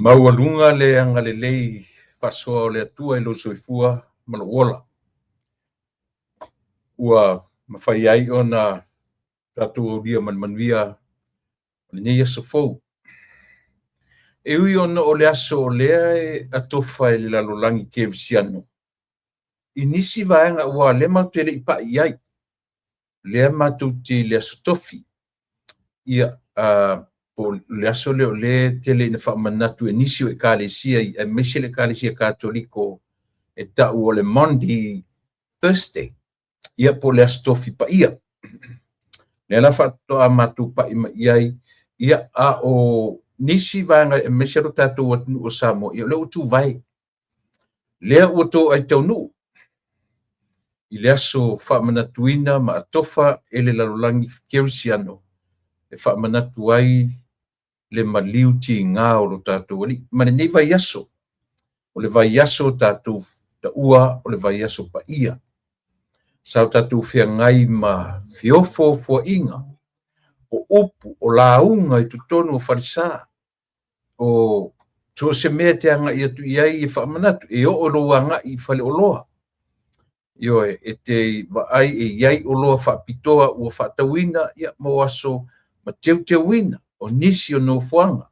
Maualuga le agalelei faasoa o le Atua i lou soifua ma lou ola, ua mafai ai ona tatou aulia ma le manuia o lenei aso fou. E ui ona o le aso o lea e atofa e le lalolagi kerisiano i nisi vaega aua o lea matou te le i pai i ai, lea matou te i le aso Tofi, ia, po o le aso lea o lea e tele ina faamanatu e nisi o ekalesia, aemaise le ekalesia Katoliko e tau o le Maundy Thursday, ia po o le aso Tofi paia. Lea la faatoa matou pai mai i ai, ia, a o nisi vaega aemaise lo tatou atunuu o Samoa, ia o lea ua tuvae. Lea ua toai taunuu i le aso faamanatuina ma atofa e le lalolagi kerisiano e faamanatu ai le maliu tiga o lo tatou Alii. Ma lenei vaiaso, o le vaiaso tatou taua o le vaiaso paia. Sa o tatou feagai ma feofoofoaiga, o upu, o lauga i totonu o falesa, o so o se mea e te agai atu i ai e faamanatu, e oo i lou agai i faleoloa. Ioe, e te vaai e i ai oloa faapitoa ua faatauina ia, mo aso ma teuteuina o nisi o nofoaga.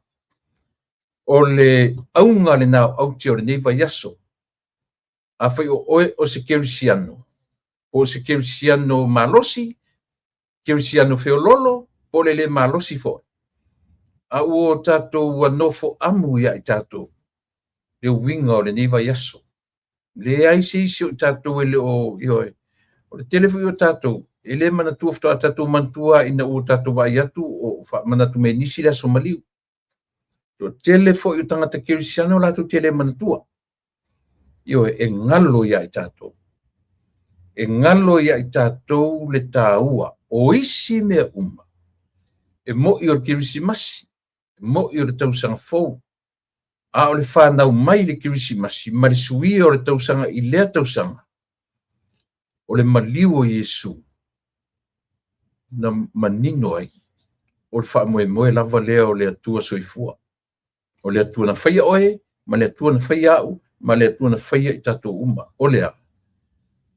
O le auga lena o aute o lenei vaiaso. Afai o oe o se kerisiano, po o se kerisiano malosi, kerisiano feoloolo, po o le le malosi foi, a ua tatou nofo amu ia i tatou le uiga o lenei vaiaso. Leai se isi o i tatou e le o, ioe, o le tele foi o tatou, e le manatua faatoa tatou manatua ina ua tatou vaai atu o faamanatu mai e nisi le aso maliu. Toatele foi o tagata kerisiano latou te le manatua. Ioe, e galo ia i tatou. E galo ia i tatou le taua o isi mea uma. E mo'i o le Kerisimasi, e mo'i o le tausaga fou, a o le fanau mai le Kerisimasi ma le suia o le tausaga i lea tausaga, o le maliu o Iesu na manino ai, o le faamoemoe lava lea o le Atua soifua. O le Atua na faia oe, ma le Atua na faia au, ma le Atua na faia i tatou uma. O le a?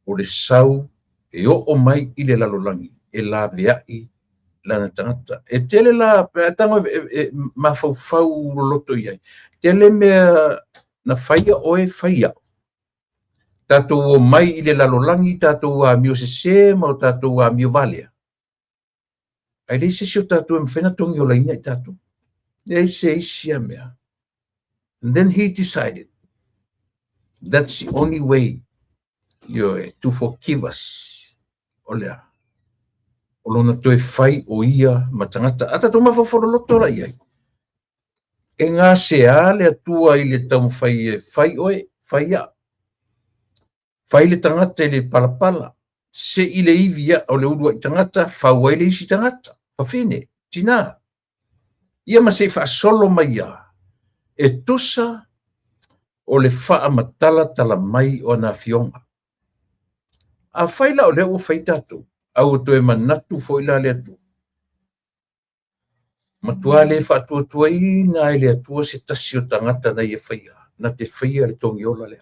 O le sau e oo mai i le lalolagi e laveai lana tagata. E tele la, pe a tago e mafaufau loloto i ai, tele mea na faia oe, faia au. Tatou omai i le lalolagi, tatou amio sese ma o tatou amio valea. Ae leai se isi o tatou e mafai ona togiolaina i tatou. Leai se isi a mea. And then he decided that's the only way, ioe, to forgive us. O le a? O lona toe fai o ia ma tagata. A tatou mafaufau loloto la i ai. E gasea le Atua i le taumafai e fai oe, fai au. Fai le tagata i le palapala, sei le ivi o le uluai tagata, fau ai le isi tagata, fafine, tinā. Ia ma se i faasolo mai ia, e tusa o le faamatalatala mai o ana afioga. Afai la o lea ua fai tatou, a ua toe manatu foi la le Atua, matua le faatuatuaina ai le Atua se tasi o tagata na ia faia, na te faia le togiola lea.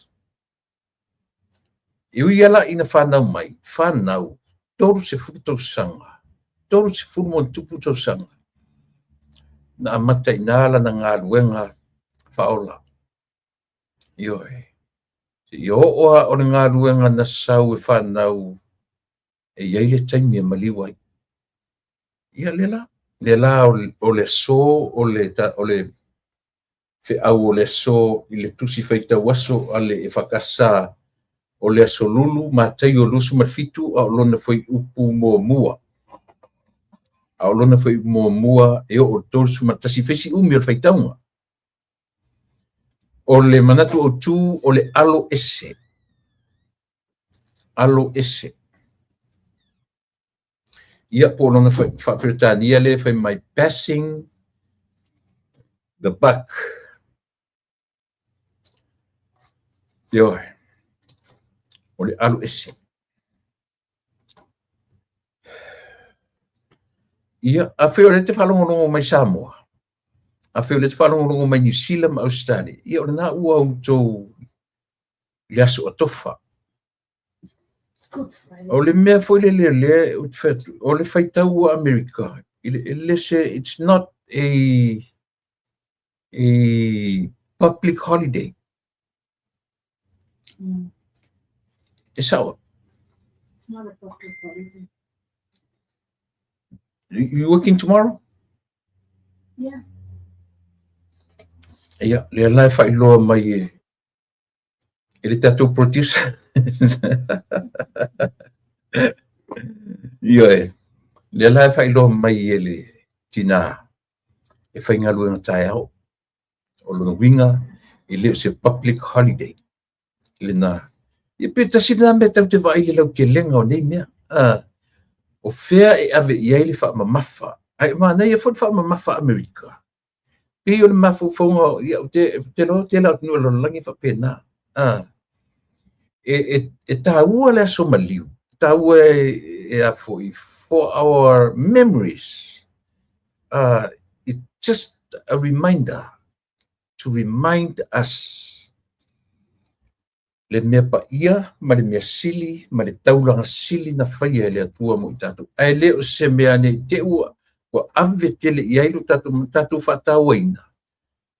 E ui lava la ina fanau mai, fanau 30 tausaga, 30 ma ona tupu tausaga, na amata i ina lana galuega faaola. Ioe, seia oo lava o le galuega na sau e fanau e i ai le taimi e maliu ai. Ia lea la, lea la o le aso o le feau o le aso i le tusi faitau aso a le EFKS o le aso Lulu Mataio 27 a o lona fuaiupu muamua. A o lona fuaiupu muamua e oo i le 31, fai si umi o le faitauga. O le manatu autu o le alo ese. Alo ese. Ia po o lona faa-Peretania lea e fai mai passing the buck. Ioe, o le alo ese. Ia, afai o lea e te faalogologo mai Samoa, Afai o lea e te faalogologo mai Niu Sila ma Ausetalia, ia o lena ua outou i le aso atofa. O le mea foi lele o lea ou te fai atu, o le faitau a Amerika, e le se, it's not a public holiday. E sao. It's not a public holiday. You working tomorrow? Yeah. Ia, lea la e faailoa mai e le tatou producer. Ioe, lea la e faailoa mai e le tina e faigaluega taeao. O lona uiga, e le o se public holiday lena. Ia pe tasi lena mea tatou te vaai i le lautelega o nei mea. O fea e ave i ai le faamamafa? Ae manaia foi le faamamafa Amerika. Pei o le mafaufauga, ia, ou te iloa tele atunuu o le lalolagi e faapena. E taua le aso maliu, taua e a foi, for our memories. It's just a reminder to remind us le mea paia ma le mea sili ma le taulaga sili na faia e le Atua mo i tatou. Ae le o se mea ne i te i ua ave tele i ai lo tatou faatauaina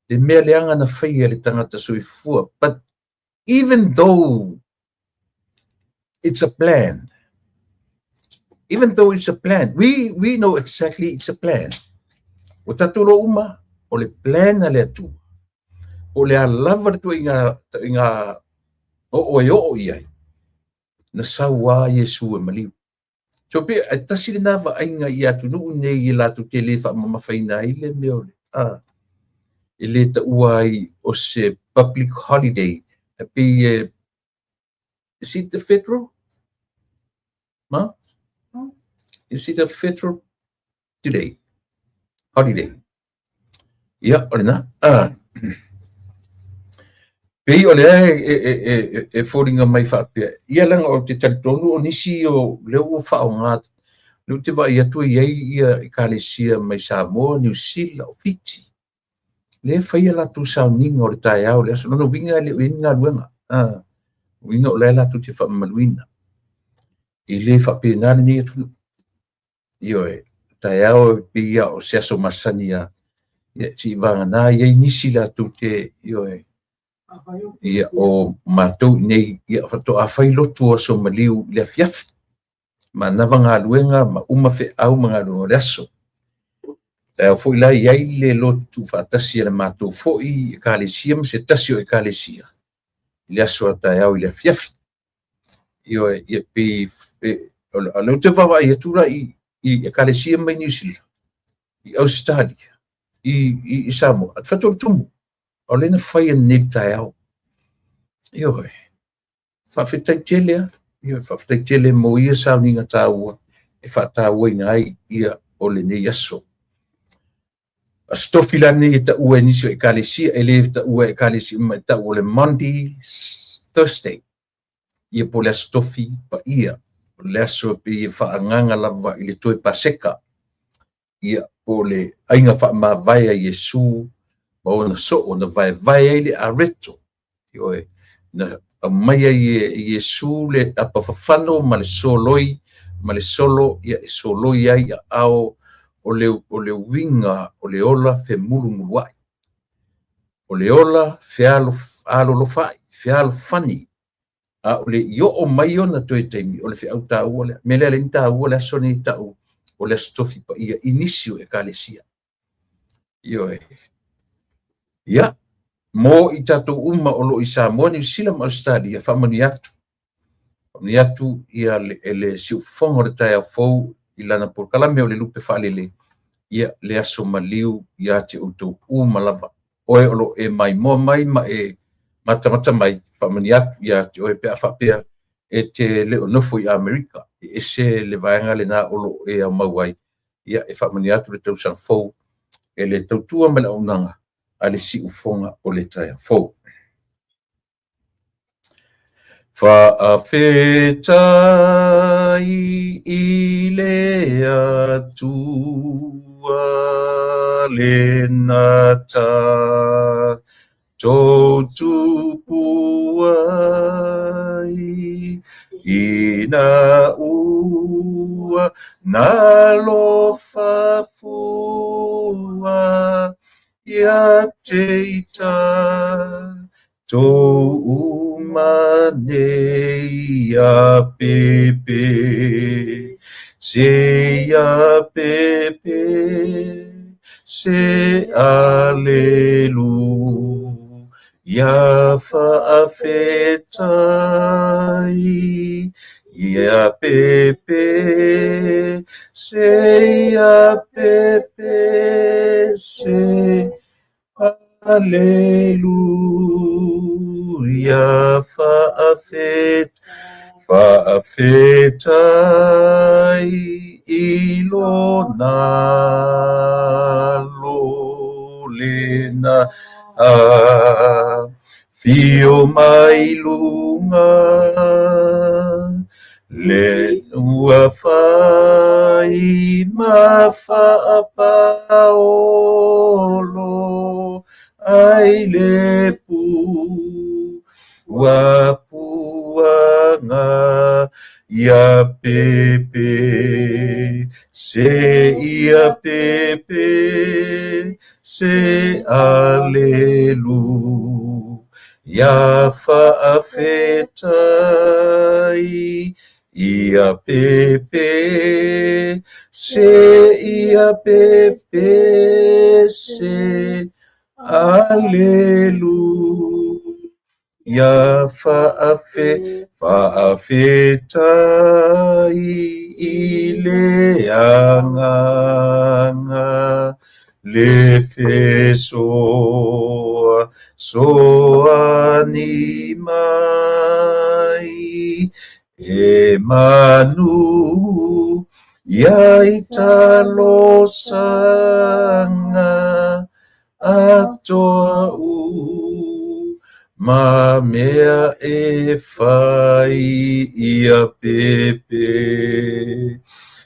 le mea leaga na faia e le tagata soifua. But even though it's a plan, even though it's a plan, we know exactly it's a plan. O tatou lo uma, o le plan a le Atua. O le a lava le tuaiga o e oo i ai, na sau a Iesu e maliu. So pe e tasi lena vaaiga i atunuu nei e latou te le faamamafaina ai le mea o le e le taua ai o se public holiday. E pei e, is it the federal? Ma? Is it a federal today? Holiday. Ia, o lena. Pei o lea e foliga mai faapea. Ia leaga o te talitonu o nisi o lea ua faaaoga, lea ou te vaai atu e i ai ia ekalesia mai Samoa, Niu Sila, o Fiti. Lea e faia latou sauniga o le taeao le aso. Lona uiga e le o i ai ni galuega. Uiga o la e latou te faamamaluina. E le faapena lenei atunuu. Ioe, taeao e pei o se aso masani a. Ia, si vagana i ai nisi latou te, ioe, ia, o matou nei, ia, faatoa fai lotu o aso maliu i le afiafi. Manava galuega ma uma feau ma galuega o le aso. Taeao foi la i ai le lotu faatasi a le matou foi ekalesia ma se tasi o ekalesia i le aso a taeao i le afiafi. Ioe, ia pei, o lea ou te vaavaai atu la i ekalesia mai Niu Sila, i Ausetalia, i Samoa, at faatoa le tumu. O lea na fai nei taeao. Ioe, faafetai tele a. Ioe, faafetai tele mo ia sauniga taua e faatauaina ai ia o lenei aso. Aso Tofi la lenei e taua e nisi o ekalesia, e le taua e ekalesia uma e tau o le Maundy Thursday. Ia po le aso Tofi paia. O le aso pei e faagaga lava i le toe Paseka. Ia po le aiga faamavae a Iesu ma ona soo na vaevae ai le areto. Ioe, na aumai ai e Iesu le apafafano ma le soloi ma le solo, ia e soloi ai aao o le uiga o le ola femulumuluai. O le ola fealolofai, fealofani. A o le i oo mai ona toe taimi o le feau taua lea. Mea lea le taua le aso nei tau o le aso Tofi paia i nisi o ekalesia. Ioe. Ia, mo i tatou uma o lo i Samoa, Niu Sila ma Australia, faamanuia atu. Faamanuia atu ia le siufofoga o le taeao fou i lana polokalame o le lupe faalele, ia le aso maliu ia te outou uma lava. Oe o lo e maimoa mai ma e matamata mai, faamanuia atu ia te oe pe a faapea e te le o nofo i Amerika. E ese le vaega lena o lo e aumau ai. Ia e faamanuia atu le tausaga fou e le tautua ma le auaunaga a le siufofoga o le taeao fou. Faafetai i le Atua. Le na tatou tupu ai, ina ua nalofa fua ia te i tatou uma nei ia pepe, se ia pepe, se alelu, ia faafetai, ia pepe, se ia pepe, se alelu, ia faafetai i lona alo lena afio mai luga, le ua fai ma faapaolo ai le pua puaga ia pepe, se ia pepe, se alelu, ia faafetai, ia pepe, se ia pepe, se alelu, ia faafetai i le agaga, le fesoa soani mai, e manu ia i talosaga atoa u, ma mea e fai ia pepe,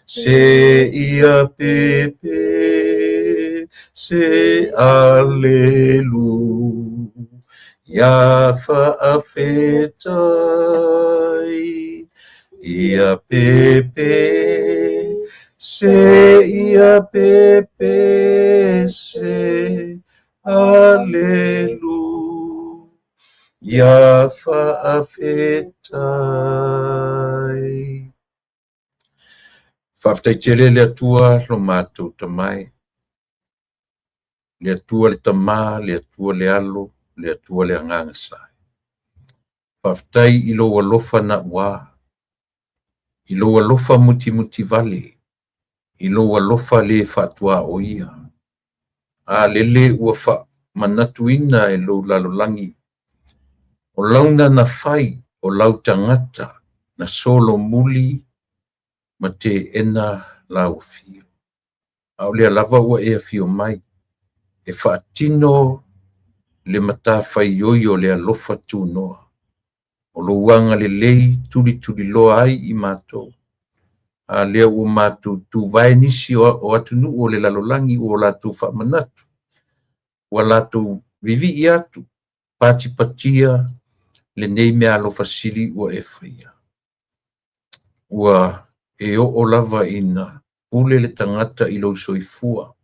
se ia pepe, se alelu, ia faafetai, ia pepe, se ia pepe, se alelu, ia faafetai. Faafetai tele le Atua lo matou tamai, le Atua le Tama, le Atua le Alo, le Atua le Agaga Sai. Faafetai i lou alofa na ua, i lou alofa mutimuti vale, i lou alofa le faatua o ia. A lele ua faamanatuina e lou lalolagi, o launa na fai o lau tagata na solo muli ma te ena lau afio. A o lea lava ua e afio mai, e faatino le matafaioi o le alofa tunoa. O lou agalelei tulituliloa ai i matou. A lea ua matou tuvae nisi o atunuu o le lalolagi ua latou faamanatu, ua latou vivii atu, patipatia lenei mea alofa sili ua e faia. Ua e oo lava ina pule le tagata i lou soifua,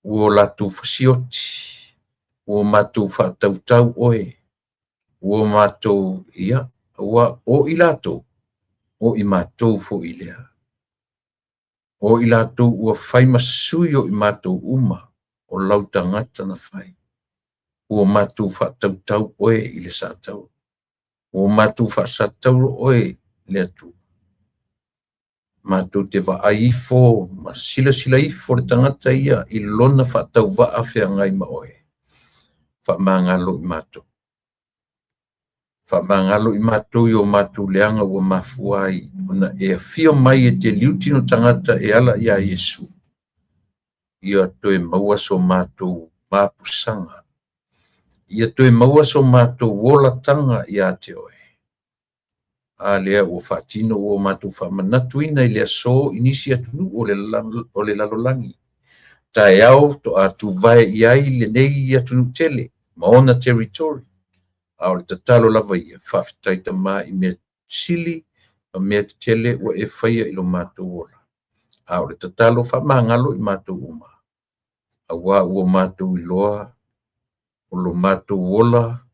ua latou fasioti, ua matou faatautau oe, ua matou ia, ua o i latou, o i matou foi lea. O i latou ua fai ma sui o i matou uma, o lau tagata na fai. Ua matou faatautau oe i le satauro. Ua matou faasatauro oe le Atua. Matou te vaai ifo ma silasila ifo le tagata ia i lona faatauvaa feagai ma oe. Faamagalo i matou. Faamagalo i matou i o matou leaga ua mafua ai ona e afio mai e te liutino tagata e ala ia Iesu. Ia toe maua so matou mapusaga. Ia toe maua so matou olataga ia te oe. A lea ua faatino ua matou faamanatuina i le aso i nisi atunuu o le lalolagi. Taeao faatoa tuvae i ai lenei atunuu tele ma ona territory. A o le tatalo lava ia, faafetai Tama i mea sili ma mea tetele ua e faia i lo matou ola. A o le tatalo faamagalo i matou uma, aua ua matou iloa o lo matou ola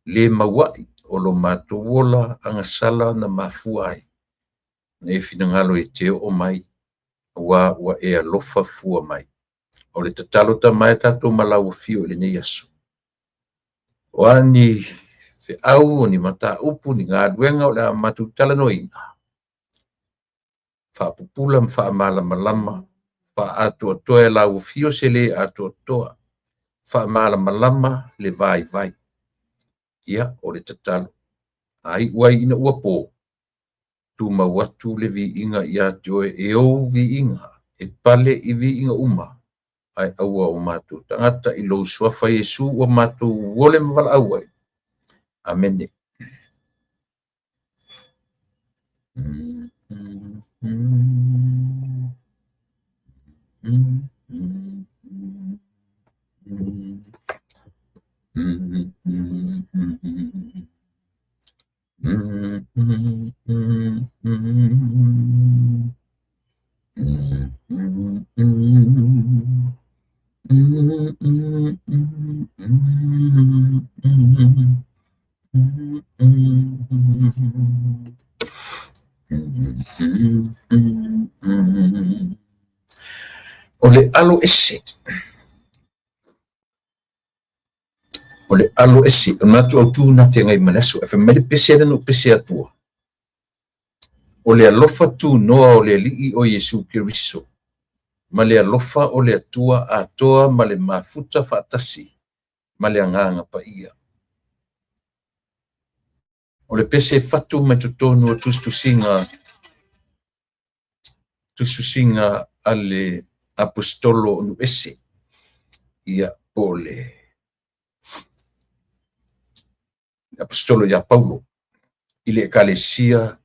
le mauai, o lo matou ola agasala na mafua ai na e finagalo e te oo mai, aua ua e alofa fua mai. O le tatalo Tama e tatou ma lau afio i lenei aso. O a ni feau, o ni mataupu, ni galuega o le a matou talanoaina, faapupula ma faamalamalama, faaatoatoa e lau afio se le atoatoa, faamalamalama le vaivai. Ia, o le tatalo, a iu ai ina ua po, tumau atu le viiga ia te oe e ou viiga, e pale i viiga uma, ae aua o matou tagata i lou suafa Iesu ua matou ole ma valaau ai. Amene. O le alo ese. O le alo ese. O le manatu autu na feagai ma le aso. E fai mai le pese lea na ou pese atua. O le alofa tunoa o le Alii o Iesu Keriso, ma le alofa o le Atua atoa ma le mafuta faatasi ma le Agaga Paia. O le pese e fatu mai totonu o tusitusiga, tusitusiga a le Aposetolo o Nuese, ia po o le Aposetolo ia Paulo i le Ekalesia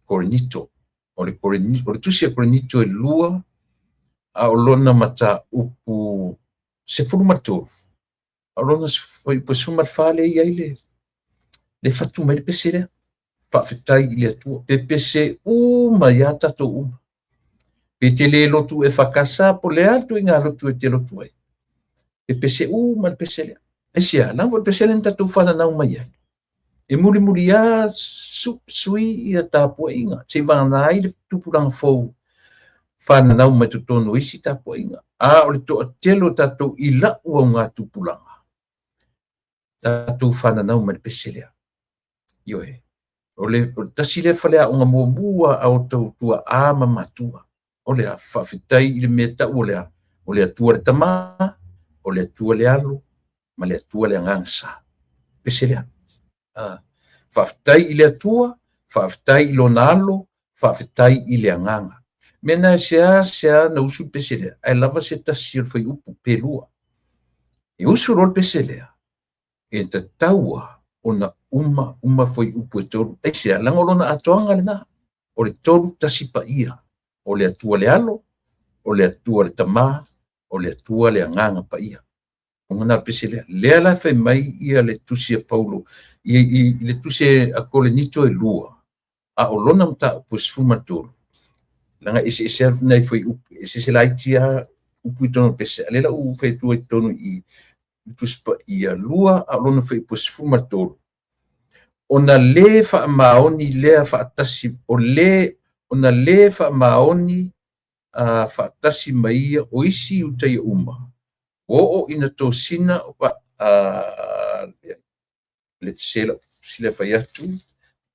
Korinito. O le, o le tusi a Korinito e lua, a o lona mataupu 13, a o lona fuaiupu 14 lea e i ai le, le fatu mai le pese lea. Faafetai i le Atua, pe pese uma ia tatou uma. Pe te le lotu EFKS po o le a le ituaiga lotu e te lotu ai, e pese uma le pese lea. Aisea? Leaga foi o le pese lea na tatou fananau mai ai. E mulimuli lava sui ia tapuaiga, seivagana ai le tupulaga fou fananau mai totonu o isi tapuaiga. A o le toatele o tatou i lau augatupulaga, tatou fananau mai le pese lea. Ioe. O le tasi lea faleaoga muamua a o outou tuaa ma matua. O le a? Faafetai i le mea tau o le a? O le Atua le Tama, o le Atua le Alo, ma le Atua le Agaga Sa. Pese lea. Faafetai i le Atua, faafetai i lona Alo, faafetai i le Agaga. Mea na e seasea na usu le pese lea, ae lava se tasi o le fuaiupu pe lua. E usu loa le pese lea, e tatau lava ona uma uma fuaiupu e tolu. Aisea? Leaga o lona atoaga lena, o le tolu tasi paia, o le Atua le Alo, o le Atua le Tama, o le Atua le Agaga Paia. O lona pese lea. Lea la fai mai ia le tusi a Paulo i, i, i le tusi a Korinito e lua, a o lona mataupu e 13, leaga e eseese lava nai fuaiupu, eseese laiti lava upu i totonu o le pese, a o lea la ua fai atu ai i totonu i i, le Tusi Paia lua, a o lona fuaiupu e 13, ona le faamaoni lea faatasi, o le, ona le faamaoni faatasi ma ia o isi Iutaia uma, ua oo ina tosina le sila fai atu,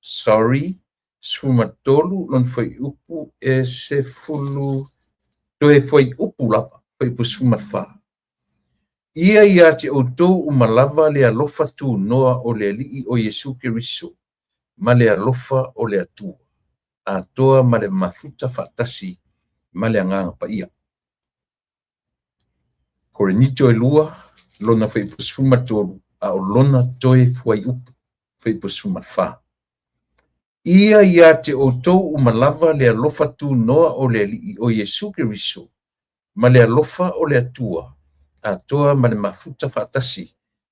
sorry, 13 lona fuaiupu e sefulu, toe fuaiupu lava, fuaiupu 14. Ia ia te outou uma lava le alofa tunoa o le Alii o Iesu Keriso, ma le alofa o le Atua, atoa ma le mafuta faatasi ma le Agaga Paia. Korinito e lua, lona fuaiupu 13, a o lona toe fuaiupu, fuaiupu 14. Ia ia te outou uma lava le alofa tunoa o le Alii o Iesu Keriso, ma le alofa o le Atua, atoa ma le mafuta faatasi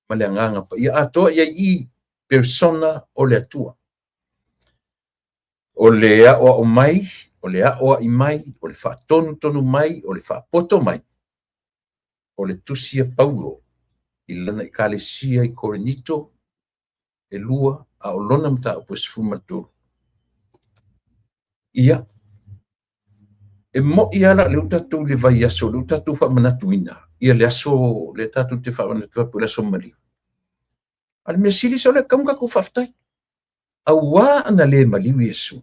ma le Agaga Paia, atoa i ai i persona o le Atua. O le aoao mai, o le aoai mai, o le faatonutonu mai, o le faapoto mai, o le tusi a Paulo i lana ekalesia i Korinito e 2, a o lona mataupu e 13. Ia, e mo'i lava la o lea ua tatou i le vaiaso, o lea ua tatou faamanatuina ia le aso lea tatou te faamanatu atu o le aso maliu. A o le mea sili sa o lea e tatau ona tatou faafetai. Auā ana le maliu Iesu.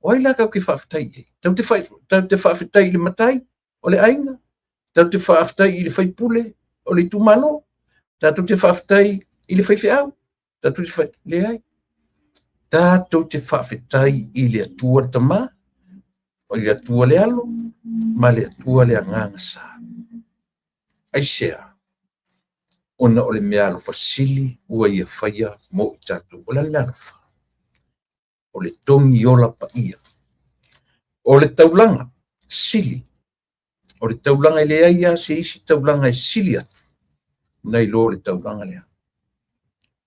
O ai la tatou te faafetai i ai? Tatou te faafetai i le matai o le aiga, tatou te faafetai i le faipule o le itumalo, tatou te faafetai i le faifeau, tatou te leai. Tatou te faafetai i le Atua le Tama, o le Atua le Alo, ma le Atua le Agaga Sa. Aisea? Ona o le meaalofa sili ua ia faia mo i tatou. O le a le meaalofa? O le togi ola paia. O le taulaga sili. O le taulaga e leai lava se isi taulaga e sili atu nai lo le taulaga lea.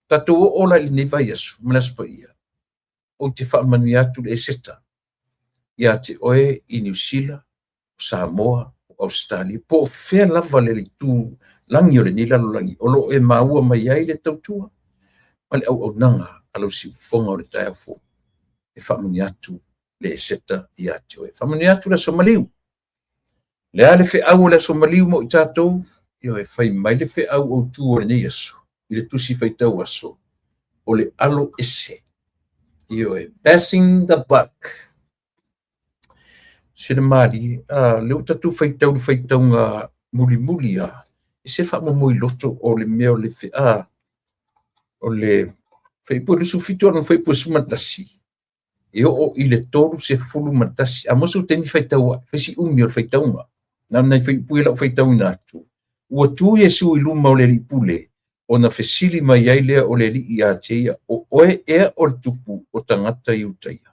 Tatou oo la i lenei vaiaso ma le Aso Paia, ou te faamanuia atu le Eseta ia te oe i Niu Sila, o Samoa, o Ausetalia, po o fea lava le itu lagi o lenei lalolagi o lo o e maua mai ai le tautua ma le auaunaga a lau siufofoga o le taeao fou. E faamanuia atu le Eseta ia te oe. Faamanuia atu le Aso Maliu. Le a le feau o le Aso Maliu mo i tatou? Ioe, fai mai le feau autu o lenei aso i le tusi faitau aso, o le alo ese. Ioe, passing the buck. Se le malie, a lea ua tatou faitau i le faitauga mulimuli a, e se faamomoe loto o le mea o le a, o le fuaiupu 27 a no fuaiupu 11, e oo i le 31. A mo se taimi faitau ai, fai si umi o le faitauga. Na o nai fuaiupu ia lau faitauina atu. Ua tu Iesu i luma o le alii pule, ona fesili mai ai lea o le alii ia te ia, o oe ea o le tupu o tagata Iutaia?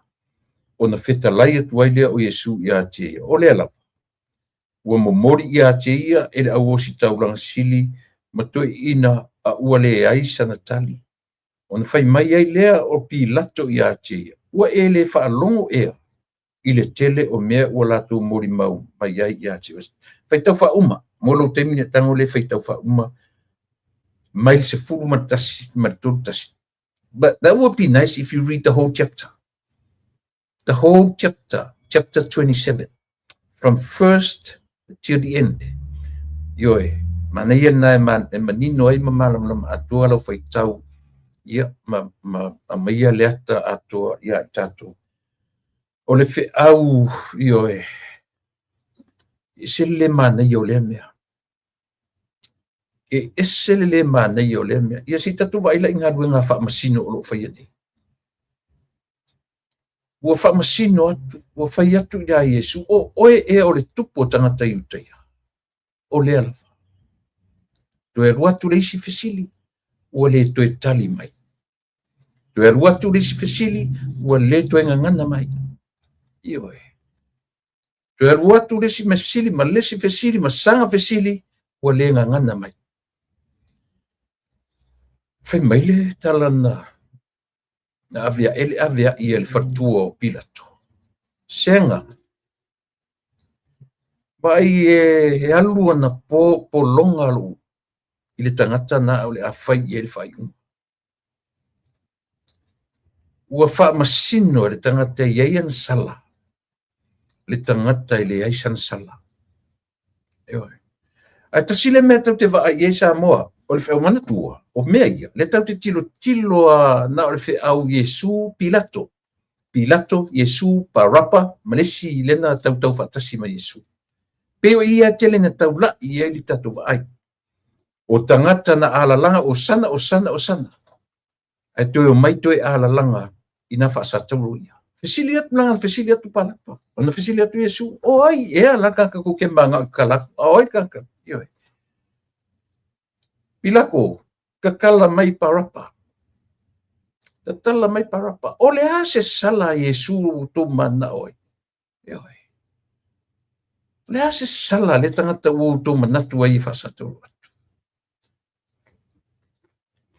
Ona fetalai atu ai lea o Iesu ia te ia, o lea lava. Ua momoli ia te ia e le auositaulaga sili ma toeaiina a ua leai sana tali. Ona fai mai ai lea o Pilato ia te ia, ua e le faalogo ea i le tele o mea ua latou molimau mai ai ia te oe. Faitau faauma, mo lou taimi nei tago lea faitau faauma mai le 11 ma le 31. But that would be nice if you read the whole chapter. The whole chapter, chapter 27, from first till the end. Ioe, manaia lena e manino ai ma malamalama atoa lau faitau, ia, ma aumaia le ata atoa ia i tatou. O le feau, ioe, e ese le le manaia o lea mea. E ese le le manaia o lea mea. Ia se i tatou vaai la i galuega a faamasino o lo o faia nei. Ua faamasino atu, ua fai atu ia Iesu, o oe ea o le tupu o tagata Iutaia? O lea lava. Toe alu atu le isi fesili, ua le toe tali mai. Toe alu atu le isi fesili, ua le toe gagana mai. Ioe. Toe alu atu le isi fesili ma le isi fesili ma saga fesili, ua le gagana mai. Fai mai le tala na na ave ae le ave ai e le faletua o Pilato. Sega, vaai e alu ana po pologa lou i le tagata na o le a fai i ai le faaiuga. Ua faamasino e le tagata e i ai ana sala, le tagata e leai sana sala. Ioe. Ae tasi le mea tatou te vaai i ai Samoa, o le feau manatua, o mea ia, lea tatou te tilotilo a na o le feau Iesu Pilato. Pilato, Iesu, Parapa, ma le isi lea na tautau faatasi ma Iesu. Pei o ia tele na taulai i ai le tatou vaai. O tagata na alalaga, o sana, o sana, o sana. Ae toe o mai toe alalaga i nā faasatauro ia. Fesili atu langa, fesili atu Palapa. Ona fesili atu Iesu, o ai ea la tagata tou te manao e tatala atu? A o ai le tagata? Ioe. Pilako, tatala mai Parapa. Tatala mai Parapa. O le a se sala a Iesu ua outou manao ai? Ioe. O le a se sala a lea tagata ua outou manatu ai e faasatauro atu?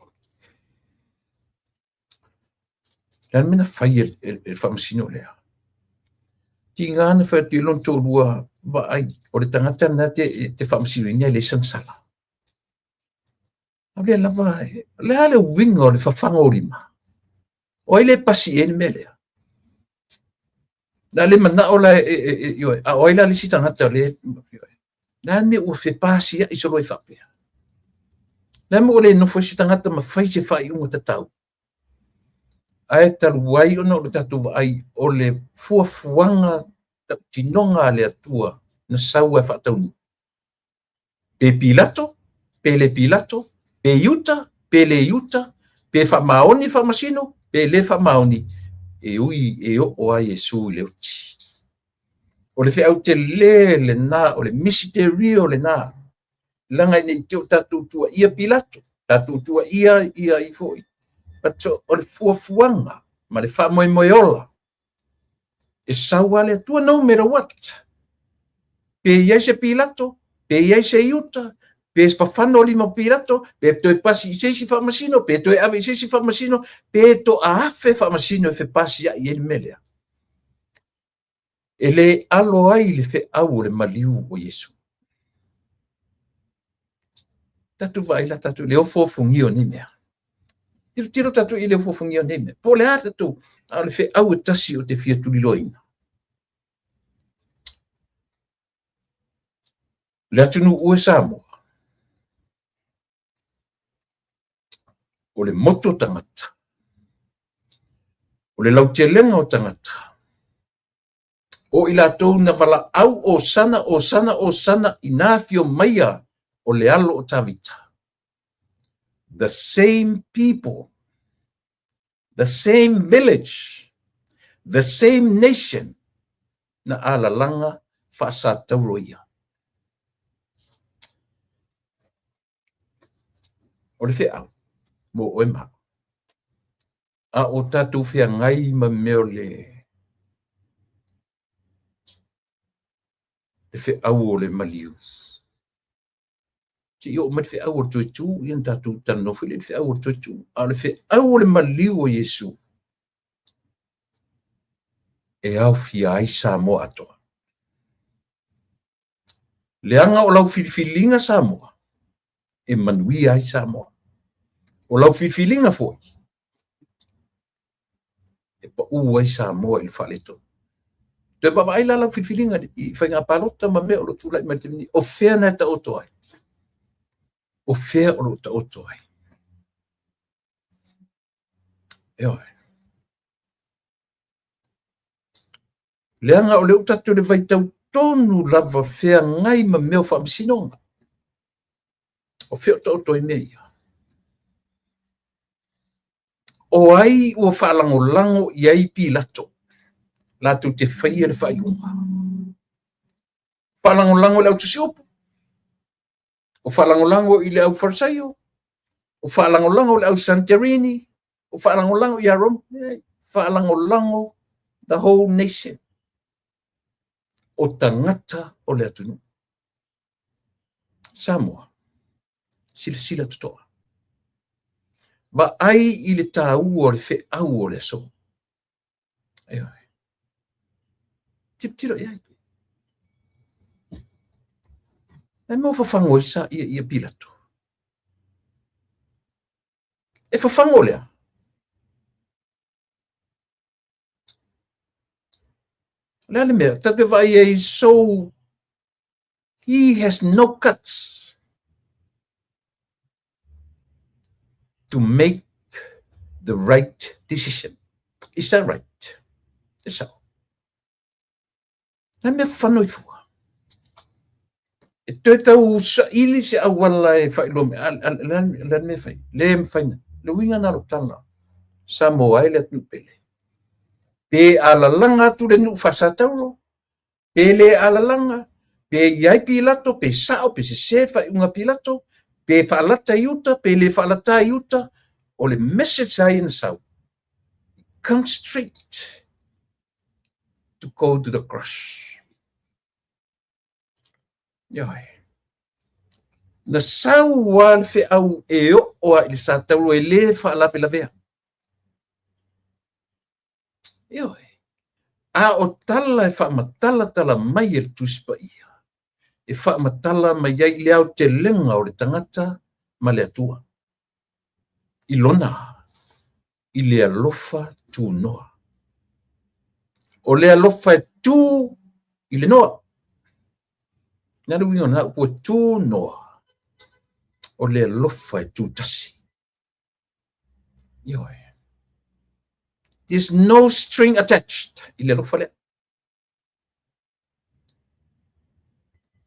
O le a le mea na fai e le faamasino lea? Tiga na fai atu i lona toalua, vaai, o le tagata lena e te faamasinoina e leai sana sala. O lea lava, o le a le uiga o le fafaga o lima? O ai le pasi i ai le mea lea? Le a le manao la e, a o ai la le isi tagata o lea, le a le mea ua fepasia'i solo ai faapea? Le a le mea ua le nofo ai se tagata ma fai se faaiuga tatau? Ae talu ai ona o le tatou vaai o le fuafuaga tautinoga a le Atua na sau ai faataunuu. Pe Pilato, pe le Pilato, pe Iuta, pe le Iuta, pe faamaoni le faamasino, pe le faamaoni, e ui e oo ai Iesu i le oti. O le feau tele lena, o le misiterio lena, leaga ina ne i te i ua tatou tuuaia Pilato, tatou tuuaia ia ai foi. But o le fuafuaga ma le faamoemoe ola, e sau lava le Atua no matter what. Pe i ai se Pilato, pe i ai se Iuta, pe fafano lima o Pilato, pe toe pasi i se isi faamasino, pe toe ave i se isi faamasino, pe toaafe faamasino e fepasiai ai le mea lea. E le alo ai le feau o le maliu o Iesu. Tatou vaai la tatou i le ofoofogia o nei mea. Tilotilo tatou i le ofoofogia o nei mea. Po o le a tatou, a o le feau e tasi ou te fia tuliloaina. Le atunuu e Samoa, o le motu o tagata, o le lautelega o tagata, o i latou na valaau Osana, Osana, Osana i na afio maia o le alo o Tavita. The same people, the same village, the same nation na alalaga faasatauro ia. O le feau mo oe ma au. A o tatou feagai ma mea o le feau o le maliu. Se i oo mai le feau o le toe tu, ia ona tatou talanoa foi lea i le feau o le toe tu. A o le feau o le maliu o Iesu, e aofia ai Samoa atoa. Leaga o lau filifiliga Samoa, e manuia ai Samoa. O lau filifiliga foi, e pau ai Samoa i le faaletonu. Toe vaavaai la lau filifiliga i faiga palota ma mea o lo o tulai mai le taimi nei. O fea na e taoto ai? O fea o lo o taoto ai? Ioe. Leaga o lea ua tatou i le vaitau tonu lava feagai ma mea o faamasinoga. O fea o taoto ai mea ia? O ai ua faalagolago i ai Pilato latou te faia le faaiuga? Faalagolago i le autusiupu, o faalagolago i le aufarisaio, o faalagolago i le ausanterini, o faalagolago ia Roma, faalagolago the whole nation. O tagata o le atunuu. Samoa, silasila totoa. Vaai i le taua o le feau o le aso. Ioe. Tilotilo i ai. E mo fafago ai sa ia, ia Pilato. E fafago lea. O le a le mea, tatou te vaai ai, so he has no guts to make the right decision. Is that right? E sao. Le mea fano i fua. E toe tau saili se auala e faailoa mai, le a le mea e fai? Le mafai na. Le uiga na o lou tala, Samoa e le atunuu pele. Pe alalaga atu le nuu faasatauro, pe le alalaga, pe i ai Pilato, pe sao, pe sese le faaiuga a Pilato, pe faalata i uta, pe le faalata i uta, o le message lava ia na sau, come straight to go to the cross. Ioe. Na sau lava le feau e oo lava i le satauro e le faalavelavea. Ioe. A o tala e faamatalatala mai e le Tusi Paia, e faamatala mai ai le aotelega o le tagata ma le Atua i lona i le alofa tunoa. O le alofa e tu i le noa. Na le uiga o lena upu e tunoa, o le alofa e tutasi. Ioe. There's no string attached i le alofa lea.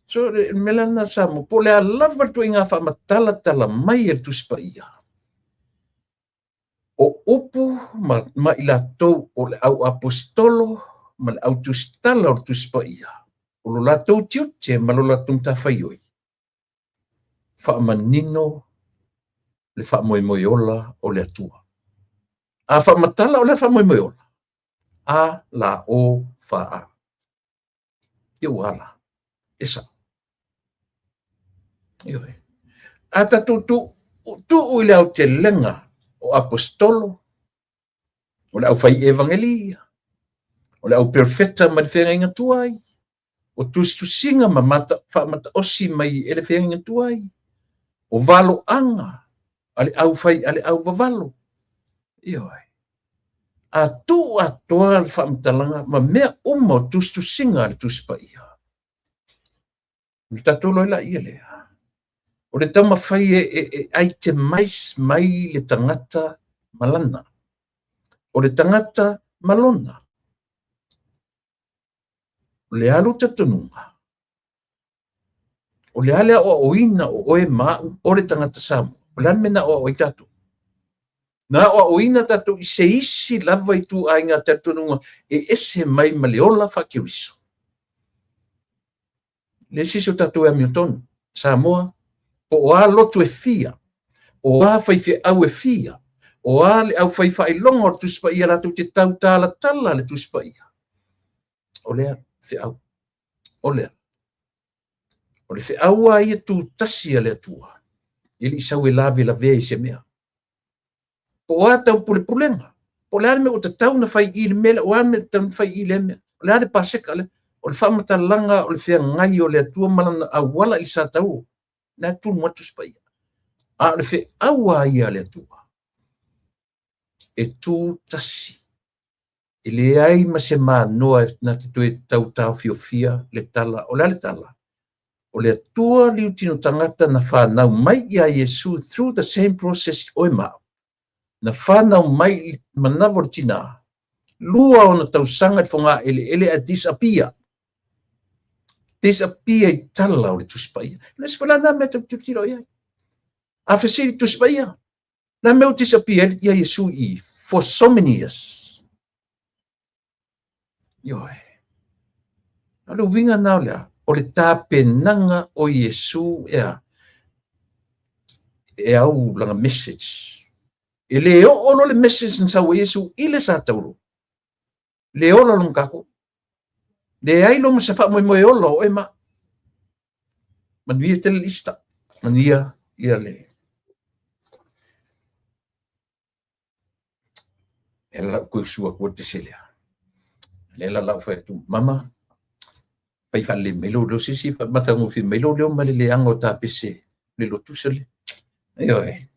So, le mea lena Samoa, po o le a lava le ituaiga faamatalatala mai e le Tusi Paia, o upu ma, ma i latou o le au aposetolo ma le au tusitala o le Tusi Paia, o lo latou tiute ma lo latou matafaioi, faamanino le faamoemoe ola o le Atua. A faamatala o le faamoemoe ola, A la O fa A. Ia ua ala. E sao. Ioe. A tatou tuu i le aotelega o aposetolo, o le aufai evangelia, o le au perofeta mai le feagaiga tuai, o tusitusiga ma mata, faamataosi mai e le feagaiga tuai, o valoaga a le aufai a le auvavalo. Ioe. A tuu atoa le faamatalaga ma mea uma o tusitusiga a le Tusi Paia, o le tatou iloa ai laia lea, o le taumafai e itemize mai le tagata ma lana, o le tagata ma lona. O le a lou talitonuga? O le a le aoaoina o oe ma au o le tagata Samoa? O le a le mea na aoao ai tatou? Na aoaoina tatou i se isi lava ituaiga talitonuga e ese mai ma le ola faa-Keriso? Le isi o tatou e amiotonu, Samoa, po o a lotu e fia, o a faifeau e fia, o a le aufai faailoga o le Tusi Paia latou te tautalatala le Tusi Paia, o lea feau, o lea. O le feau lava ia tutasi a le Atua, e le i sau e lavelavea i se mea. Po o a taupulepulega, po o le a le mea ua tatau ona fai i le mea lea, o a le mea ua tatau ona fai i lea mea, o le a le Paseka lea, o le faamatalaga o le feagai o le Atua ma lana auala i sa tau, na e tulu atu Tusi Paia. A o le feau lava ia a le Atua, e tu tasi. E leai ma se manoa na te toe tau taofiofia le tala. O le a le tala? O le Atua liutino tagata na whanau mai ia Iesu through the same process oe ma au. Na whanau mai i manawa o le tina. Lua ona tausaga i foga eleele a disappear. Disappear i tala o le Tusi Paia. Le se fala na mea te tilotilo i ai. A fesili Tusi Paia. Na mea o disappear ia Iesu i for so many years. Ioe. O le uiga na o le a? O le tapenaga o Iesu e a? E au lana message. E le oo loa le message na sau ai Iesu i le satauro. Le ola lona tatou. Leai loa ma se faamoemoe ola o oe ma. Manuia tele le Easter. Manuia ia le E la lau toe sua atu le pese lea. Lea la lau fai atu, mama, fai faalelei mai lou leo, sisi matagofie mai lou leo ma le leaga o ta pese le lotu se le. Ioe.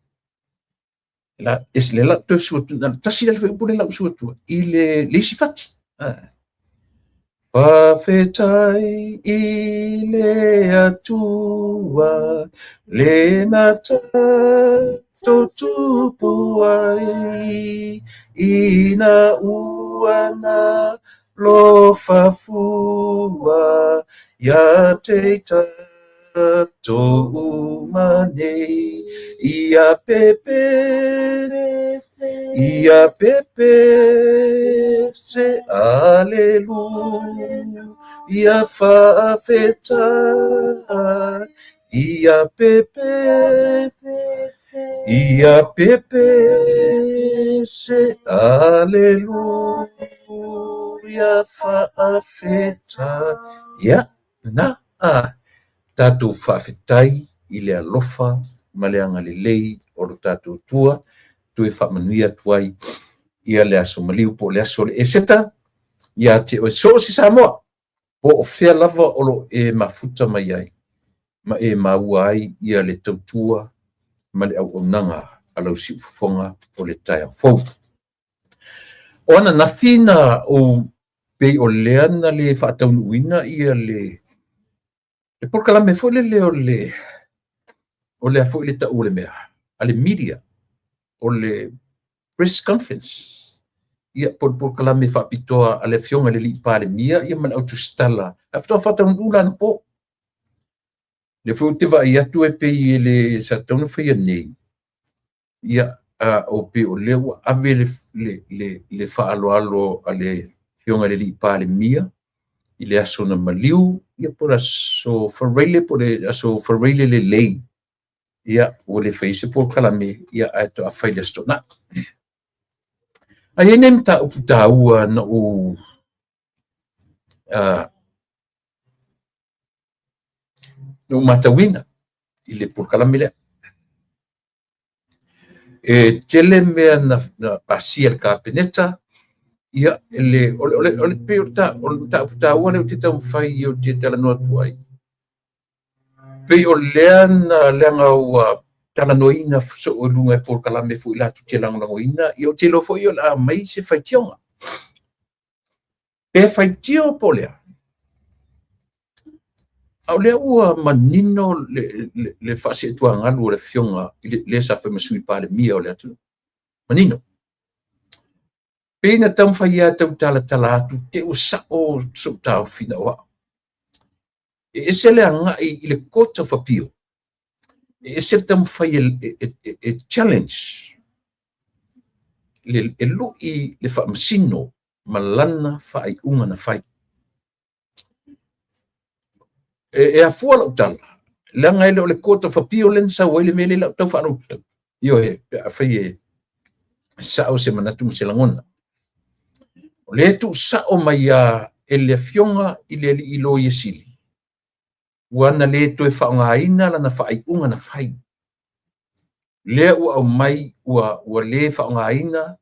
La, es le lau toe sua atu, tasi le fuaiupu le lau sua atu i le, le isi fati. Ah. Faafetai i le Atua le na tatou tupu ai ina ua na lofa fua ia te tatou uma nei ia pepe ia pepe se aleluia faafetai ia pepe ia pepe se aleluia faafetai. Ia, na, ah. Tatou faafetai i le alofa ma le agalelei o lo tatou Atua, toe faamanuia atu ai ia le aso maliu po o le aso o le Eseta ia te oe so o se Samoa, po o fea lava o lo o e mafuta mai ai ma e maua ai ia le tautua ma le auaunaga a lau siufofoga o le taeao fou. O ananafi na ou pei o lea na le faataunuuina ia le polokalame foi lele o le o le a foi le tau o le mea a le media o le press conference ia po o le polokalame faapitoa a le Afioga i le Alii Palemia ia ma le autusitala ae faatoa faataunuu la anapo. Lea foi ou te vaai atu e pei e le sa tatau ona faia nei, ia a o pei o lea ua ave le faaaloalo a le Afioga i le Alii Palemia i le aso na maliu, ia po o le aso Faraile po o le aso Faraile lelei, ia ua le faia se polokalame, ia ae faatoa fai i le Aso Toonai. Ae i ai nai mataupu taua na ou matauina i le polokalame lea. E tele mea na pasia e le Kapeneta, ia le o le o le o le pei o le mataupu taua lea ou te taumafai ou te talanoa atu ai. Pei o lea na leaga ua talanoaina soo i luga e polokalame foi latou te lagolagoina, ia ou te iloa foi o le a aumai se faitioga. Pe faitio po o le a? A o lea ua manino le faaseetuagalu o le Afioga i le sa fai ma Sui Palemia o le atunuu. Manino. Pei na taumafai lava e tau talatala atu te ua sao sou taofi na o au. E ese le agai i le Court of Appeal, e ese le taumafai e challenge e lui le faamasino ma lana faaiuga na fai. E afua lau tala, leaga e le o le Court of Appeal lea na sau ai le mea lea i lau tau faalogo. Ioe, pe afai e sao se manatu ma se lagona. O lea e tuusao mai lava e le Afioga i le Alii Loia Sili, ua na le toe faaaogaina lana faaiuga na fai. Lea ua aumai ua le faaaogaina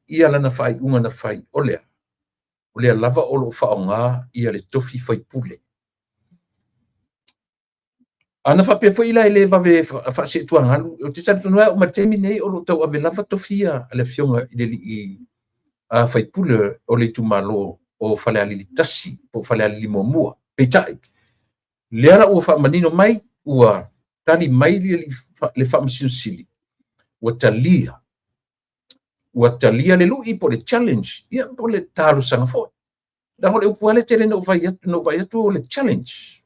ia lana faaiuga na fai. O lea lava o lo o faaaoga ia le tofi faipule. Ana faapea foi la e le vave faaseetuagalu, ou te talitonu ai o ma le taimi nei o lo o tauave lava tofi ia a le Afioga i le Alii faipule o le itumalo o Falealili 1 po o Falealili 1. Peitai, lea la ua faamanino mai, ua tali mai le Faamasino Sili, ua talia le lui po o le challenge, ia po o le talosaga foi. Leaga o le upu lava lea tele na ou vaai atu o le challenge.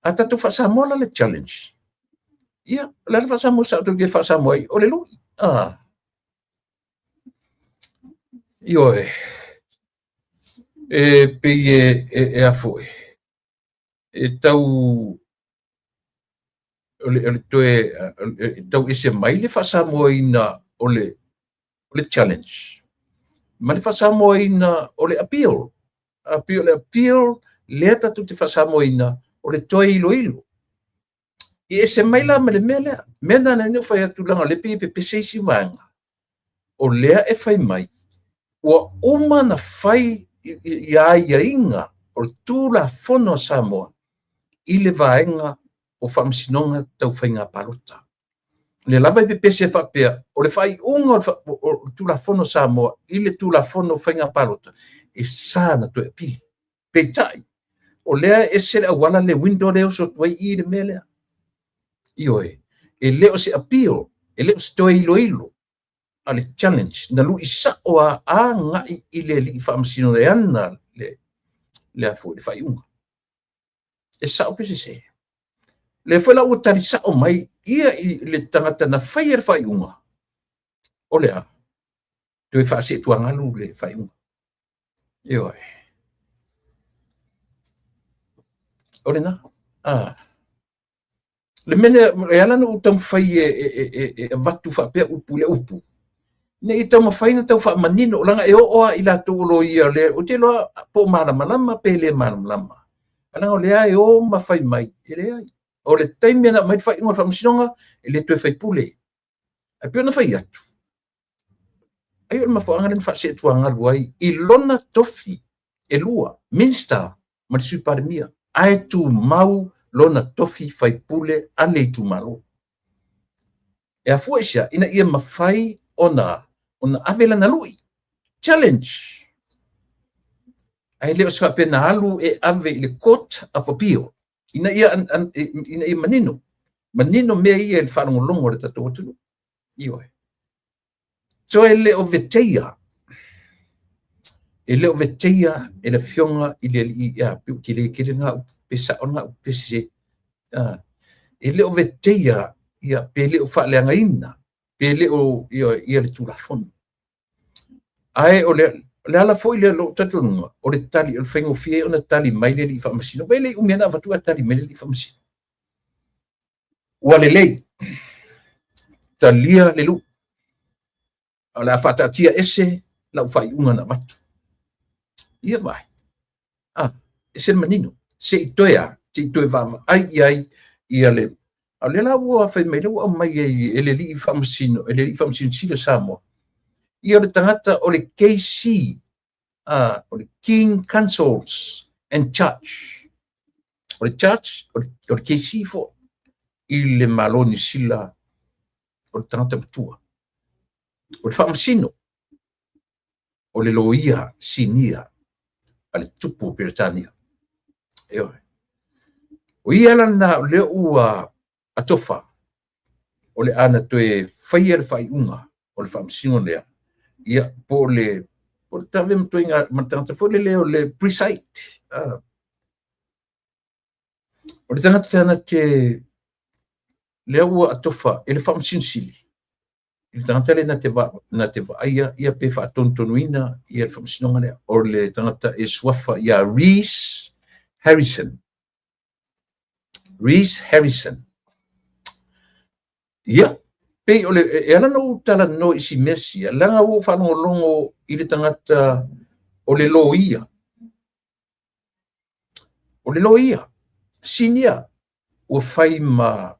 A tatou faasamoa la le challenge, ia, o le a le faasamoa sa outou ke faasamoa ai, o le lui. Ioe, e pei e a foi, e tau o le toe tau ese mai le faasamoaina o le challenge ma le faasamoaina o le appeal. Appeal, le appeal lea tatou te faasamoaina o le toe iloilo. E ese mai la ma le mea lea. Mea na na fai atu leaga le pei e pepese isi vaega. O lea e fai mai ua uma na fai i aiaiga o le Tulafono a Samoa i le vaega o faamasinoga tau faiga palota. Le lava e pepese faapea o le faaiuga o le Tulafono a Samoa i le Tulafono o faiga palota e sa na toe apili. Peitai, o lea e ese le auala le window lea oso atu ai i le mea lea. Ioe, e le o se appeal, e le o se toe iloilo, a le challenge, na lui sao a agai i le alii faamasino e ana le a foi le faaiuga. E sao pe sese. Le foi la ua tali sao mai ia i le tagata na faia le faaiuga, o le a toe faaseetuagalu le faaiuga. Ioe. O lena. Le mea lea, e ala ona ou taumafai e avatu faapea upu i le upu, ne i taumafai na tau faamanino, leaga e oo lava i latou o loia lea, ou te iloa po o malamalama pe le malamalama. Ae leaga o lea e o ma fai mai, e leai. O le taimi na aumai le faaiuga o le faamasinoga, e le toe faipule. Ae pei ona fai atu, ai o le mafuaaga lea na faaseetuagalu ai i lona tofi e lua, Minister ma le Sui Palemia, ae tumau lona tofi faipule a le itumalo. E afua i se a? Ina ia mafai ona ave lana lui, challenge. Ae le o se faapea na alu e ave i le Court of Appeal, ina ia manino, manino mea ia i le faalogologo a le tatou atunuu. Ioe. Toe le o veteia, e le o veteia e le afioga i le alii, ia, pe ua tele tele lena upu, pe sao lena upu, pe sese. E le o veteia, ia, pe le o faaleagaina, pe le o, ia, ia le Tulafono. Ae o le ala foi lea o lou talitonuga, o le tali, o le faigofie ona tali mai le alii faamasino. Vaai le umi na avatu ae tali mai le alii faamasino. Ua lelei, talia le lui, o le a faataatia ese lau faaiuga na avatu. Ia vaai, ese le manino, se i toe a, se i toe vaavaai i ai ia le... A o lea la ua fai mai, lea ua aumai ai e le alii faamasino, e le alii faamasino sili o Samoa, ia o le tagata o le KC, o le King Councils and Church. O le Church, o le KC foi, i le Malo Niu Sila, o le tagata matua. O le faamasino, o le loia sinia a le tupu o Peretania. Ioe. O ia la lena o lea ua atofa, o le a na toe faia le faaiuga o le faamasino lea, ia, po o le tave ma le tagata foi lele o le preside. O le tagata na te lea ua atofa e le faamasino sili, i le tagata lea na te vaaia ia pe faatonutonuina ia le faamasinoga lea. O le tagata e suafa ia Rees Harrison. Rees Harrison. Ia, pei o le, e ala ona ou talanoa i si mea sia, leaga ua ou faalogologo i le tagata o le loia. O le loia, sinia, ua fai ma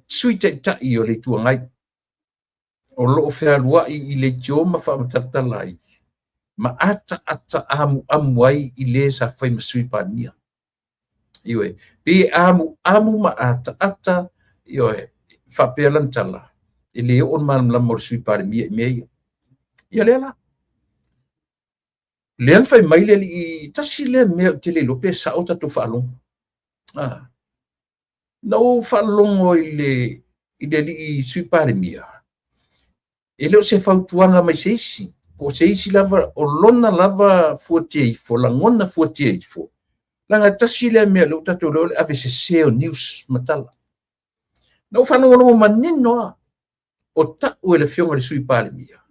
sui taitai o le Itu Agai, o loo fealuai i le itioma faamatalatala ai, ma ataata amuamu ai i le sa fai ma Sui Palemia. Ioe, pe amuamu ma ataata, ioe, faapea lana tala, e le oo le malamalama o le Sui Palemia i mea ia. Ia lea la. Lea na fai mai le alii, tasi lea mea ou te le iloa pe sao tatou faalogo. Na ou faalogo i le alii Sui Palemia, e le o se fautuaga mai se isi, po o se isi lava, o lona lava fuatia ifo, lagona fuatia ifo. Leaga tasi lea mea lea ua tatou iloa o le avesese o news ma tala. Na ou faalogologo manino lava, o tau e le afioga i le Sui Palemia,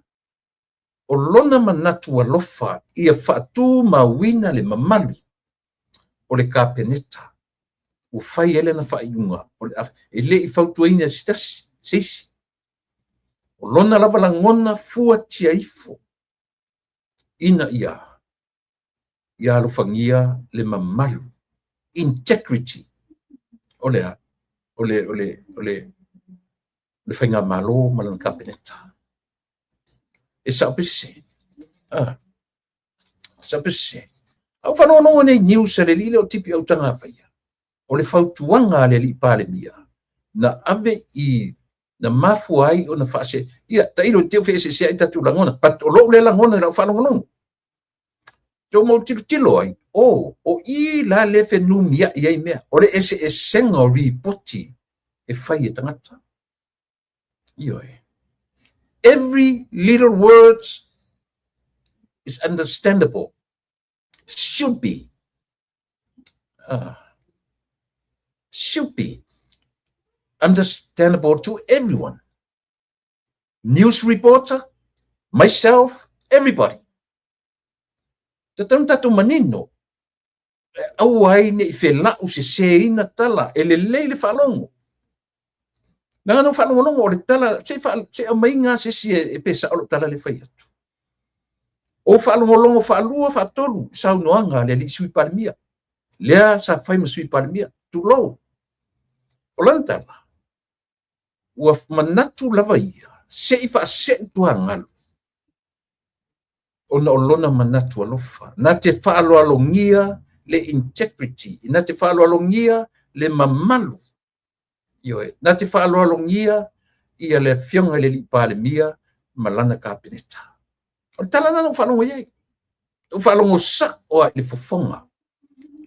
o lona manatu alofa ia faatumauina le mamalu o le Kapeneta. Ua fai ai lana faaiuga, e le i fautuaina se tasi, se isi. O lona lava lagona fuatia ifo ina ia alofagia le mamalu, integrity, o le o le o le o le le faigamalo ma lana Kapeneta. E sao pe sese. Sao pe sese. A ua faalogologo nei news a le alii lea o Tipi Autagavaia, o le fautuaga a le alii Palemia na ave i na mafua ai ona faase, ia tailo i te feeseeseai tatou lagona, but o lou lea lagona i lau faalogologo. Te o mau tilotilo ai, o i la le fenumiai ai mea, o le eseesega o ripoti e fai e tagata. Ioe. Every little words is understandable. Should be. Should be understandable to everyone. News reporter, myself, everybody. Tatau tatou manino, e aua ai ne i felau seseina tala, e lelei le faalogo. Leaga na faalogologo o le tala, se aumai se isi e pe sao lou tala le fai atu. Ou faalogologo faalua faatolu i saunoaga a le alii Sui Palemia, lea sa fai ma Sui Palemia, tulou. O lana tala, ua manatu lava ia se i faasee tuagalu ona o lona manatu alofa, na te faaaloalogia le integrity, na te faaaloalogia le mamalu, ioe, na te faaaloalogia ia le afioga i le alii Palemia ma lana Kapeneta. O le tala lena na ou faalogo i ai. Ou faalogo sao lava i le fofoga.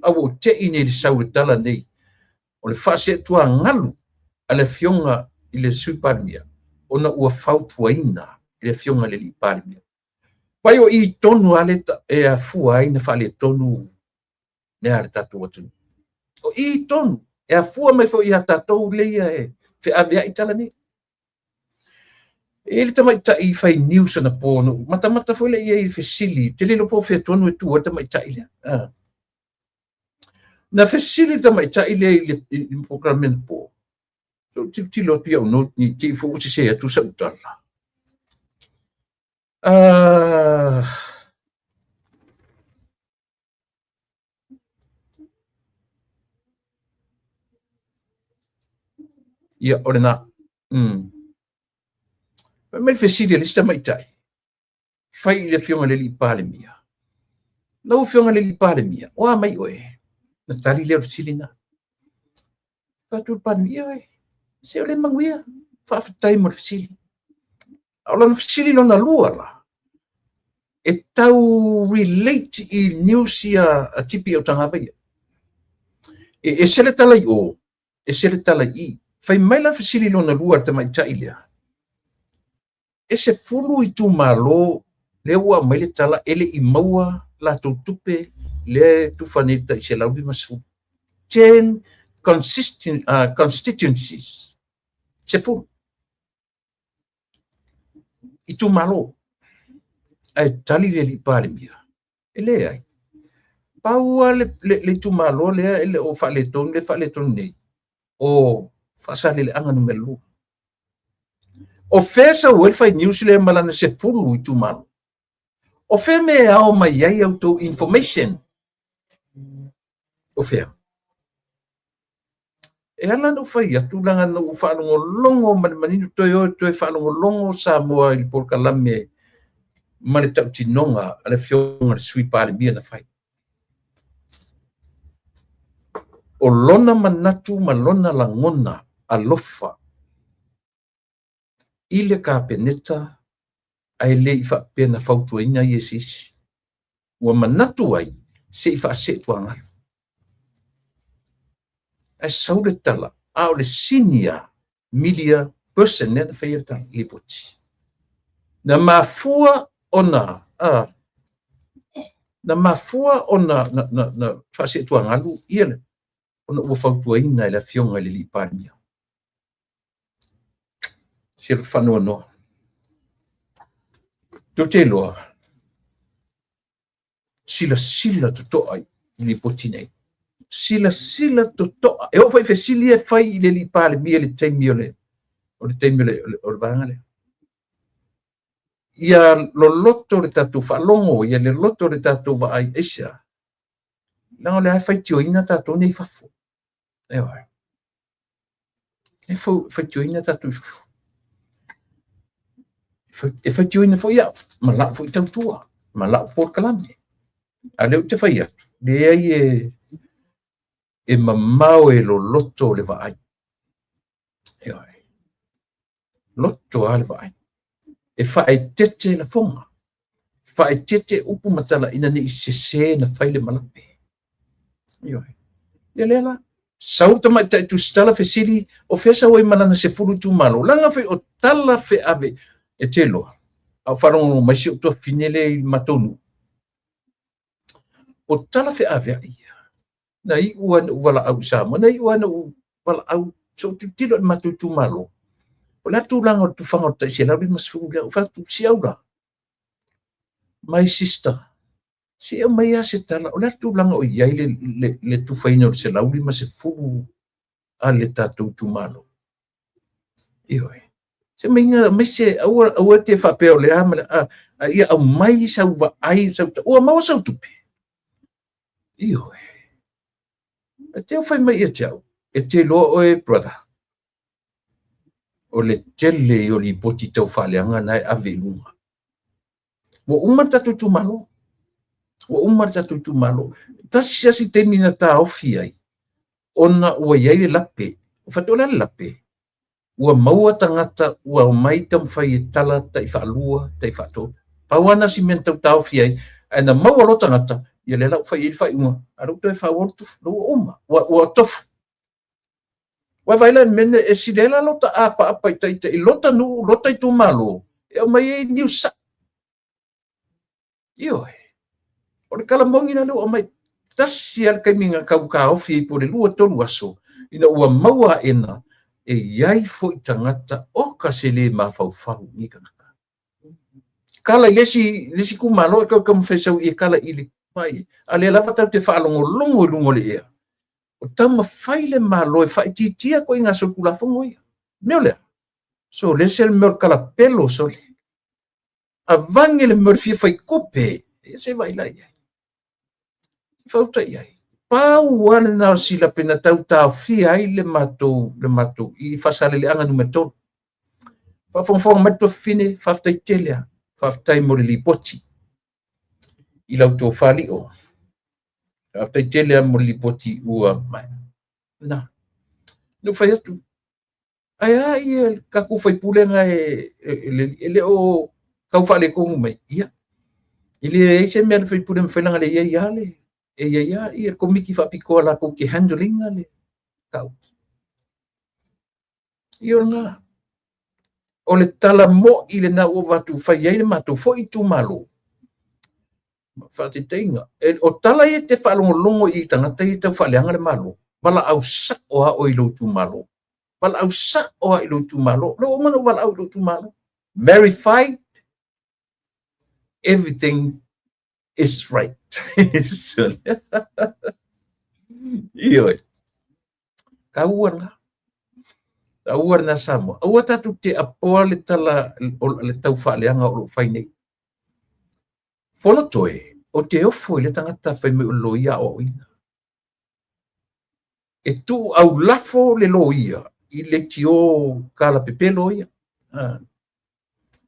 A ua ou tei nei i le sau o le tala nei, o le faaseetuagalu a le afioga i le Sui Palemia ona ua fautuaina e le afioga i le alii Palemia. Vai o i tonu lava le e afua ai na faaletonu mea a le tatou atunuu. O i tonu e afua mai foi ia tatou lea e feaveai tala nei. E i ai le tamaitai fai news anapo, na ou matamata foi lea i ai i le fesili, ou te le iloa po o fea tonu e tu ai le tamaitai lea. Na fesili le tamaitai lea i le polokalame anapo, se i ou tilotilo atu i au note ne i te i foi ua sese atu sau tala. Ia, o lena. Fai mai le fesili a le isi tamaitai, fai i le afioga i le alii Palemia. Lau afioga i le alii Palemia, o a mai oe? Na tali lea o le fesili lena. Fai atu le Palemia, ioe, se o lea e manuia, faafetai mo le fesili. A o lana fesili lona lua la, e tau relate i news ia a Tipi Autagavaia. E ese le tala i o, ese le tala i i. Fai mai la fesili lona lua a le tamaitai lea, e 10 itumalo lea ua aumai le tala e le i maua latou tupe lea e tufa nei tai 150. 10 constituencies, 10 itumalo. Ae tali le alii Palemia, e leai. Pau lava le itumalo lea e le o faaletonu, le faaletonu nei, o Faasaleleaga numera 2. O fea sau ai le fai news lea ma lana 10 itumalo? O fea mea e ao mai ai a outou information? O fea? E ala ona ou fai atu, leaga na ou faalogologo ma le manino, toe o toe faalogologo Samoa i le polokalame ma le tautinoga a le afioga i le Sui Palemia na fai. O lona manatu ma lona lagona alofa i le Kapeneta ae le i faapea na fautuaina ia e se isi. Ua manatu ai se i faaseetuagalu. Ae sau le tala, a o le senior media person lea na faia le tala lipoti. Na mafua ona na faaseetuagalu ia le ona ua fautuaina e le afioga i le alii Palemia. Se faanoanoa. Tou te iloa, silasila totoa i lipoti nei. Silasila totoa. E oo foi i fesili e fai i le alii Palemia i le taimi o le vaega lea. Ia loloto le tatou faalogo, ia loloto le tatou vaai, aisea? Leaga o lea e faitioina tatou nei i fafo. Ioe. E faitioina tatou i fafo. E faitioina foi au, ma lau foi tautua, ma lau polokalame. A o lea ou te fai atu, leai e mamao e loloto le vaai. Ioe. Loto lava le vaai. E faaeteete lafoga, faaeteete upu ma tala ina ne i sese na fai le malape. Ioe. Ia lea la, sau tamaitai tusitala fesili, o fea sau ai ma lana 10 itumalo. Leaga foi o tala feave e te iloa. A o faalogologo mai si ou tuafafine lea i le matou nuu. O tala feaveai ia. Na iu lava ina ou valaau i Samoa, na iu lava ina ou valaau, se i ou tilotilo i le matou itumalo. O le a le tulaga o le tufaga o le tai 150 lea? Ou fai atu, siau la, my sister, se i aumai lava se tala, o le a le tulaga o i ai le tufaina o le 150 a le tatou itumalo? Ioe. Se maiga, mai se, aua, aua te faapea o le a ma le a. A ia aumai sau vaai, sau ua maua sau tupe. Ioe. E te fai mai ia te au, e te iloa oe, brother, o le tele o lipoti tau faaleaga na e ave i luga. Ua uma le tatou itumalo. Ua uma le tatou itumalo. Tasi asi taimi na taofi ai, ona ua i ai le lape. Ua fai atu o le a le lape? Ua maua tagata ua omai taumafai e tala tai faalua, tai faatolu. Pau lava na si mea na tau taofi ai, ae na maua loa tagata, ia lea la ua fai i ai le faaiuga, a o lea ua toe faaauau le tufu, lea ua uma, ua tofu. Ua vaai la i le mea e sili ai la lota apaapa i ita i lota nuu, lota itumalo, e aumai ai news sao. Ioe. O le tala moni la lea ua aumai. Tasi lava le taimi na tau taofi ai po o le 2, 3 aso, ina ua maua aena, e i ai foi tagata oka se le mafaufau i tagata. Kala i le isi itumalo e tau taumafai sau i e kala i le mai. A lea lava tatou te faalogologo i luga o le ea. O taumafai le Malo e faaitiitia ituaiga solitulafono ia. Mea o lea, so le ese le mea o le kalapelo sole. Avane le mea o le fia fai tupe, ia se vaai la i ai. Fauta i ai. Pau lava lena o si lape na tau taofia ai le matou i Faasaleleaga Nu.3. Faafogafoga mai le tuafafine, faafetai tele lava. Faafetai mo le lipoti i lau tofa lio. Faafetai tele lava mo le lipoti ua mai. Na, na fai atu, ae a ia tatou faipule na e le o tau faaletonu mai. Ia, e leai se mea le faipule mafai lana le iai lava le, e iai lava ia komiti faapitoa latou te handle ina le tau. Ia o lena. O le tala moi lena ua avatu fai ai le matou foi itumalo. Faataitaiga, o tala ia te faalogologo i tagata ia tau faaleaga le Malo, valaau sao lava oe i lou itumalo. Valaau sao lava i lou itumalo. Lea ua uma ona ou valaau i lou itumalo. Verify everything is right. Ioe. Taua lena. Taua lena Samoa. Aua tatou te apoa le tala o le tau faaleaga o lo o fai nei. Fono toe, o te ofo i le tagata fai mai o le loia aoaoina. E tuu aulafo le loia i le tio kala pepelo ia.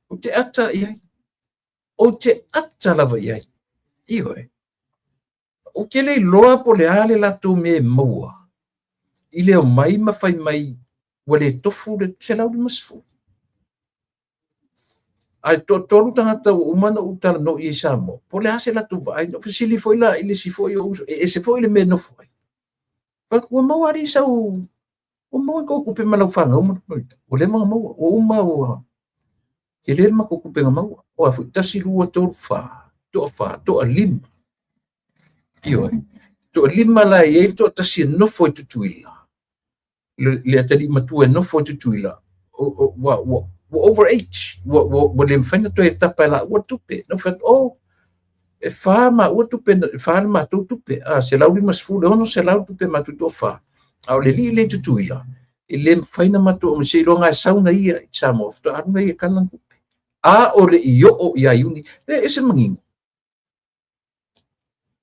O te ata i ai. O te ata lava i ai. Ioe. O te le iloa po le a le latou mea e maua i le omai ma fai mai ua le tofu le 150. Ae toatolu tagata ua uma ona ou talanoa i ai Samoa, po o le a se latou vaai. Na ou fesili foi la i le isi foi o uso, e ese foi le mea e nofo ai. Ua maua alii sau, ua maua tou tupe ma lau fanau ma ua leva ona maua, ua uma ua tele le matou tupe na maua. O a foi, 1, 2, 3, 4, toa 4, toa 5. Ioe. Toa 5 la e i ai le toatasi e nofo i Tutuila. Le atalii matua e nofo i Tutuila, ua over age, ua le mafai ona toe tapa e laua le tupe. Na fai atu, oh, e 4 maua tupe, e 4 le matou tupe, 150, le 600 tupe matou toa 4. A o le alii le i Tutuila, e le mafai na matou, seiloga e sau na ia i Samoa, faatoa alu na ia tala na tupe. A o le i oo ia Iuni, le ese manino.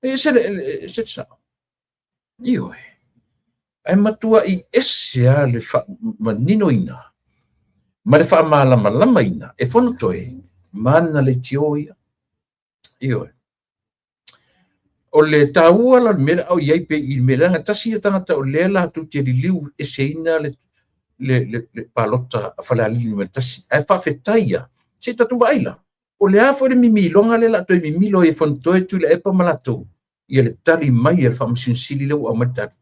E ese le sao. Ioe. Ae matua i ese a le faamaninoina ma le faamalamalamaina e fono toe mana le tio ia. Ioe. O le taua la le mea lea au i ai pe i le mea leaga tasi ia tagata o lea latou te liliu eseina le palota a Falealili Nu.1. Ae faafetai ia, se i tatou vaai la. O le a foi le mimiloga lea la toe mimilo ai e fono toe Tuilaepa ma latou, ia le tali mai a le Faamasino Sili lea ua aumai le tali.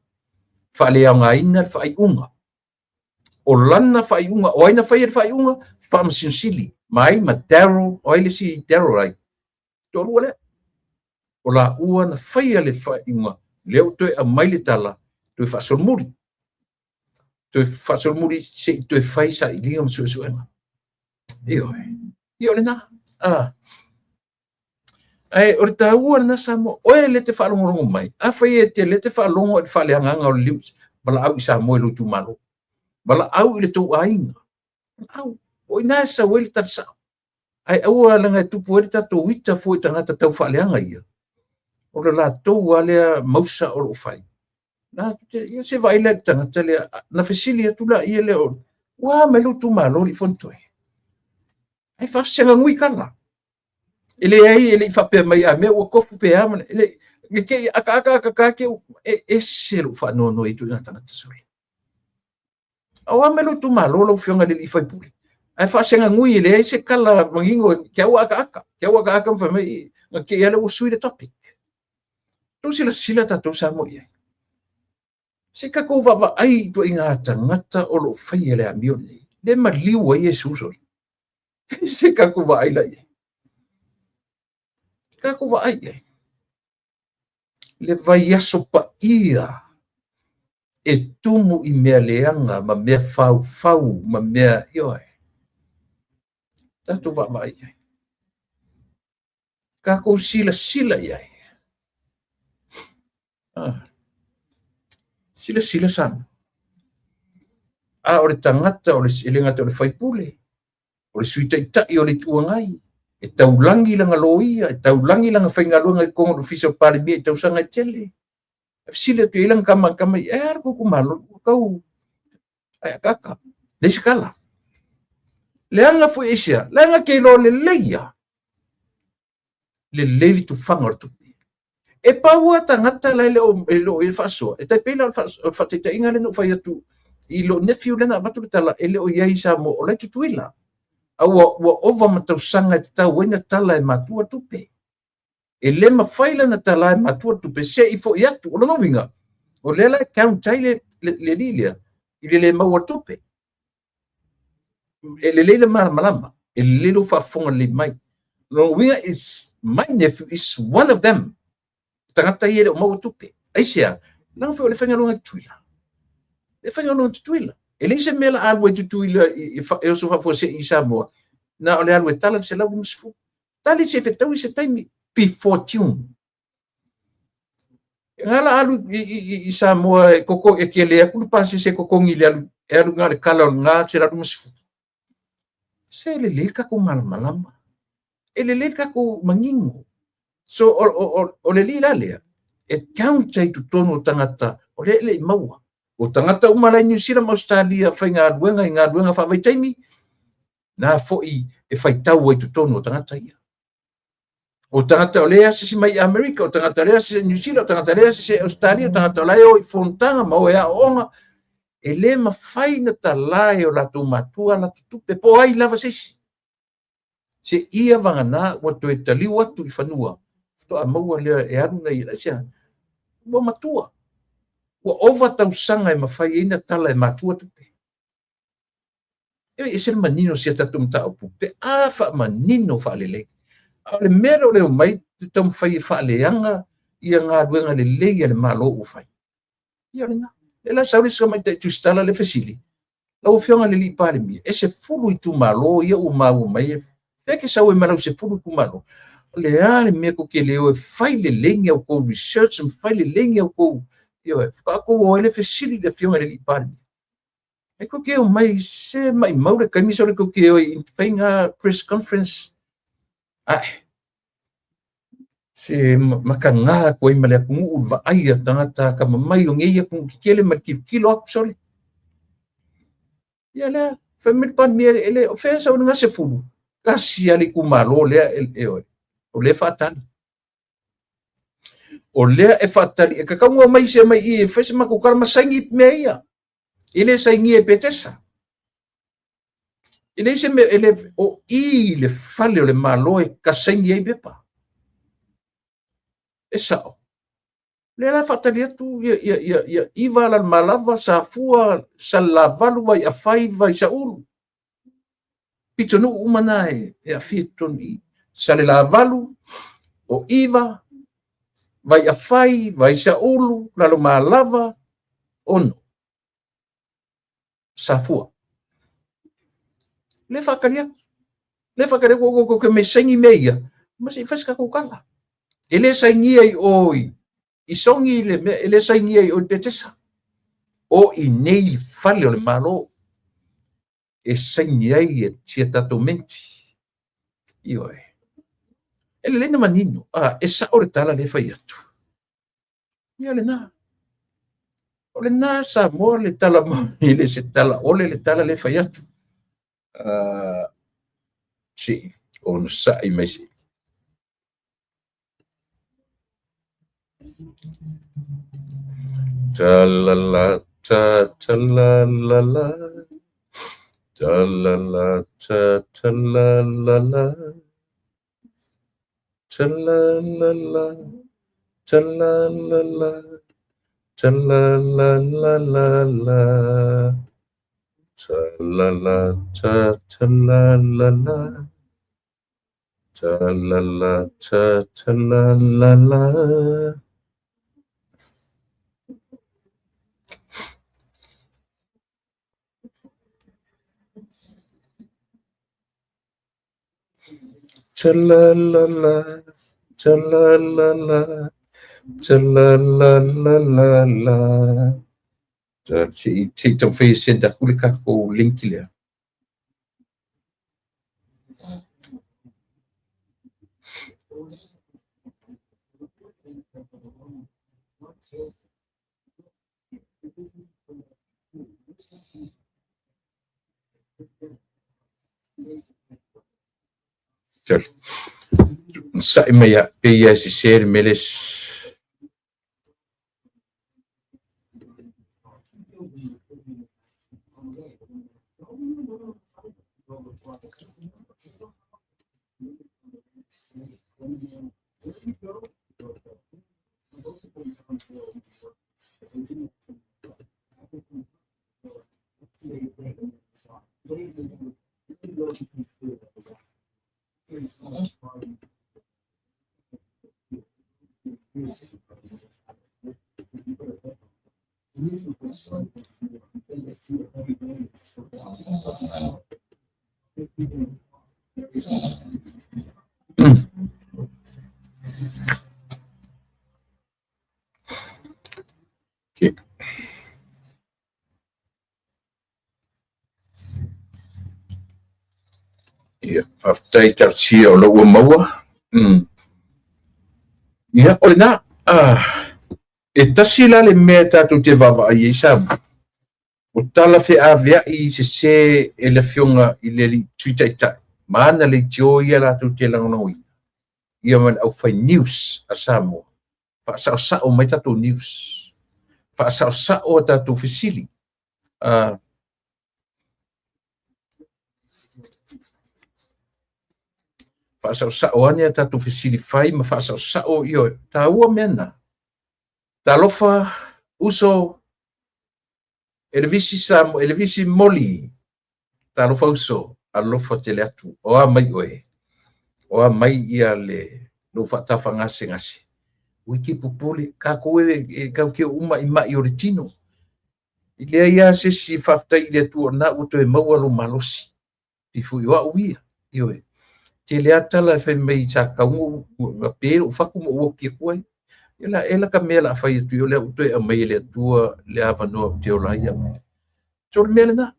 Faaleaogaina le faaiuga. O lana faaiuga, o ai na faia le faaiuga? Faamasino Sili. Ma ai ma Daryl, o ai le isi Daryl ai? Toalua lea. O laua na faia le faaiuga, lea ua toe aumai le tala, toe faasolomuli. Toe faasolomuli se i toe fai sailiga ma suesuega. Ioe. Ia o lena. Ae o le taua lena Samoa, oe le te faalogologo mai, afai e te le te faalogo i le faaleagaga o le liu, valaau i Samoa i lou itumalo. Valaau i le tou aiga. Valaau. O i ina e sau ai le tala sao. Ae aua leaga e tupu ai le tatou ita fua i tagata tau faaleaga ia, o le latou lava lea mausa o lo o fai. Na, ia se vaai lea i le tagata lea, na fesili atu laia lea, ua a mai lou itumalo alii Fonotoe? Ae faafesagagui tala. E leai, e le i faapea mai a mea ua tofu pe a, e le i te i akaaka akaka te e ese lou faanoanoa i ituaiga tagata sole. A o a mai lou itumalo lau Afioga i le sui usufono? Ae faasegagui e leai se tala manino te au akaaka, te au akaaka ma fai mai na te i lea ua sui le topic. Tou silasila tatou Samoa i ai. Se i tatou vaavaai i ituaiga tagata o lo o faia le amio lenei. Le maliu ai Iesu sole. Se i tatou vaai la i ai. Tatou vaai i ai. Le vaiaso paia e tumu i mea leaga ma mea faufau ma mea, ioe. Tatou vaavaai i ai. Tatou silasila i ai. Ah. Silasila Samoa. A o le tagata o le, e le gata o le faipule, o le Sui Taitai o le Itu Agai, e taulagi lana loia, e taulagi lana faigaluega i totonu o le Ofisa o Palemia i tausaga e tele. E fesili atu i ai lana tama, tama e a le tou itumalo, ua tau ai akaaka, leai se tala. Leaga foi aisea? Leaga te iloa lelei lava lelei le tufaga o le tupe. E pau lava tagata la e le o e le o i le faasoa, e tai pei la o le faataitaiga lea na ou fai atu i lou nephew lea na avatu le tala e le o i ai i Samoa, o la e i Tutuila. A ua ova ma tausaga e tatau ai ona tala e matua tupe. E le mafai la ona tala e matua tupe se i foi atu. O lona uiga, o lea la e count ai le alii lea i le le maua tupe. E lelei le malamalama, e lelei lou faafofoga lelei mai. O lona uiga, is, my nephew is one of them. Tagata ia e le o maua tupe. Aisea? Leaga foi o le faigaluega i Tutuila. Le faigaluega i Tutuila. E leai se mea la alu ai Tutuila e oso faafuasei i Samoa, na o le alu e tala le 150. Tali se fetaui se taimi before June. E nga la alu i Samoa e koko e tele atu le pasese e totogi i le alu e alu na o le tala o lena 150. Se lelei le tatou malamalama. E lelei le tatou manino. So o le alii la lea, e count ai i totonu o tagata o lea e le i maua. O tagata uma la i Niu Sila ma Ausetalia faigaluega i galuega faavaitaimi, na foi e faitau ai i totonu o tagata ia. O tagata o lea e asiasi mai i Amerika, o tagata o lea e asiasi i Niu Sila, o tagata o lea e asiasi i Ausetalia, o tagata o la e o i fonotaga ma o e aooga, e le mafai ona tala e o latou matua latou tupe, po o ai lava se isi. Seia vagana ua toe taliu atu i fanua, faatoa maua lea e alu nai aisea, ua matua, ua ova tausaga e mafai ai ona tala e matua tupe. E ese le manino o si a tatou mataupu pe a faamanino faalelei. A o le mea lea o le omai taumafai e faaleaga ia galuega lelei a le Malo ua fai. Ia o lena. Lea la sau le isi tamaitai tusitala le fesili, lau Afioga i le alii Palemia, e 10 itumalo ia ua maua mai e fea e te sau ai ma lau 10 itumalo? O le a le mea tou te le o e fai lelei ni a outou research ma fai lelei ni a outou, ioe, faatoa outou o ai le fesili i le Afioga i le alii Palemia. E tou te omai se maimau le taimi sole tou te o i fai press conference. Ae, se mataga atu ai ma le atunuu le vaai a tagata atamamai o nei atunuu tetele ma le tilotilo atu sole. Ia lea, fai mai le Palemia, e le, o fea sau lena 10, tasi lava le itumalo lea, e, o lea e faatali. O lea e faatali, e tatau ona omai se mai i e fai se matou tala ma saini mea ia. E le sainia e Petesa. E leai se mea, e le, o i le fale o le Malo e kasaini ai pepa. E sao. Lea la faatali atu ia, ia, ia, ia Iva Lalomalava, Safua, Salelavalu, Vaiafai, Vaisaulu. Pitonuu uma na e aafia i totonu i i. Salelavalu, o Iva, Vaiafai, Vaisaulu, Lalomalava, Ono, Safua. Lea faatali atu. Lea faatali atu, ua tou mai saini mea ia, ma se i fai se tatou tala. E le sainia i o i Sogi le mea, e le sainia i o i Petesa. O i nei fale o le Malo e saini ai e sia tatou menti. Ioe. E lelei na manino, e sa'o le tala lea e fai atu. Ia lena. O lena Samoa le tala moni, le se tala ole le tala lea e fai atu. Se i onosai mai se. Ta la la ta ta la la la. Ta la la ta ta la la la. Ta la la la. Ta la la la. Ta la la la la la. Ta la la ta ta la la la. Ta la la ta ta la la la. Ta la la la, ta la la la, ta la la la la la. Ta se i se i taumafai e send atu le tatou link lea. Onosai mai lava pei lava e sese le mea lea. Okay. Ia, faafetai talosia o lou ua maua. Ia, o lena. E tasi la le mea tatou te vaavaai ai Samoa. O tala feaveai sese e le afioga i le alii Sui Taitai ma ana leitio ia latou te lagolagoina. Ia ma le aufai news a Samoa. Faasaosao mai tatou news. Faasaosao a tatou fesili. Faasaosao ane a tatou fesili fai ma faasaosao, ioe, taua mea na. Talofa uso Elevisi Samo, Elevisi Moli. Talofa uso, alofa tele atu. O a mai oe? O a mai ia le lou faatafagasegase? Ua e te popole, tatou e tatou te oo uma i mai o le tino. E leai lava se isi e faafetai i le Atua o lena ua toe maua lou malosi. Pei foi o au ia, ioe. Tele lava tala e fai mai sa tatau ona pe lou fatu ma ou oti atu ai. Ia la ea la ka mea o le a fai atu ai, o lea ua toe aumai e le Atua le avanoa ou te ola ai au. So o le mea lena.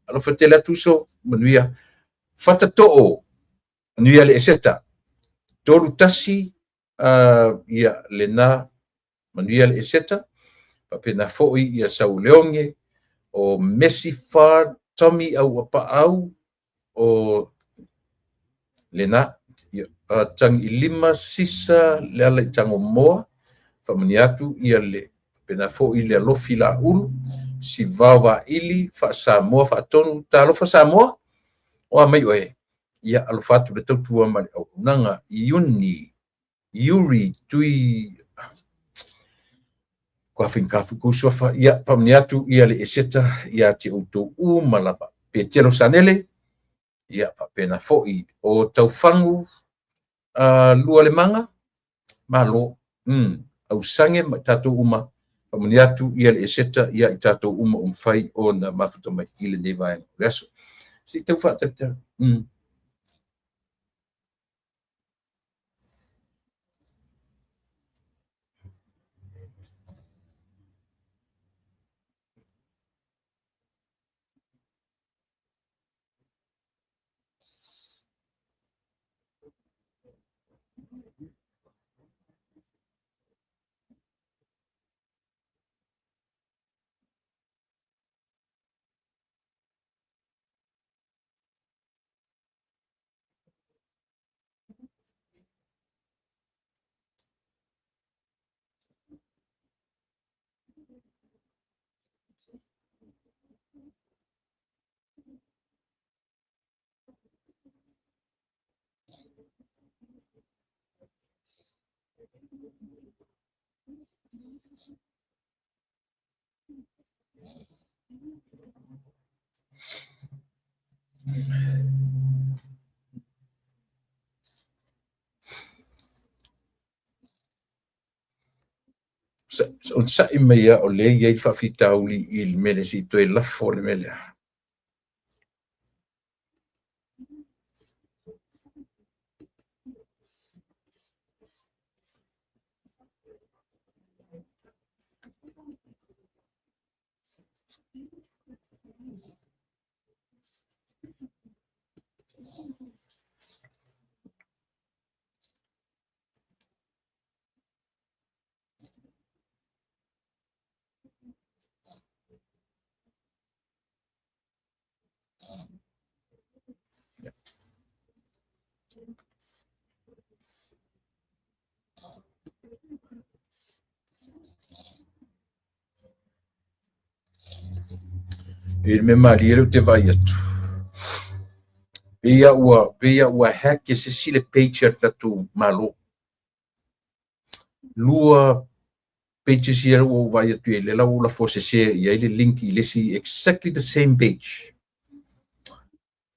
Alofa tele atu uso, manuia. Fata too, manuia le eseta. 3 1, ia lena, manuia le eseta. Faapena foi ia Sauleoge, o Messi Far, Tommy Auapaau, o lena, ia, tagi i lima sisa le ala i Tagomoa, faamanuia atu ia le faapena foi le alofi Laulu, Sivao Vaili, Faa-Samoa Faatonu, talofa Samoa, o a mai oe? Ia alofa atu le tautua ma le auaunaga, Iuni, Yuri, Tui, kua faigata foi kou suafa, ia faamanuia atu ia le eseta ia te outou uma lava. Petelo Sanele, ia faapena foi o Taufagu lua le maga, malo, ausage ma i tatou uma, faamanuia atu ia le eseta ia i tatou uma ua mafai ona mafuta mai i lenei vaega o le aso. Se i tau faatalitali. Onosai mai lava o lea e i ai le faafitauli i le mea lea se i toe lafo le mea lea. I le mea malie lea ou te vaai atu, pei lava ua, pei lava ua hack e se isi le page a le tatou Malo. 2 pages ia ua ou vaai atu i ai, lea la ua ou lafo sese i ai le link i le isi exactly the same page.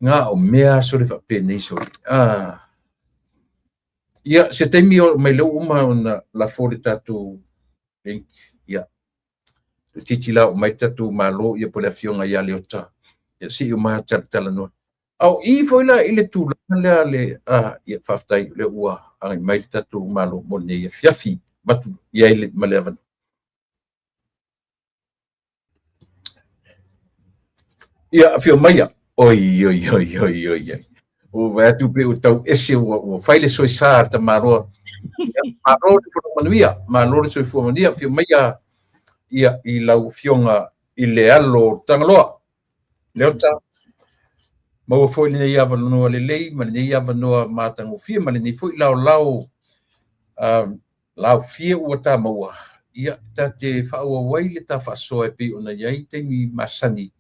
Ngā o mea sole faapenei sole. Ah. Ia, se taimi o mai lea ua uma ona lafo le tatou link. Ia, toeitiiti la oo mai le tatou Malo ia po o le Afioga ia Leota. Ia se i uma talatalanoa. A o i foi la i le tulaga lea le a ia faafetai o lea ua agai mai le tatou Malo mo lenei afiafi avatu i ai le, ma le avanoa. Ia, afio maia. Oi, oi, oi, oi, oi, oi. Ua vaai atu pe ua tau ese ua, ua fai le soesa a le tamaloa. Ia, malo le fono manuia, malo le soifua manuia. Afio maia ia, i lau afioga i le alo o Tagaloa. Leota, maua foi lenei avanoa lelei ma lenei avanoa matagofie ma lenei foi laolao laofie ua ta maua, ia, ta te faaauau ai le ta faasoa e pei ona i ai taimi masani,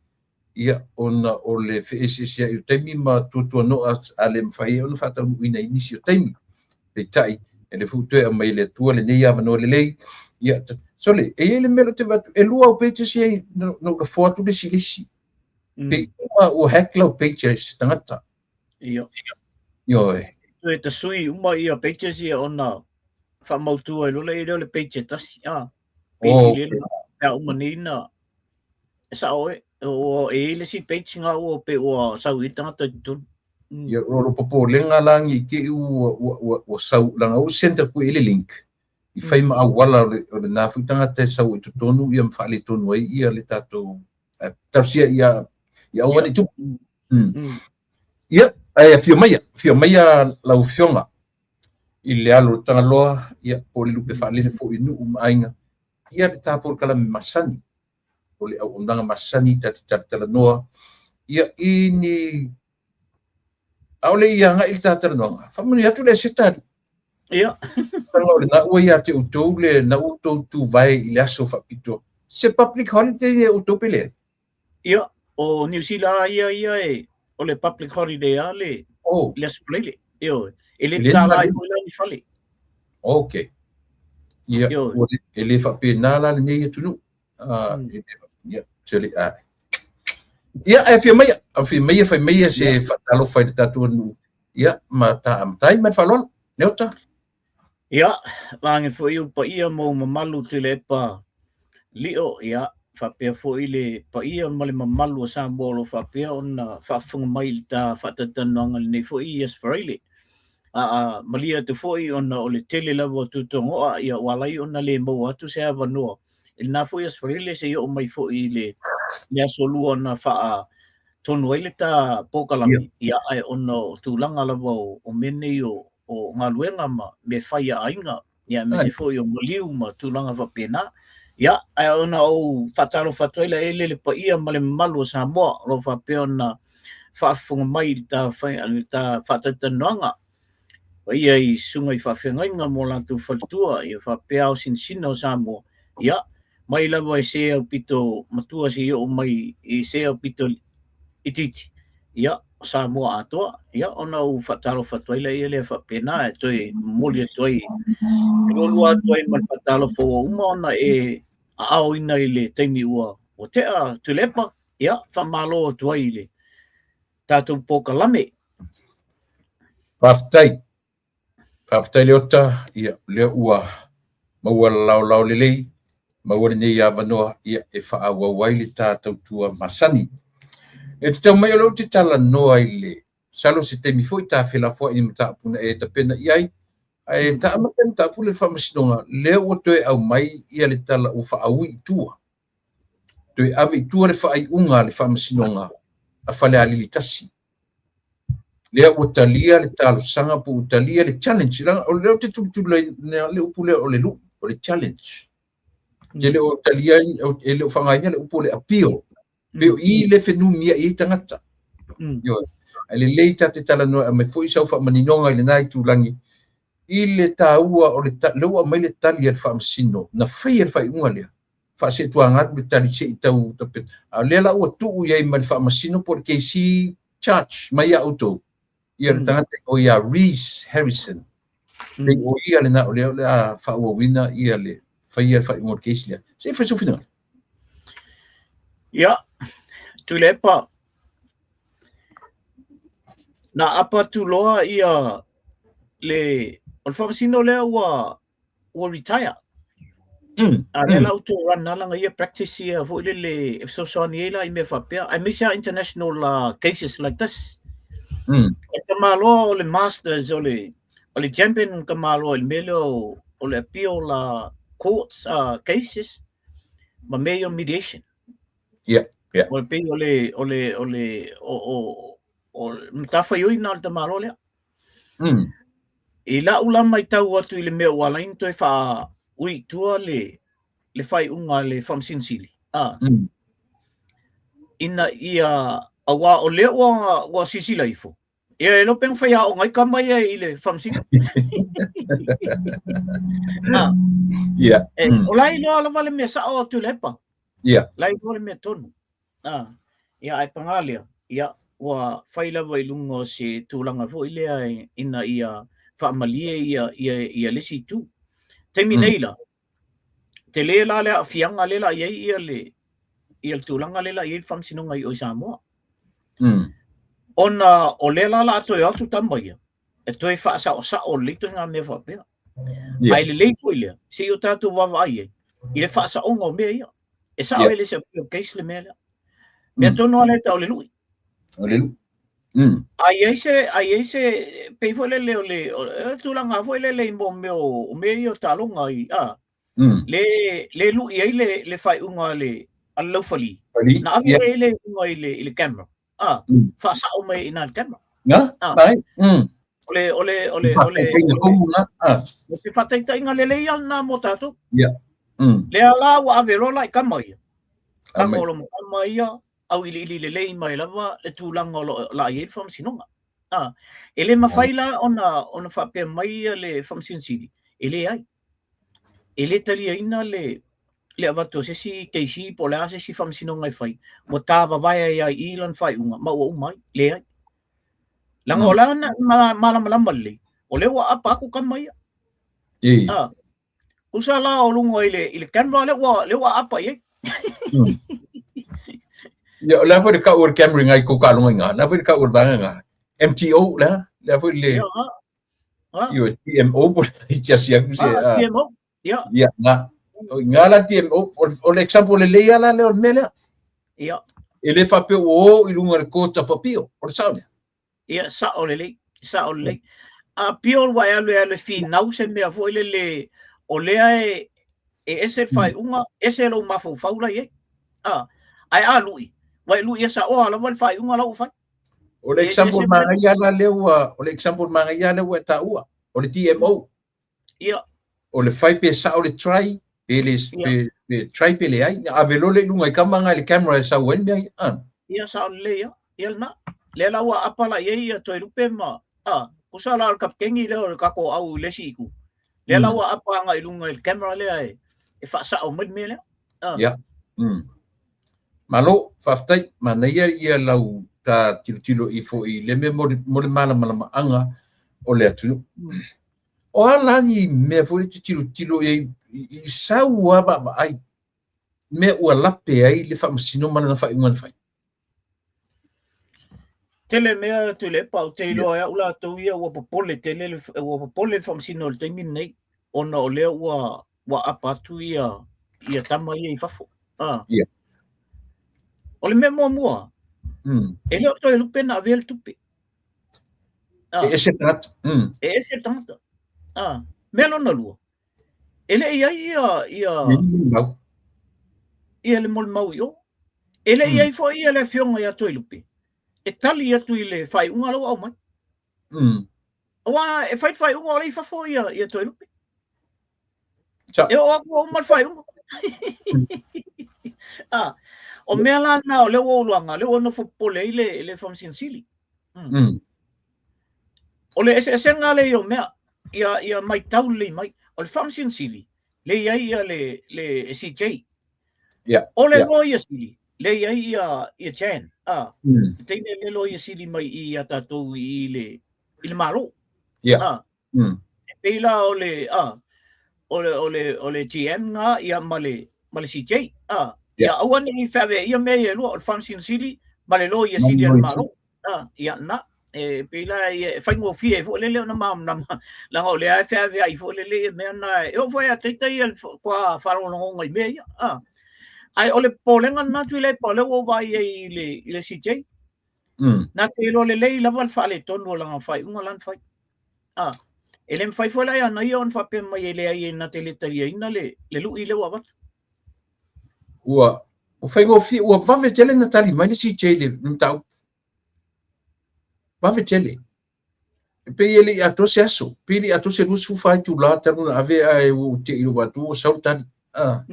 ia, ona o le feeseeseai o taimi ma tuatuanoa a le mafai ai ona faataunuuina i nisi o taimi. Peitai, e le foi ua toe aumai e le Atua lenei avanoa lelei, ia, sole, e i ai le mea lea ou te vaai atu, e 2 au pages ia na ou lafo atu le isi i le isi. Pei uma ua hack lau page e se tagata. Ia. Ioe. Toe tasui uma ia pages ia ona faamautu ai loa lea o le page e tasi. Ah, page Oh, le na pe a uma nei na e sao e o e i le isi page nga ua pe ua sau i tagata i totonu. Ia, o lo popolega la ngi te i ua, ua, ua, ua sau, langa ua send atu i le link, i fai ma auala o le, o lena foi tagata e sau i totonu ia ma faaletonu ai ia le tatou talosia ia, ia aua ne i tupu. Ia, ae afio maia, afio maia lau afioga i le alo o le Tagaloa, ia, po o le lupe faalele foi i nuu ma aiga, ia le ta polokalame masani, o le auaunaga masani ta te talatalanoa, ia, i ni, ʻaʻole i agai le ta talanoaga, faamanuia atu le Eseta alii. Ia. Leaga o lena ua ia te outou le, na ua outou tuvae i le aso faapitoa. Se public holiday ia outou pe leai? Ia, o Niu Sila lava ia ia e, o le public holiday lava le, Oh. le Aso Faraile. Ioe. E le E le tatala ai malie. foi la ni fale. Okay. Ia, Ioe. ua le, e le faapena la lenei atunuu. Ah, e le, ia, se le, ah. Ia, ae afio maia, afio maia, fai maia se faatalofa i le tatou atunuu. Ia, ma ta amatai ma le faaaloalo. Leota. Ia, vaeane foi ou paia ma ou mamalu Tuilaepa Lio, ia, faapea foi le paia ma le mamalu o Samoa o lo o faapea ona faafofoga mai i le ta faatalatalanoaga i lenei foi Aso Faraile. A malie atu foi ona o le tele lava o tuatuanoa, ia ua ala ai ona le maua atu se avanoa i lena foi Aso Faraile se i oo mai foi i le, le aso lua na faatonu ai le ta polokalame, ia, ae ona o tulaga lava o, o mea nei o, o galuega ma mea fai a aiga, ia, aemaise foi o maliu ma tulaga faapena. Ia, ae ona ou faatalofa atu ai laele le paia ma le mamalu o Samoa o lo o faapea ona faafofoga mai i le ta, le ta faatalatalanoaga. Paia i susuga i faafeagaiga ma o latou faletua, ia faapea ao sinasina o Samoa. Ia, mai lava i se aupito matua seia oo mai i se aupito itiiti. Ia, Samoa atoa. Ia, ona ou faatalofa atu ai laia lea faapena e toe momoli atu ai, e lualua atu ai ma le faatalofa ua uma ona e aaoina i le taimi ua tea Tuilaepa. Ia, faamalo atu ai i le tatou polokalame. Faafetai. Faafetai Leota, ia, lea ua maua le laolao lelei, maua lenei avanoa ia, e faaauau ai le ta tautua masani. E tatau mai o lea ou te talanoa i le masalo se taimi foi ta felafoai i mataupu na e tapena i ai, ae ta amata i mataupu le faamasinoga, lea ua toe aumai ia le tala ua faaui i tua. Toe ave i tua le faaiuga a le faamasinoga a Falealili 1. Lea ua talia le talosaga po ua talia le challenge. Leaga o lea ou te tulituli le upu lea o le lui, o le challenge. E le o talia, e le o faaaogaina le upu o le appeal. Pei o i le fenumiai ai tagata. Ioe. Ae lelei ta te talanoa e aumai foi sau faamaninoga i lena itulagi i le taua o le lea ua aumai le tali a le faamasino na faia le faaiuga lea faaseetuaga atu le tali se i tau tapena. A o lea la ua tuu i ai ma le faamasino po o le KC charge mai ia outou ia le tagata o ia Reece Harrison. Pei o ia lena o lea o le a faaauauina ia le faia le faaiuga o le case lea. Se i fai sou finagalo. Ia, Tuilaepa, na apa atu loa ia le, o le faamasino lea ua ua retire. A lea la ua toe run lava lana ia practice ia foi lele e fesoasoani ai la i mea faapea, aemaise lava international cases like this. O le tamaloa o le masters o le o le champion tamaloa i le mea lea o le appeal courts cases ma mea ia o mediation. Yeah. O le pei o le o le o le o o o le matafaioi lena o le tamaloa lea. I lau la matau atu i le mea ua ala ai ona toe faaui i tua le le faaiuga a le Faamasino Sili, a, ina ia, aua o lea ua ua silasila ifo, ia e le iloa pe na faiaoga ai tama ia i le Faamasino. A, e, o la e iloa lava le mea sao Tuilaepa. La e iloa le mea tonu. A, ia ae paga lea, ia ua fai lava i luga o se tulaga foi lea ina ia faamalie ia ia ia le isi itu. Taimi nei la, tele la le aafiaga lea la i ai ia le ia le tulaga lea la i ai le faamasinoga i o i Samoa. Ona o lea la la toe o atu tama ia, e toe faasaosao lelei ituaiga mea faapea. Ae lelei foi lea, se i o tatou vaavaai ai i le faasaoga o mea ia. E sao e le se appeal case le mea lea. Mea tonu lava lea e tau o le lui. O le lui. A i ai se, a i ai se, pei foi lele o le, o le tulaga foi lele i mo mea o, o mea ia o taaloga i, a, le, le lui ai le, le faaiuga a le, a le laufali. Fali. Na ave ai le iuga i le, i le camera. A, faasao mai i ina i le camera. Na, ai. O le, o le, o le, o le, o se faataitaiga lelei lava lena mo tatou. Lea la ua ave loa la i tama ia. Tago loa ma tama ia, auiliili lelei mai lava le tulaga o lo o la i ai le faamasinoga. A, e le mafai la ona, ona faapea mai le Faamasino Sili, e leai. E le taliaina le, le avatu o se isi KC po o le a se isi faamasinoga e fai, ua tavavae ai lava i i lana faaiuga ma ua uma ai. Leai. Leaga o la na malamalama lelei, o lea ua apa atu tama ia. A, tusa la o luga i le, i le camera lea ua, lea ua apa i ai. Ia, o le a foi le kau o le camera i ngai kou taaloga i ina, o le a foi le kau o le vaega i ina? MTO, le a? Le a foi le... Ia, a. Ioe, TMO po o le siasi atu se... A, TMO, ia. Ia, na. O i ina la TMO, o le example lelei lava la lea o le mea lea. Ia. E le faapea ua o i luga o le Court of Appeal, o le sao lea. Ia, sao lelei, sao lelei. Appeal ua e alu e alu e finau se mea foi lele o lea e e ese le faaiuga, ese lou mafaufau la i ai. A, ae a lui, ua e lui e saoa lava le faaiuga la ua fai. O le example manaia la lea ua, o le example manaia lea ua e taua, o le TMO. Ia. O le fai pe sao le try, pe le, pe, pe try pe leai, na ave loa le i luga i tama na i le camera e sau ai le mea ia. Ah. Ia, sao lelei ia. Ia lena. Lea la ua apa la i ai ia Toelupe ma, ah, tusa la o le kapiteni lea o le tatou au i le isi itu. Lea la ua apa agai i luga i le camera lea e, e faasao mai le mea lea. Ah. Ia. Malo, faafetai, manaia ia lau ta tilotilo ifo i le mea mo le malamalamaaga o le atunuu. O a la ni mea foi le te tilotilo i ai i sau lava vaavaai mea ua lape ai le Faamasino ma lana faaiuga na fai? Tele mea Tuilaepa, ou te iloa e au latou ia ua popole tele le, ua popole le Faamasino i le taimi lenei ona o lea ua ua apa atu ia ia tama ia i fafo. Ah. Yeah. O le mea muamua, e le o Toelupe na avea le tupe. Ah. E ese le tagata. E ese le tagata. Ah. Mea lona lua, e le i ai ia ia ia le molimau i o. E le i ai foi ia le afioga ia Toelupe e tali atu i le faaiuga la ua aumai. Aua e fai le faaiuga o lea i fafo ia, ia Toelupe. E oo atu ua uma le faaiuga. Ah, o mea la na o lea ua ou iloaga, lea ua nofo popole ai le, le Faamasino Sili. O le eseesega lea o mea, ia, ia maitau lelei mai. O le Faamasino Sili, lea i ai ia le, le CJ. O le Loia Sili, lea i ai ia, ia Jan. Ah, le teine le Loia Sili mai i ia tatou i le, i le Malo. Ah, e pei la o le, ah, o le, o le, o le GM nga ia ma le, ma le CJ. Ah, ia aua ne i feaveaia mea ia e lua, o le Faamasino Sili ma le Loia Sili a le Malo. Ah, ia na, e pei la e faigofie ai foi lele ona malamalama, leaga o lea e feaveai foi lele ia mea na, e oo foi ia te ita ia faatoa faalogologoga i mea ia. Ah. Ae o le popolega lena Tuilaepa, o lea ua ou vaai ai i le, i le CJ. Na te iloa lelei lava le faaletonu o lana faaiuga la na fai. Ah. E le mafai foi la e ana ia ona faapea mai e leai e na te le taliaina le, le lui lea ua avatu. Ua, ua faigofie, ua vave tele na tali mai le CJ i le mataupu. Vave tele. E pei e le i atoa se aso, pei e le i atoa se 24 itula talu na ave ae ua ou te i lou atu ua sau le tali. Ah.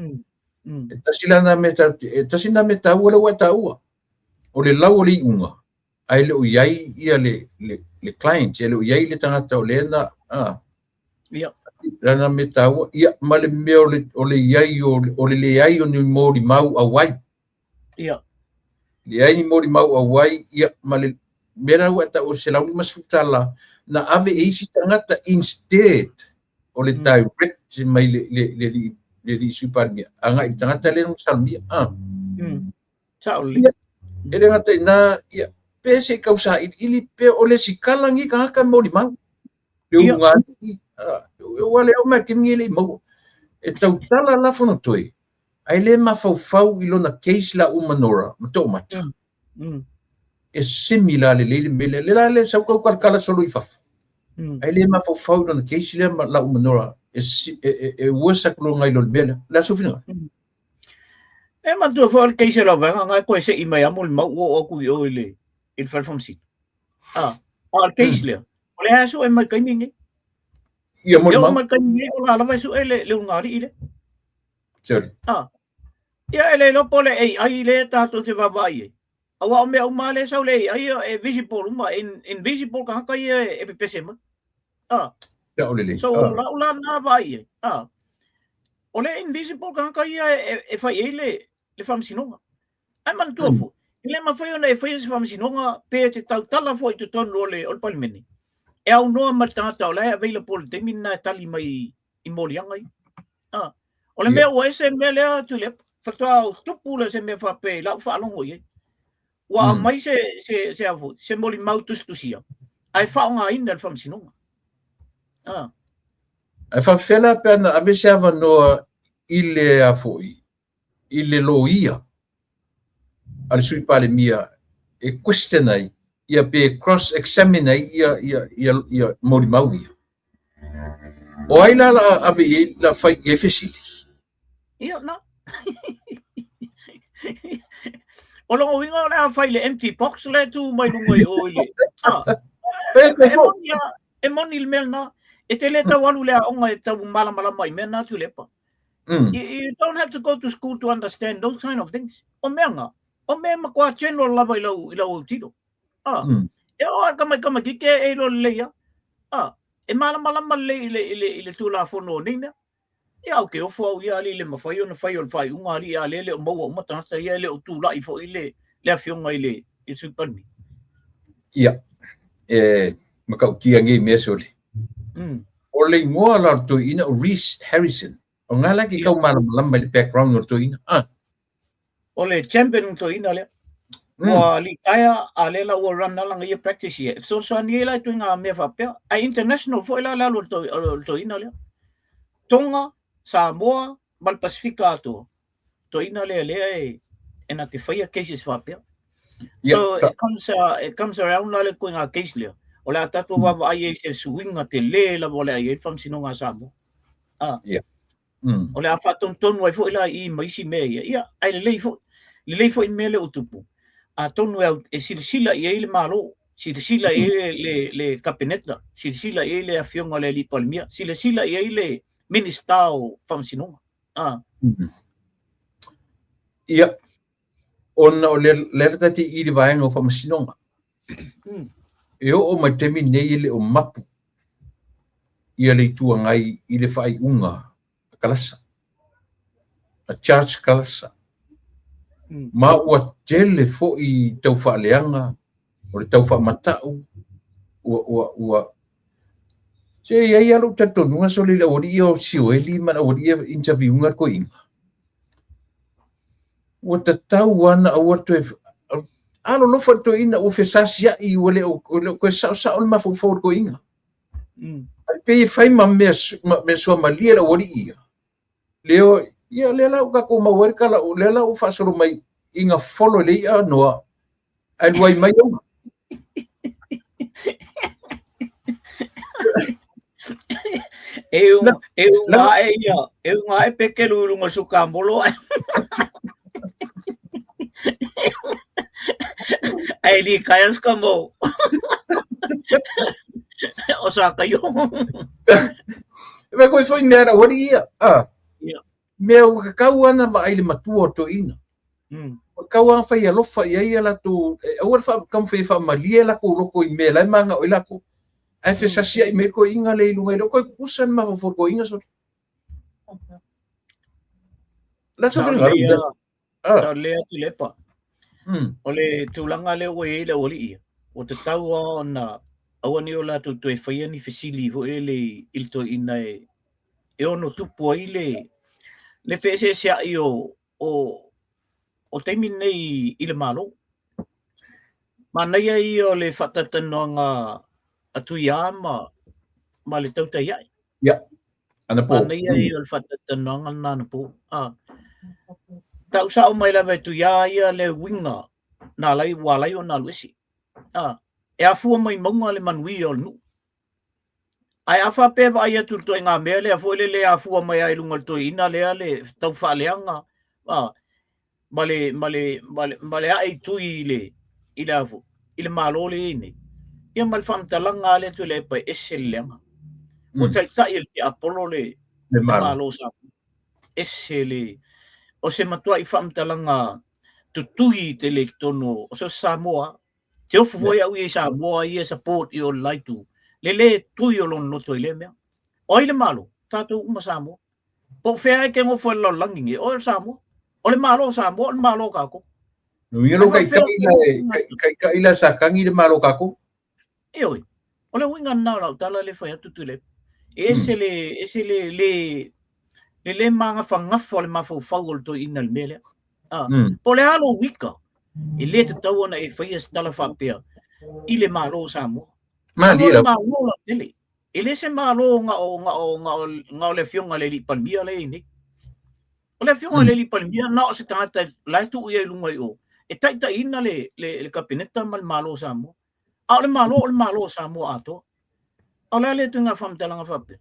E tasi la na mea tatou e tasi na mea taua lea ua e taua. O le lau o le iuga, ae le o i ai ia le, le, le client, e le o i ai le tagata o lea na, ah. Ia. Lana mea taua, ia, ma le mea o le, o le i ai o, o le leai o ni molimau auai. Ia. Leai ni molimau auai, ia, ma le mea la ua e taua $150 na ave e isi tagata instead o le direct mai le, le, le, le, le alii Sui Palemia, agai i le tagata lea na salmia. Ah. Sao lelei. Ia, e le gata i na, ia, pe se i kau sailiili, pe o le sikala ni tagata molimau. Le ulugalii, ua le ao mai timi e le i maua. E tautala la Fonotoe, ae le mafaufau i lona case la uma Nora, ma Toomata. E semi la lelei le mea lea. Le la le sau kau kalakala solo i fafo. Ae le mafaufau i lona case lea ma la uma Nora. E, e, e, e worse aku loa ngai lo le mea lea. Le aso finagalo. E manatua foi o le case o lau vaega na e toe sei mai lava molimau ua oo atu i o i le i le fale faamasino. Ah, a o le case lea, o lea e sue mai le taimi lenei. Ia E oo molimau. mai le taimi lenei o la lava e sue le, le ulugalii lea. Sorry. Ah, ia e le iloa po o le AI lea tatou te vaavaai i ai. Aua o mea uma lava lea e sau le AI e visible uma, in, invisible tagata ia e pepese mai. Ah. Ia o lelei. So, ah. lau la na vaai i ai. Ah. O le invisible tagata ia e, e fai ai le, le faamasinoga. Ae manatua foi, e le mafai ona e faia se faamasinoga pe te tautala foi i totonu o le, o le Palemene. E aunoa ma le tagata o la e available i le taimi lena e tali mai i moliaga ia. Ah. O le mea ua ese le mea lea Tuilaepa, faatoa tupu lea se mea faapea i lau faalogo i ai. Ua aumai se, se, se, a foi, se molimau tusitusia, ae faaaogaina e le faamasinoga. Ah. Ae faapefea la pe ana ave se avanoa i le a foi, i le loia a le Sui Palemia e question ai, ia pe cross examine ai ia, ia, ia, ia molimau ia. O ai la la ave i ai la fai i ai fesili? Ia, na. O lona uiga o le a fai le empty box lea e tu mai luga i o i le... Ah, e moni, e moni le mea lena. E te le tau alu le aoga e tau malamalama i mea na Tuilaepa. You don't have to go to school to understand those kind of things. O mea nga, o mea matua general lava i lau, i lau autilo. Ah, e oo a tama tamaititi e iloa lelei lava. Ah, e malamalama lelei i le, i le, i le Tulafono o nei mea. Ia, ou te ofo au ia alii le mafai ona fai o le faaiuga alii a lea e le o maua uma tagata ia e le o tulai foi le, le afioga i le, i le Sui Palemia. Ia, e matautia nei mea sole. O le igoa la o le toeaina o Reece Harrison. O lena la e te tau malamalama i le background o le toeaina. Ah. O le champion o toeaina lea. Ua litaea a lea la ua run lana ia practice ia. E fesoasoani ai la i ituaiga mea faapea. Ae international foi la le alu o le toeaina lea. Tonga, Samoa ma le Pasifika atoa. Toeaina lea lea e e na te faia cases faapea. So it comes around la le ituaiga case lea. O le a tatou vaavaai ai i se suiga tele lava o le a i ai le Faamasinoga a Samoa. Ah. Yeah. O le a faatonutonu ai foi la i i ma isi mea ia. Ia, ae lelei foi. Lelei foi le mea lea ua tupu. Atonu e, e silasila i ai le Malo, silasila i ai le, le, le Kapeneta, silasila i ai le Afioga i le Alii Palemia, silasila i ai le Minista o Faamasinoga. Ah. Ia, ona o le lea ta te i le vaega o faamasinoga. E oo mai taimi nei e le o mapu ia le Itu Agai i le faaiuga a Kalasa, a Judge Kalasa. Ma ua tele foi tau faaleaga o le tau faamatau ua ua ua Se i ai lou talitonuga sole i le aualii ia o Sioeli ma le aualii ia interviewga le toeaina. Ua tatau lava ona aua le toe alolofa le toeaina ua fesasiai ua le o toe saosao le mafaufau o le toeaina. Ae pei e fai ma mea ma mea suamalie le aualii ia. Leo, ia lea la ua tatou maua ai le tala, lea la ua faasolo mai ina folo i le i'a Noa, ae luai mai ona. E u, e unga ae ia, e unga ae pekelu i luga o le sukamolo ae. Ae li kaya suka mo. O sa kaio. E mea koe foi mea rau ari ia. Ah. Yeah. Mea ua kakau ana vaai le matua o toeaina. Ua kau ana whai alofa i ai ia latou, e aua le wha, taumafai e faamalie lakou loko i mea la e magao ai lakou. Ae fesasiai mai le toeaina lea i luga i le, o toe kukusa le mafaufau o le toeaina sole. La Sao finagalo lelei mea. a, Ah. sao lelei a Tuilaepa. O le tulaga lea ua i ai le aualii ia, ua tatau lava ona aua ne i o latou toe faia ni fesili foi lele i le toeaina e, e ono tupu ai le, le feeseeseai o, o, o taimi nei i le Malo. Manaia ia o le faatalatalanoaga a Tuia ma, ma le tautai ae. Ia, anapo. Manaia ia o le faatalatalanoaga lena anapo. Ah. Tau sao mai lava e Tuia ia le uiga na alai, ua alai ona alu ese. Ah. E afua mai mauga le manuia o le nuu. Ae a faapea e vaai atu i le ituaiga mea lea foi lele e afua mai lava i luga o le toeaina lea le tau faaleaga a, ma le, ma le, ma le, ma le ae i tui i le, i le a foi, i le Malo lea e i ai nei. Ia ma le faamatalaga lava lea Tuilaepa e ese le leaga. Ua taitai e le tiapolo le, Le le Malo. Malo o Samoa. Ese le, o se matuai faamatalaga tutui tele i totonu o so o se Samoa Te ofo foi au ia i Samoa ia e support i o le la itu. Le le tui o lona loto i lea mea. O ai le Malo? Tatou uma Samoa. Po o fea e te nofo i le lalolagi nei, oe o le Samoa. O le Malo o Samoa, o le Malo o tatou. No ia lo taitai la taitai la Satani le Malo o tatou. Ioe. O le uiga lena o lau tala lea e fai atu Tuilaepa. E ese le, ese le, le, le le magafagafa o le mafaufau o le toeaina i le mea lea. Ah, Po o le a lou ika, e le tatau ona e faia se tala faapea i le Malo o Samoa. Malie O le lava. Malo lautele. E le se Malo na o, na o, na o, na o le Afioga i le Alii Palemia lea e i ai nei. O le Afioga i le Alii Palemia, na o se tagata la e tuu ia i luga i o, e taitaiina le, le, le Kapeneta ma le Malo o Samoa. A o le Malo, o le Malo o Samoa atoa. A o le a lea ituaiga faamatalaga faapea?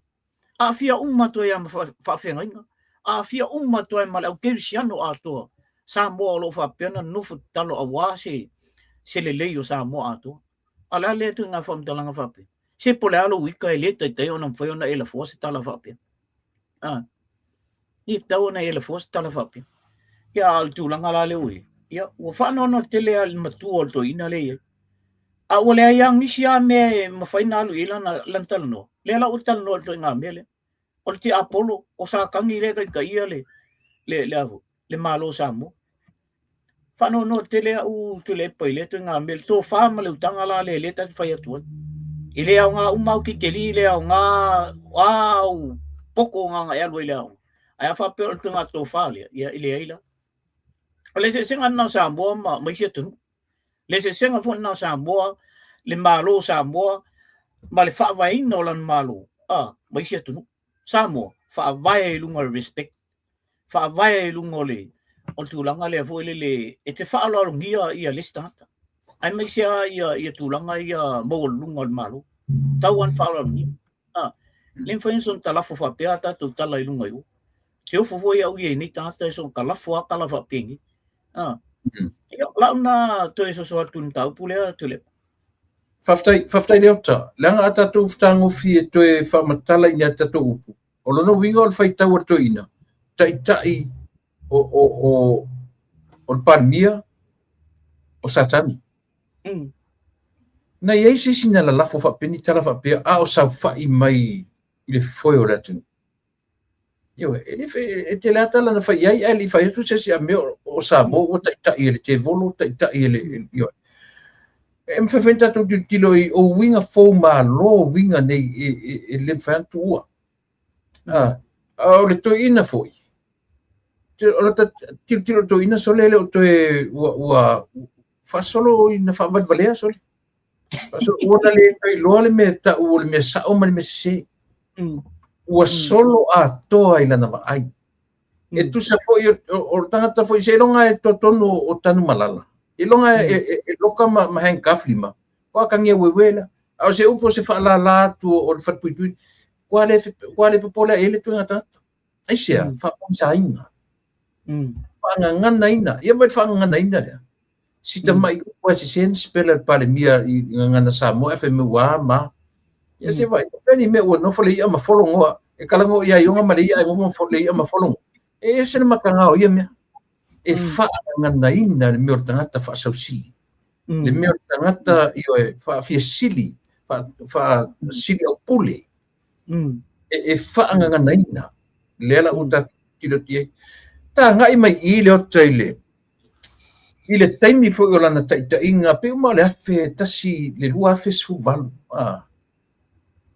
Aafia uma atu ai lava ma faafeagaiga, aafia uma atu ai ma le au kerisiano atoa, Samoa o lo o faapea ona nonofo tatalo aua se, se lelei o Samoa atoa. A o le a lea ituaiga faamatalaga faapea? Se po o le a lou ika e le taitai ona mafai ona e lafoa se tala faapea. A, e tatau ona e lafoa se tala faapea. Ia, a o le tulaga la lea ua i ai, ia, ua faanoanoa tele lava i le matua o le toeaina lea e i ai. A ua leai lava nisi lava mea e mafai ona alu i ai lana, lana talanoa. Lea la ua talanoa i le ituaiga mea lea. O le tiapolo, o Satani lea e taitaia le, le, le, a foi, le Malo o Samoa. Faanoanoa tele au Tuilaepa i lea ituaiga mea, le tofa ma le utaga la lea lea ta te fai atu ai. E le aoga uma au titeli, e le aoga a au poko gagae alu ai i le aoga. Ae a faapea o le ituaiga tofa lea, ia e leai la. O le eseesega lena o Samoa ma, ma isi atunuu. Le eseesega foi lena o Samoa, le Malo o Samoa ma le faavaeina o lana Malo a, ma isi atunuu. Samoa, faavae i luga o le respect, faavae i luga o le, o le tulaga lea foi lele e te faaaloalogia ia le isi tagata, aemaise lava ia, ia tulaga ia maualuluga o le Malo. Tau lava ona faaaloalogia. A, le mafai ona soona talafo faapea a tatou tala i luga i o. Te ofo foi au ia i nei tagata e soona talafo lava tala faapenei. A, ia, o lau lena toe soso atu i le mataupu lea, Tuilaepa. Faafetai, faafetai Leota. Leaga a tatou fetagofie e toe faamatala i ni a tatou upu, o lona uiga o le faitau a le toeaina, taitai o, o, o, o le Palemia, o Satani. Na i ai se isi na lalafo faapea ni tala faapea, a o saofai mai i le foe o le atunuu. Ioe, e le e tele lava tala na fai i ai, ae le i fai atu se isi a mea o Samoa ua taitai e le tevolo, taitai e le, ioe. E mafai foi ona tatou tilotilo i o uiga fou malo uiga nei e, e, e le mafai ona tuua. A, a o le toeaina foi, o le tilotilo toeaina sole e le o toe ua, ua faasolo ina faavalevalea sole. Ua na le toe iloa le mea tau o le mea sao ma le mea sese. Ua solo atoa i lana vaai. E tusa foi o le tagata foi seiloga e toatonu o Tanumalala. Iloga e loka ma handcuff lima. Kua kangia ueue la. A o se upu o se faalala atu o le falepuipui, kua le kua le popole ai le tuiga tagata. Aisea, faapogisaina. Faagaganaina. Ia ma le faagaganaina lea. Si tamai upu a sese na sipela le Palemia i gagana Samoa ae fai mai ua ma. Ia se vaai, o ni mea ua nofo le i'a ma fologoa, e kalago ia ioga ma le i'a e nofo ma le i'a ma fologo. E ese le mataga o ia mea. E faagaganaina le mea o le tagata faasausili. Le mea o le tagata ioe faafiasili, faasili aupule. E faagaganaina. Lea la ua tatou tilotilo i ai. Tagai mai i le ota i le I le taimi foi o lana taitaiga, pei uma o le 1000, le 2018, a,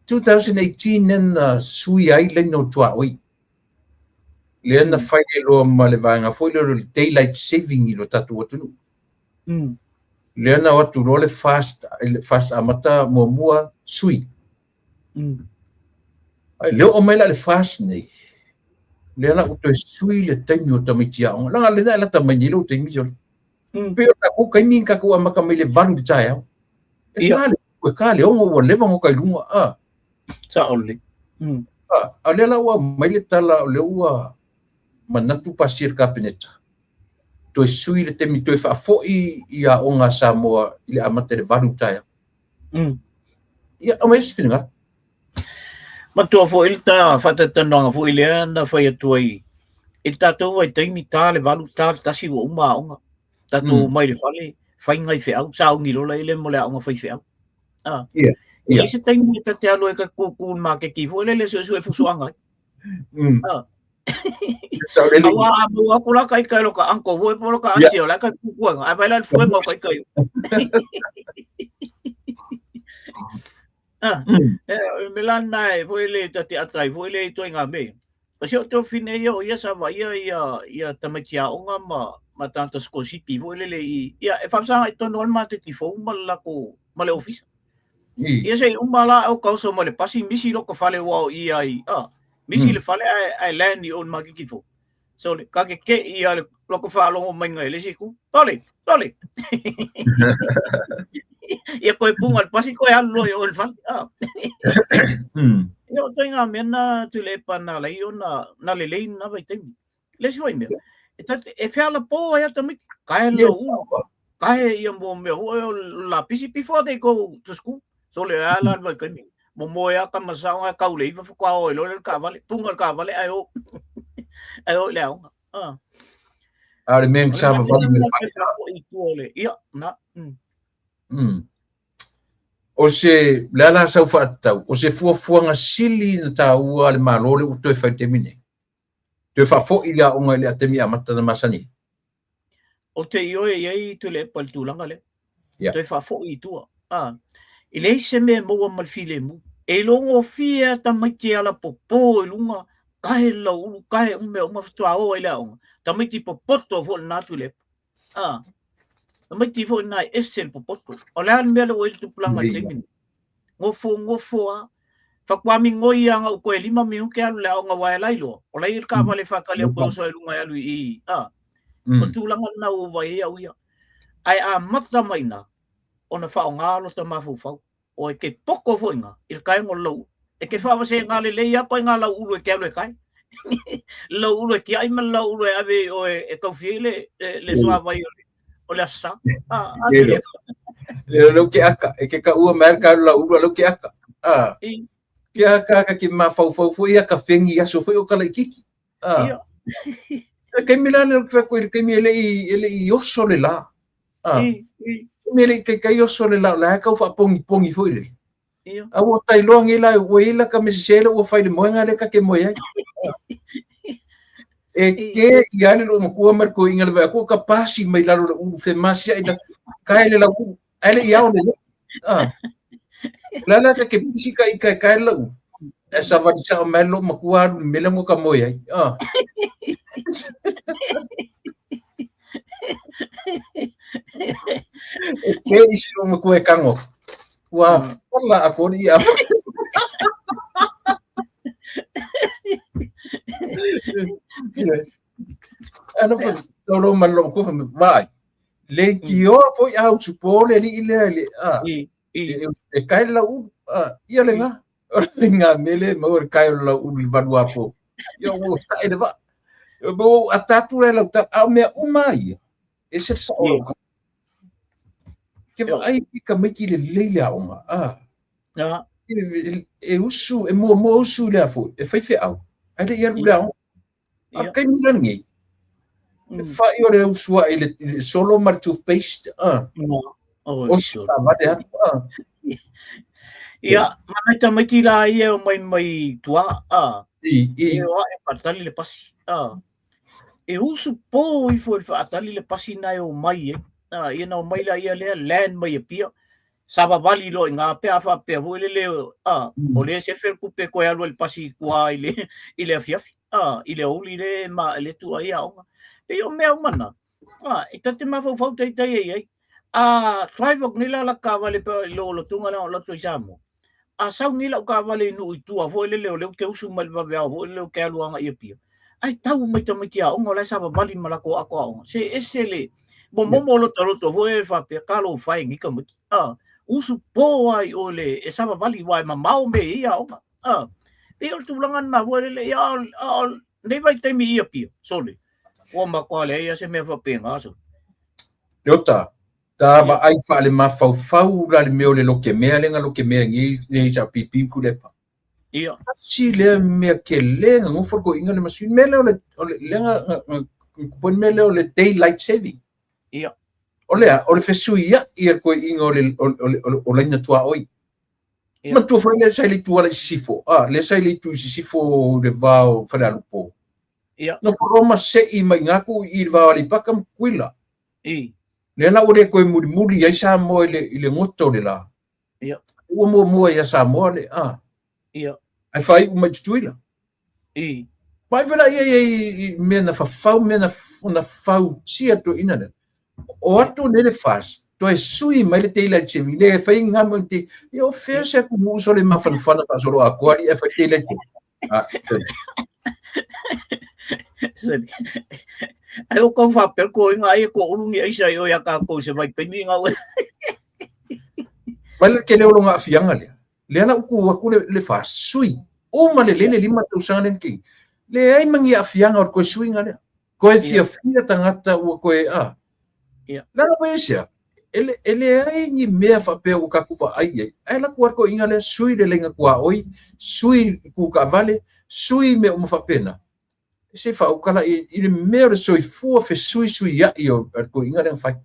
2018 lea na sui ai laina o tuaoi. Lea na fai ai loa ma le vaega foi lea o le daylight saving i lo tatou atunuu. Lea na o atu loa le FAST, le FAST amata muamua sui. Ai, le oo mai la le FAST nei, lea la ua toe sui le taimi o tamaiti aoga. Leaga lena e lata mai nei lou taimi sole. Pei o tatou taimi na tatou amata mai le 8 i le taeao. E ta le, e ta le 6 ua leva ona oka i luga. A. Sao lelei. A, a lea la ua aumai le tala o lea ua manatu pasia e le Kapeneta, toe sui le taimi, toe faafoi i aoga a Samoa i le amata i le 8 i le taeao. Ia, aumai se finagalo. Matua foi le ta faataitanoaga foi lea na fai atu ai i le tatou vaitaimi ta le 8 ta le 1 ua uma aoga. Tatou omai i le fale, fai nai feau, sauni loa laia mo le aoga fai feau. Ah. Yeah. Yeah. E se taimi e ta te alu ai ka kūkū i le maketi foi lele suesue fusoaga ai. Ah. Aua a maua aku la kai kai lo ka uncle foi po lo ka auntie o la ka kūkū ai. Ai vai la le fuenga o kai kai. Ah, e me la na e foi le ta te atai foi le toi ngā me. O se o tō whine ia o ia sa va ia ia ia tamaiti aoga ma ma tanta skosipi foi lele i ia e whasanga i tonu al ma te tifou ma le lako ma le ofisa. Ia se uma la o kauso ma le pasi misi loko fale ua o ia i ah misi le fale ai ai land i o ma ki fo. So le ka ke ke ia le loko whaalogo mai ngai le si ku. Tole, tole. Ia koe punga le pasi koe alu loa i o le fale. Ah. Ia o toi ngā mea na tule e pa nā lei o na, na le lei na vai taimi. Le si wai mea. E, tate, e wheala pō ai ata miti. Kae lo u. Kae ia mō mea hua o la pisi before they go to school. So le ala le vai taimi. Mo moe a ka masao ai kau le iwa whakua o i lo le ka vale. Punga le ka vale ai o. Ai o i le aonga. Ah. A le mea sa vavali me le fale. Ia, na. O se, le ala sau faatatau, o se fuafuaga sili na taua a le Malo lea ua toe fai i le taimi nei. Toe faafoi le aoga i le taimi amata na masani. Ou te ioe i ai Tuilaepa i le tulaga lea. Yeah. Toe faafoi i tua. Ah, e leai se mea e maua ma le filemu. E logofie a tamaiti e ala popo i luga, kahe le lauulu, kahe uma mea uma faatoa o ai le aoga. Tamaiti popoto foi lena Tuilaepa. Ah, tamaiti foi lena e ese le popoto. O le a le mea lea ua i ai le tupulaga i le taimi lenei? Gofo gofo a. Faatoa migoi lava na o toe 5 minute alu i le aoga aua e la iloa, o la e i ai le taavale e faatali atu e oso ai i luga e alu i i. Ah, o le tulaga lena ua ou vaai ai au ia. Ae amata mai ina ona faaaoga lota mafaufau. O e te poto foi ina i le kaega o le lauulu. E te faavasegaina lelei lava ituaiga lauulu e te alu e kae. Le lauulu e tiai ma le lauulu e ave i oe e taufia ai le, le, le suavai o le, o le Aso Sa. Ah, a le Le leu ke aka, e ke ka ua mai ka la ulu leu ke aka. Ah. Ke aka ka ke mafaufau foi ia ka fengi aso foi o ka laititi. Ah. Ia. E kaimi la le fa ko le kaimi ele i ele i oso le la. Ah. Kaimi ele kai kai oso le la la ka fa pongi pongi foi le. Ia. A ua tai loa ngi la ua ila ka mese le ua fai le moenga le ka ke moe ai. E ke i ale lo makua mar ko inga le va ko ka pasi mai lalo le ulu fe masia ina kai le la ulu ale i ao le. Ah. La la ka ke pisi ka i kai kai la ulu. E sa vali sa o mai lo makua alu mele ngo ka moe ai. Ah. E ke isi o makua e kango. Ua pala a kori ia. Ano fa tolo man lo ko vai. Le kio foi au su pole li ile le a. E kai la u ia le nga. O le nga mele ma o kai la u li valua po. Ia o sa e le va. Bo atatu le la ta a mea uma ia. E se sa o ka. Ke vaai i tamaiti lelei le aoga, a. A. E usu, e muamua usu i le a foi, e fai feau, ae le i alu i le aoga. A o le taimi la lenei, e fai o le usu ae i le solo ma le toothpaste, a. Oso taavale atu, a. Ia, ma nai tamaiti la ia e omai mai tua, a. I, i. E o ae faatali le pasi, a. E usu pō ifo i le faatali le pasi na e omai ai. A, ia na omai la ia lea land mai Apia. Savavali loa i ngā pea faapea foi lele, a, o lea sefe le tupe koe alu ai le pasi i tua i le, i le afiafi, a, i le aoauli le ma le tua i aoga. Pei o mea uma na, a, e ta te mafaufau taitai ai ai. A drive atu nei la la taavale pe i lou lotuga lea o loto i Samoa. A sau nei lau taavale i nuu i tua foi lele o lea ou te usu mai le vaveao foi lele ou te alu agai i Apia. Ae tau mai tamaiti aoga o la e savavali ma latou ato aoga. Se ese le momomo o lota loto foi e faapea talofa e nei tamaiti. A usu po lava i o i le e savavali aua e mamao mea e i ai aoga. A pei o le tulaga lena foi lele ia a o lenei vaitaimi i Apia, sole, ua matua leai lava se mea faapena sole. Leota, ta vaai faalemafaufau la le mea o le lokemea lea na lokemea nei nei HRPP ma Tuilaepa. Ia. Tasi lea mea tele na nofo le toeaina lea ma sui. Mea lea o le, o le, lea na, na, na, na, mea lea o le daylight saving. Ia. O le a, o le fesuiai a le toeaina o le, o, o, o, o laina tuaoi. Ia. Manatua foi lea sa i le itu ala i sisifo, a, lea sa i le itu i sisifo i le va o Falealupo. Ia. Nofo loa ma sei mai i ngā ku i le va o Aleipata ma Tutuila. I. Lea la ua le toe mulimuli ai Samoa i le, i le goto o le la. Ia. Ua muamua ia Samoa le, a. Ia. Ae faaiu mai Tutuila. I. Mai vela ia ia i, i mea na fafau, mea na, na fautia toeaina lea. O atu nei le FAST, toe sui mai le daylight saving, le fai ngā mo te, ia o fea se atunuu sole mafanafana faasolo atoa li e fai daylight saving. Ah, Sali. Ai o kau faapea ko inga ai ko ulu ni aisa i o ia kākou se vaitaimi ngā ue. Mai le tele o lo aafiaga lea. Lea la uku aku le, le FAST, sui. Uma le lele 5 tausaga le kei. Leai ma ni aafiaga o le koe suiga lea. Koe fiafia tagata ua koe a. Ia. Leaga foi e sea, e, le, e leai ni mea faapea ua tatou vaai ai. Ae alu atu toeaina lea sui le laina tuaoi, sui ku taavale, sui mea uma faapena. Se faautala i, i le mea o le soifua fesuisuiai o le toeaina lea na fai.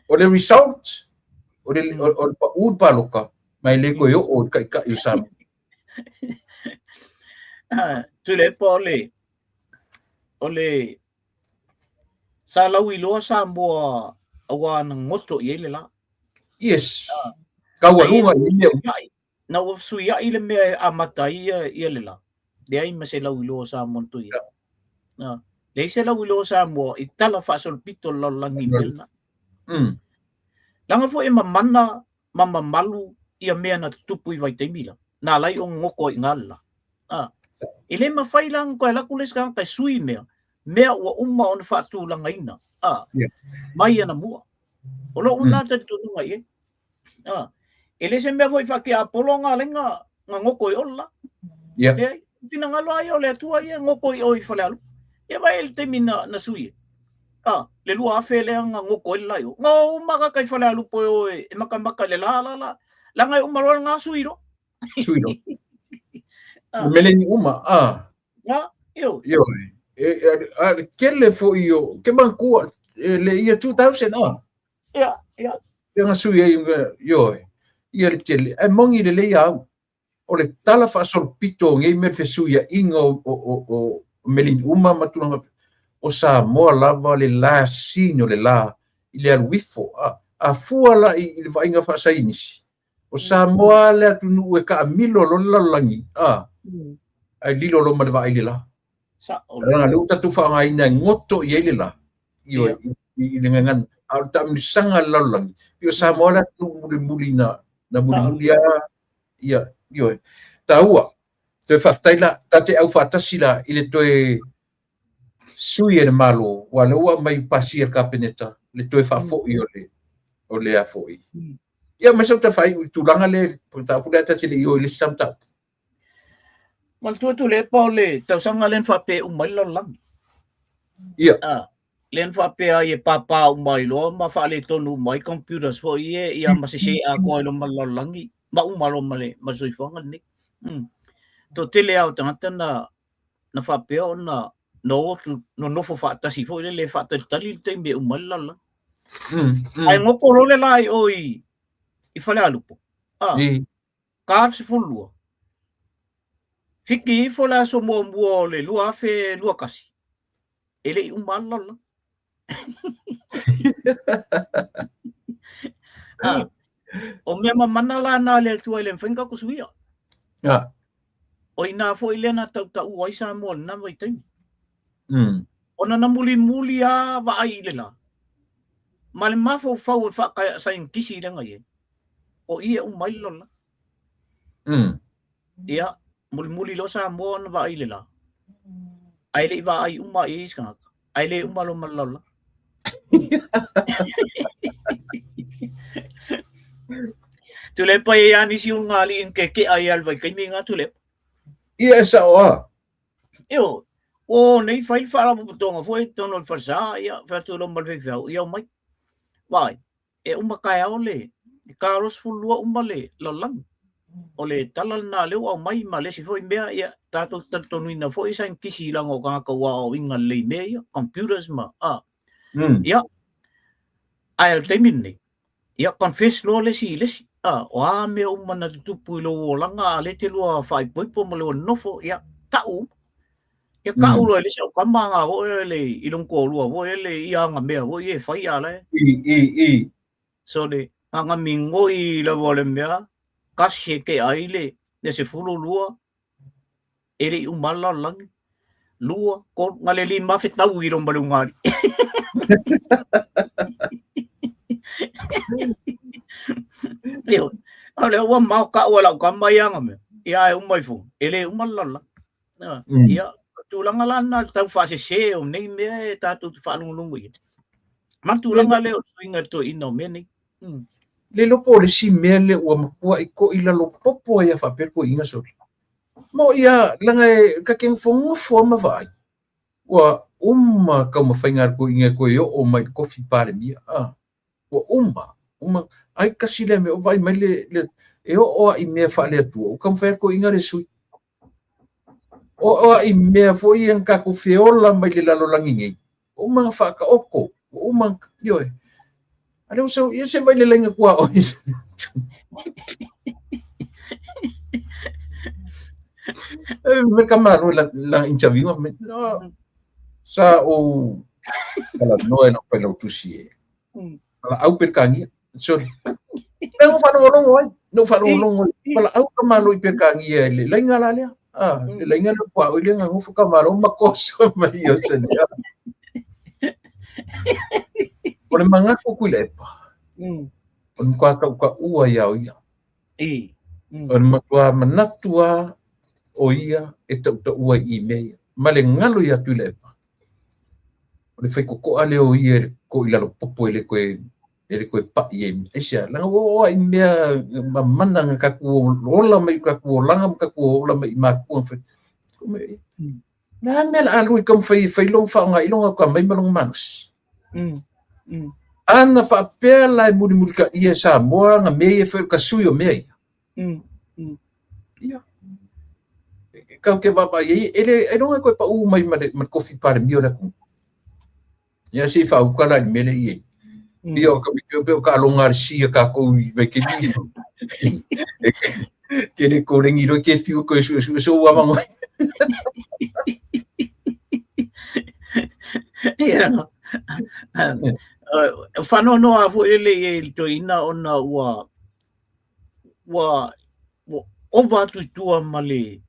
O le result, o le, o, o le pau le paloka, ma e le koe oo i le taitai o Samoa. Tuilaepa o le o le Sa lauiloa Samoa auā na goto i ai le la. Yes. Taualuga i mea uma. Na ua fesuiai le mea e amata ai ia, ia le la. Leai ma se lauiloa o Samoa na toe i ai. Ah, leai se lauiloa o Samoa i tala faasolopito o le lalolagi i mea lena. Leaga foi e mamana ma mamalu ia mea na tutupu i vaitaimi la, na alai ona goto ai i ina le la. Ah, e le mafai la ona toe alu atu le isi tagata e sui mea, mea ua uma ona faatulagaina, ah, mai anamua. O lou lena talitonuga i ai. Ah, e le se mea foi faatiapolo nga alai nga nga goto i o le la. Leai, finagalo lava ia o le Atua ia e goto i o i Falealupo. Ia vaai i le taimi na, na sui ai. Ah, le 2000 lea na goto ai le la i o. Na o uma tagata i Falealupo e o e, e matamata i le la la la. Leaga e uma loa lena sui loa. Sui loa. Ah. Meleni uma, ah. Ah, ioe. Ioe. E, e, a, le tele foi o, ke manatua, e, le ia 2000, ah. Ia, ia. Ia na sui ai, ioe. Ia le tele. Ae moni lelei au. O le tala faasolopito o nei mea le fesuiaiga o, o, o, o meleni uma ma tulaga o Samoa lava le lasini o le la i le alu ifo. A, a fua la i, i le vaaiga faasainisi, o Samoa le atunuu e taamilo loa le lalolagi, a, ae lilo loa ma le vaai i le la. Sa'o. Leaga lea ua tatou faaaogaina e goto i ai le la, ioe, i le gagana. A o le taamilosaga a le lalolagi, pei o Samoa le atunuu mulimuli na, na mulimuli lava, ia, ioe. Taua, toe faafetai la, ta te aufaatasi la i le toe sui e le Malo, aua o lea ua aumai pasia e le Kapeneta le toe faafoi o le, o le a foi. Ia, ma sau tala faaiu i le tulaga lea, le mataupu lea ta te le i o i le isi mataupu. Manatua Tuilaepa o le tausaga lea na faapea uma ai le lalolagi. Ia. Ah, lea na faapea ai e pāpā uma ai loa ma faaletonu uma ai computers foi ia, ia ma sese atoa ai loa ma le lalolagi, ma uma loa ma le, ma le soifuaga lenei. Mm. Toatele lava o tagata na, na faapea ona na o atu nonofo faatasi foi lele e faatalitali le taimi e uma ai le lalolagi. Ae goto loa le la i o i, i Falealupo. Ah. Ka 12. Fiki ifo le aso muamua o le 2021, e le i uma lava le lalolagi. Ah, o mea mamana la na a le Atua e le mafai ona tatou suia. O i ina foi lea na tautaua ai Samoa i lena vaitaimi. Ona na mulimuli lava vaai i le la, ma le mafaufau o le faasaienitisi lea na i ai, o i e uma ai le lalolagi. Ia, mulimuli loa Samoa ona vaai i le la, ae le i vaai uma i ai isi tagata, ae le uma loa ma le lalolagi. Tuilaepa e i ai lava nisi ulugalii na keke'a ai lava i le vaitaimi lena Tuilaepa. Ia, e sa'o lava. Ioe, ua o nei fai le faalapotopotoga foi i totonu o le falesa, ia, fai atu loa ma le faifeau, ia omai. Vaai, e uma taeao le ta 22 uma le lalolagi. O le tala lena lea ua aumai ma le isi foi mea, ia, tatou te talitonuina foi saienitisi leaga o tagata ua aoaoina lelei i mea ia, computers ma, a. Ia, ae o le taimi lenei, Ia confess loa le isi i le isi, a, o a mea uma na tutupu i lou olaga a lea e te lua faaipoipo ma lua nonofo, ia ta'u uma. Ia ta'u loa e le isi au tama aga foi le i lona toalua foi lele ia aga mea foi ia e fai a la e. I, i, i. So le gagamigoi lava o le mea, tasi e tea ai le 12 e le i uma lava le lalolagi, lua, tolu, na le 5000 tau i loma le ugāli. Ioe, o lea ua mao ta'u e lau tama ia aga mea, ia ae uma ifo, e le uma le lalolagi. Ia, o le tulaga la lena o le tau faasese o nei mea e tatou te faalogologo i ai. Ma le tulaga lea o le suiga i le toeaina o mea nei. Le iloa po o le isi mea lea ua matuai toilalo popo ai a faapea le toeaina sole. Mo'i a, leaga e ta te nofonofo lava ma vaai, ua uma taumafaiga a le toeaina e toe oo mai i le tofi Palemia. A, ua uma, uma, ai tasi lea mea, o vaai mai le, le, e oo lava i mea faale-Atua, ua taumafai lava le toeaina lea e sui. O oo lava i mea foi ia na tatou feola mai le lalolagi nei, ua uma ona faataoto, ua uma, ioe. A lea ua sau, ia se vaai le laina tuaoi. E me ka malo la, la interview me, no, sa ou Talanoa e lau failautusi e. Valaau Peretania. Sorry. Na ou faalogologo ai, na ou faalogologo ai. Valaau ka Malo i Peretania i le laiga la lea. Ah, le laiga lea puaoi lea gagofo ka Malo ma koso mai o se lea. O le manatu Tuilaepa. O le matua tautaua ia o ia. O le matua manatu lava o ia e tautaua i mea ia. Ma le galo ia Tuilaepa. O le faitotoa lea o ia i le toilalo popo e le toe e le toe pai ai. Aisea? Leaga ua oo lava i mea mamana na tatou ola mai i tatou olaga ma tatou ola mai i matua na fai. Le a le mea o le a alu ai taumafai e fai lou faaaoga i lona atamai ma lona malosi? Ana faapea la e mulimulitaia e Samoa na mea ia e fai o ka sui o mea ia. Ia. Tatou te vaavaai i ai, e le, ailoga e toe pau mai ma le tofi Palemia o le atunuu. Ia se i faauka la i le mea lea i ai. Ia o ka pei o ka aloga a le si a tatou i vaitaimi. Ke le kolegi loa ke fiu koe suesue so ua mangoi. Ia, faanoanoa foi lele i le toeaina ona ua ua ua ova atu i tua ma le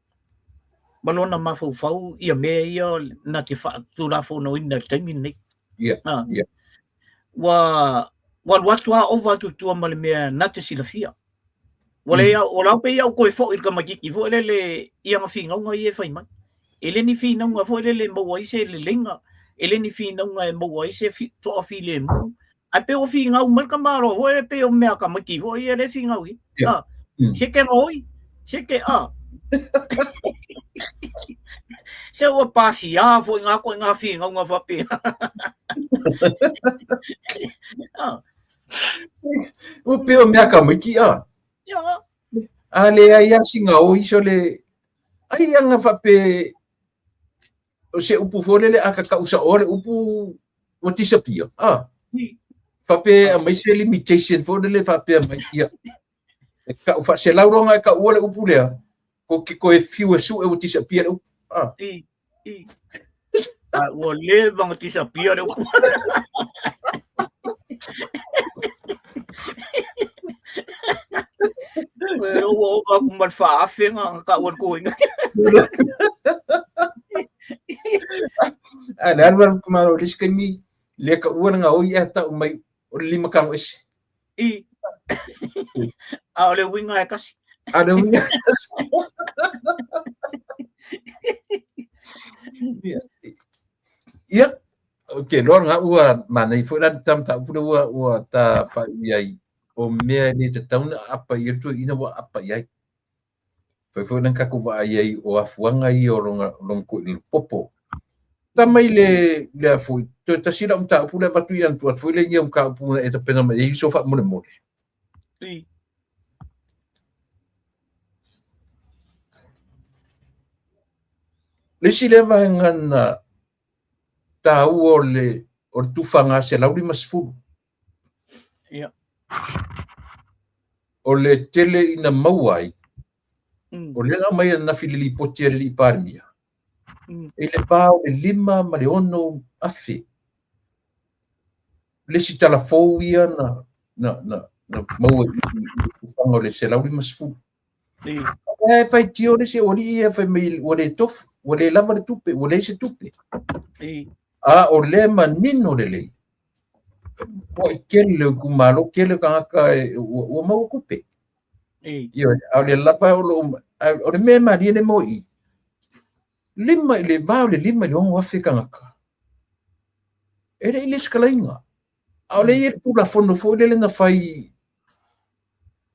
ma lona mafaufau ia mea ia na te faatulafonoina i le taimi lenei. Ia, ia. Ua ua alu atu lava ova atu i tua ma le mea na te silafia. Ua le ua lau pei au toe foi i le tamaitiiti foi lele i ana finauga ia e fai mai. E le ni finauga foi lele e maua ai se leleiga, e le ni finauga e maua ai se toafilemu, Ae pei ua finau mai le tamaloa foi lea pei o mea a tamaiti foi ia lea e finau i ai. Ah, se ke gaoi, se ke a. Se ua pasia foi ngā koe ngā finauga faapea. Ah. Ua pei o mea a tamaiti a. Ia. A leai lava si gaoi so le ai ana faapea o se upu foi lele a kakau saoa le upu ua disappear. Ah. Faapea aumai se limitation foi lele faapea mai ia. E kau faaselau loga e kaua le upu lea, ko ke koe fiu e sue ua disappear le upu. Ah. I, i. Ah, ua leva ona disappear le upu. Ua ova atu ma le 4,000 na taua le toeaina. A le alu alu kumalo le isi taimi le taua le gaoi ae tau mai o le lima tago ese. I. A o le uiga e kasi. A o le uiga e kasi. Ia, ou te iloa lena ua manaia foi la le ta mataupu lea ua ua ta faaiu i ai, o mea e le tatau ona aapa i ai le toeaina ua aapa i ai. Fai foi lena tatou vaai ai o afuaga ia o lona lona toilalo popo. Ta mai le lea foi, toe tasi lau mataupu lea avatu i ana tuu atu foi lea i au mataupu na e tapena mai ai so faamolemole. I. Le isi lea vaega na taua o le o le tufaga 150. Ia. O le tele ina maua ai, o lea na aumai ananafi i le lipoti a le alii Palemia, i le va o le 5 ma le 6 afe. Le isi tala fou ia na, na, na, na maua i le tufaga o le 150. E faitio le isi aualii ia fai mai ua le tofu, ua le lava le tupe, ua leai se tupe. A o lea e manino lelei, ua tele le itumalo, tele tagata e, ua, ua maua tupe. Ioe, a o le lava o loo, o le mea e malie le mo i, lima i le va o le 5 i le 6 afe tagata. E le i lesitalaina. A o le i ai le Tulafono foi lele na fai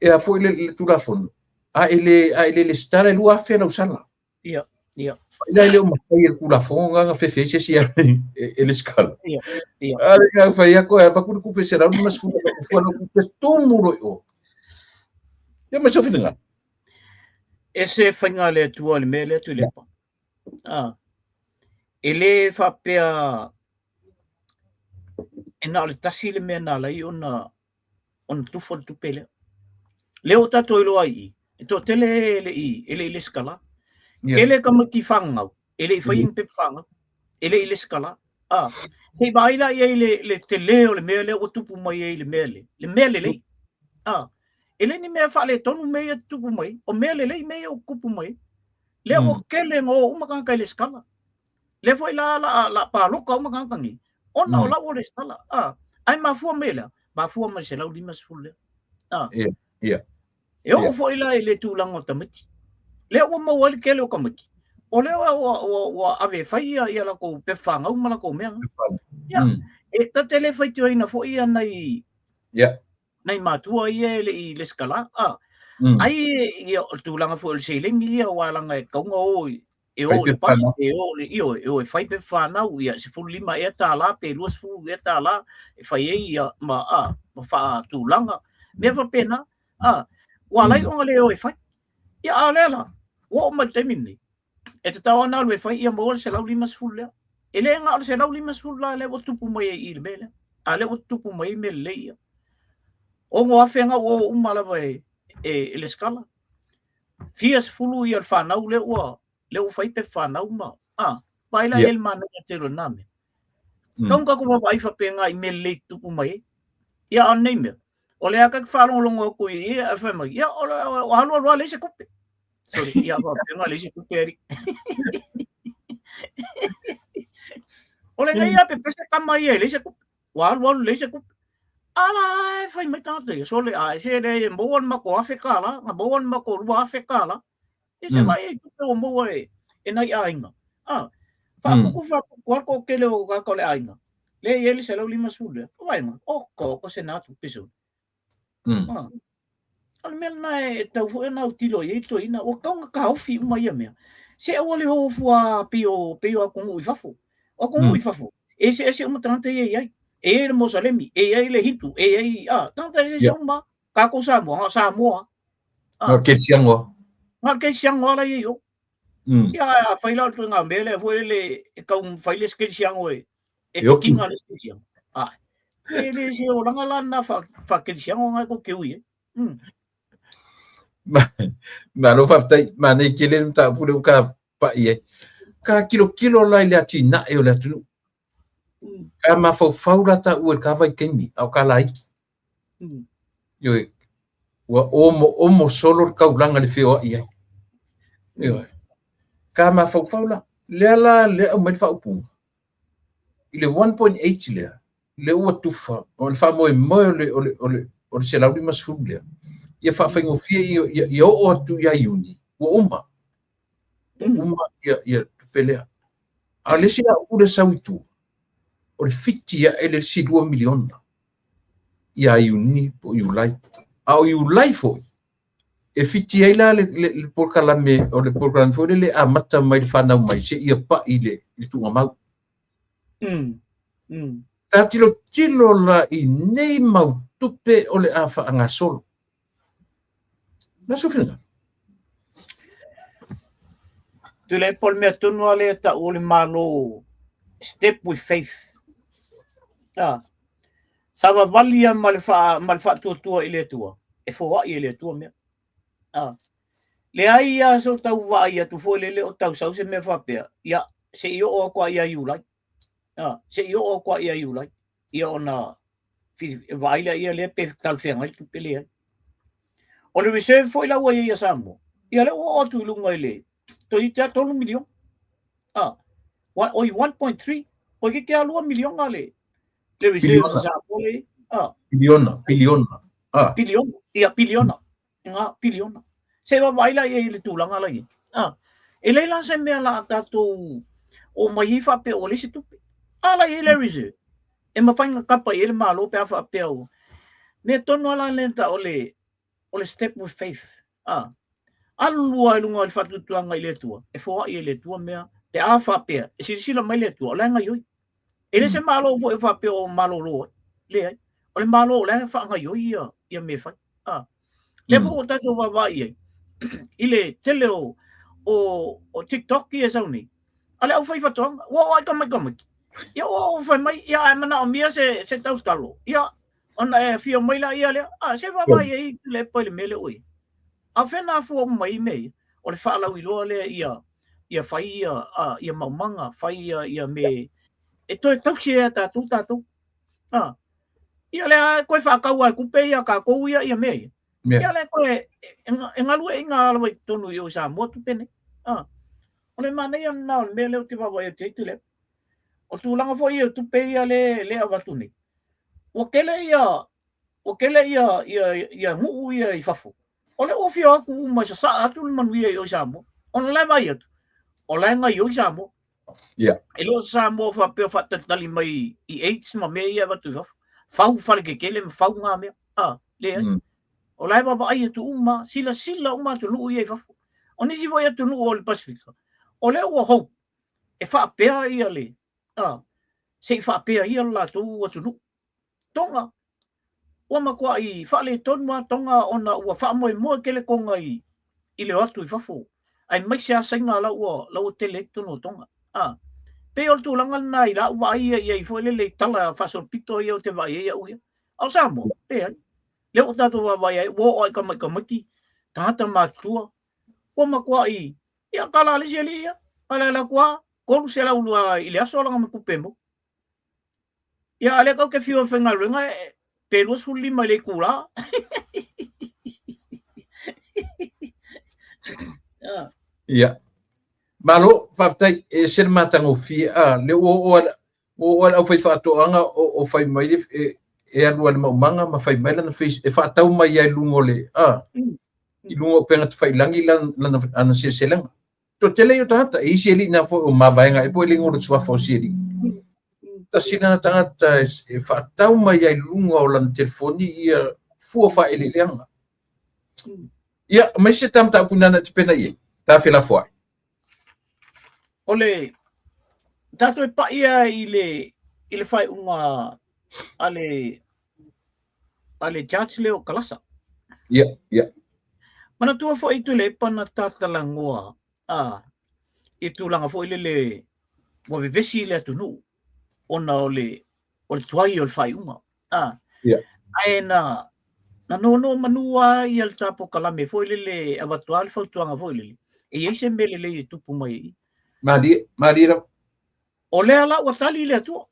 e a foi le, le Tulafono, a e le, a e le lesitala e 2,000 lau sala. Ia, ia. Ina e le o mafai e le Tulafono na na fefe ai se isi e, e lesitala. Ia, ia. A le nga fai atu e avatu le tupe 150 avatu fua lau tupe tumu loa i o. Ia mai sou finagalo. E se faiga a le Atua i le mea lea Tuilaepa. Ah. E le faapea e na o le tasi le mea na ala ai ona ona tufa le tupe lea. Lea ua tatou iloa ai i i, e toatele e le i e le i lesitala. Yeah. Tele tamaiti fanau e le i faia ni pepa fanau, e le i lesitala. Ah. Se i vaai la i ai le, le tele o le mea lea ua tupu mai ai le mea le, le mea lelei. Ah, e le ni mea faaletonu mea ia tupu mai, o mea lelei mea ia ua tupu mai. Lea ua kele na o uma tagata i lesitala. Lea foi la la la paloka uma tagata nei, ona o la ua lesitala. Ah, ae mafua mai lea, mafua mai 150 lea. Ah. Yeah, yeah. E oo foi la i le tulaga o tamaiti. Lea ua maua ai le tele o tamaiti. O lea ua, ua, ua, ua ave e fai ia, ia latou pepa fanau ma latou mea. Ia, e ta te le faitioina foi ia nai nai matua ia e le i lesitala. Ah. Ai ia o le tulaga foi o le seleni ia aua leaga e tatau ona o i e o i le pasi, e o i ioe, e o e fai pepa fanau, ia 15 ea tālā pe 20 ea tālā e fai ai ia ma, a, ma faatulaga, mea faapena, a, ua ala ai ona le o e fai. Ia a o lea la, ua oo mai i le taimi lenei, e tatau lava ona alu e fai ia maua le 150 lea. E le na o le 150 la lea ua tupu mai ai i le mea lea, a lea ua tupu mai ai mea lelei ia. 6,000 na ua o uma lava e, e, e lesitala. Fia sefulu ia le fanau lea ua lea ua fai pepa fanau ma a vaai la i le manaia tele o lena mea. Tau tatou vaavaai faapena i mea lelei tutupu mai ai. Ia a o lenei mea, o lea ta te faalogologo atu i i ae fai mai, ia o alu alu lava leai se tupe. Sorry, ia faapena leai se tupe alii. O lenei lava pepese tama ia e leai se tupe. Ua alu alu leai se tupe. Ala e fai mai tagata ia, sole a e se leai e maua le matou $1,000, na maua le matou $2,000. Ia se vaai ai i tupe ua maua e, e nai aiga. A, faaputu faaputu lava le toatele o tagata o le aiga. Lea e i ai le 150 lea. O vaega, oka oka se na tupe sole. Ah. O le mea lena e tatau foi ona autilo i ai toeaiina, ua tatau ona taofi uma ia mea. Se aua le o fua pei o, pei o atunuu i fafo. O atunuu i fafo, e eseese uma tagata ia e i ai. E i ai le Mosalemi, e i ai le Hindu, e i ai, ah, tagata eseese uma. Tātou Samoa, na o Samoa. Na o le kerisiano lava. Na o le kerisiano lava la e i ai o. Ia, afai la o le ituaiga mea lea foi lele e tau fai le isi kerisiano e, e tokiga le isi kerisiano. Ae, e le se olaga la lena faa-kerisiano lena tou te ui ai. Malo faafetai, manaia tele le mataupu lea ua ta pai ai. Ka tilotilo la i le atinae o le atunuu. Ka mafaufau la taua i le ta vaitaimi, a o ka laiti. Ioe, ua omoomo solo le taulaga i le feoai ai. Ioe. Ka mafaufau la, lea la lea aumai le faaupuga. I le 1.8 lea, lea ua tufa, o le faamoemoe o le, o le, o le, o le 150 lea, ia faafaigofie ia, ia, ia oo atu ia Iuni, ua uma. Ua uma ia, ia tupe lea. A o le isi la upu lea sau i tua, o le fiti ae le isi 2 miliona ia Iuni po o Iulai. A o Iulai foi, e fiti ai la le, le, le polokalame, o le polokalame foi lele e amata mai le fanau mai seia pai i le, le tuugamau. Ta tilotilo la i nei mau tupe o le a faagasolo. Na sou finagalo. Tuilaepa o le mea tonu lava lea e tau o le Malo step with faith. Ah. Savavali ia ma le, faa, ma le faatuatua i le Atua, e foai e le Atua mea. Ah. Leai ia so tau vaai atu foi lele o tau sau se mea faapea, ia se i oo atu a ia Iulai. Ah, se i oo atu a ia Iulai. Ia ona vaai lea ia lea pe talafeagai le tupe leai. O le reserve foi la ua i ai ia Samoa, ia lea ua oo atu i luga i le toeitiiti lava 3 miliona. Ah, oi 1.3, toeitiiti lava 2 miliona le, le reserve sa Samoa le Ah. Piliona, piliona. Ah. Piliona, ia piliona. Nga piliona. Se vaavaai la i ai i le tulaga la i ai. Ah. E leai la se mea la a tatou o mai ai faapea ua leai se tupe. A la i ai le reserve. E mafai ona kapa i ai le Malo pe a faapea ua. Mea tonu lava la lea o le o le step with faith. Ah. Alu lua i luga o le faatuatuaga i le Atua, e foai e le Atua mea, pe a faapea, e silasila mai le Atua, o la e gaioi. E le se Malo foi e faapea o malolo ai. Leai. O le Malo o la e faagaioi ia, ia mea e fai. Ah. Lea foi ua tatou vaavaai i ai i le tele o, o, o TikTok ia e sau nei, a le aufaifaatoaga, ua oo ai tamaiti. Ia ua oo fai mai, ia a e manaomia se, se tautalo, ia ona e afio mai laia lea, a se vaavaai i ai Tuilaepa i le mea lea ua i ai. A o fea na afua uma mai ai mea ia? O le faalauiloa lea ia, ia fai ia, a, ia maumaga, fai ia, ia mea e toe tausi ai e tatou tatou. A, ia lea koe whaakau ai kupe ia kākou ia ia mea ia. Ia lea koe e ngalue i ngā alawa i tonu i o Samoa tupe nei. A, o le manaia lena o le mea lea ou te vaavaai atu ai Tuilaepa. O tulaga foi ia o tupe ia le le avatu nei. Ua tele ia ua tele ia ia ia nuu ia i fafo. O le ua fia atu uma i sasaa atu le manuia i o i Samoa. Ona la e vaai atu, o la e gaioi Samoa. E le o Samoa faapea faatalitali mai i AIDS ma mea ia e avatu i fafo. Fau fale kekele ma fau ngā mea. A, leai. O la e vaavaai atu uma, silasila uma atunuu ia i fafo. O nisi foi atunuu o le Pasifika, o lea ua hope e faapea ia le, a, se i faapea ia le latou atunuu. Tonga, ua matuai faaletonu lava Tonga ona ua faamoemoe tele Tonga i, i le o atu i fafo, aemaise lava Saina la ua, la ua tele ai totonu o Tonga. A, pei o le tulaga lena i lau vaai ia i ai foi lele i tala faasolopito ia ou te vaai ai au ia. A o Samoa, leai. Lea ua tatou vaavaai ai, ua oo lava i tamaiti, tagata matutua, ua matuai, ia tala a le isi alii ia, tala e alu atu lava, 300 i le aso lana tupe e maua. Ia, a lea tatou te fiu e faigaluega pe 25 i le itulā. Ia. Malo, faafetai, e ese le matagofie. A, lea ua oo lava, ua oo lava le aufaifaatoaga o fai mai le, e alu lava i le maumaga ma fai mai lana face, e faatau mai ai i luga o le, a, i luga o upega tafailagi lana, ana seleselega. Toatele ia o tagata, e isi alii na foi o mavaega e po e le igoa o le suafa o si alii. Tasi lena tagata e faatau mai ai i luga o lana telefoni ia fua faaeleeleaga. Ia, mai se ta mataupu nana e te pena i ai, ta felafoai. O le tatou e pai lava i le i le faaiuga a le a le judge lea o Kalasa. Ia, ia. Manatua foi Tuilaepa na tatalanoa a i tulaga foi lele ua vevesi le atunuu ona o le o le tuai o le faaiuga. A, yeah. Ae na na nono manu lava ia le ta polokalame foi lele e avatu lava le fautuaga foi lele e i ai se mea lelei e tupu mai i i. Malie, malie lava. O lea la ua tali le Atua.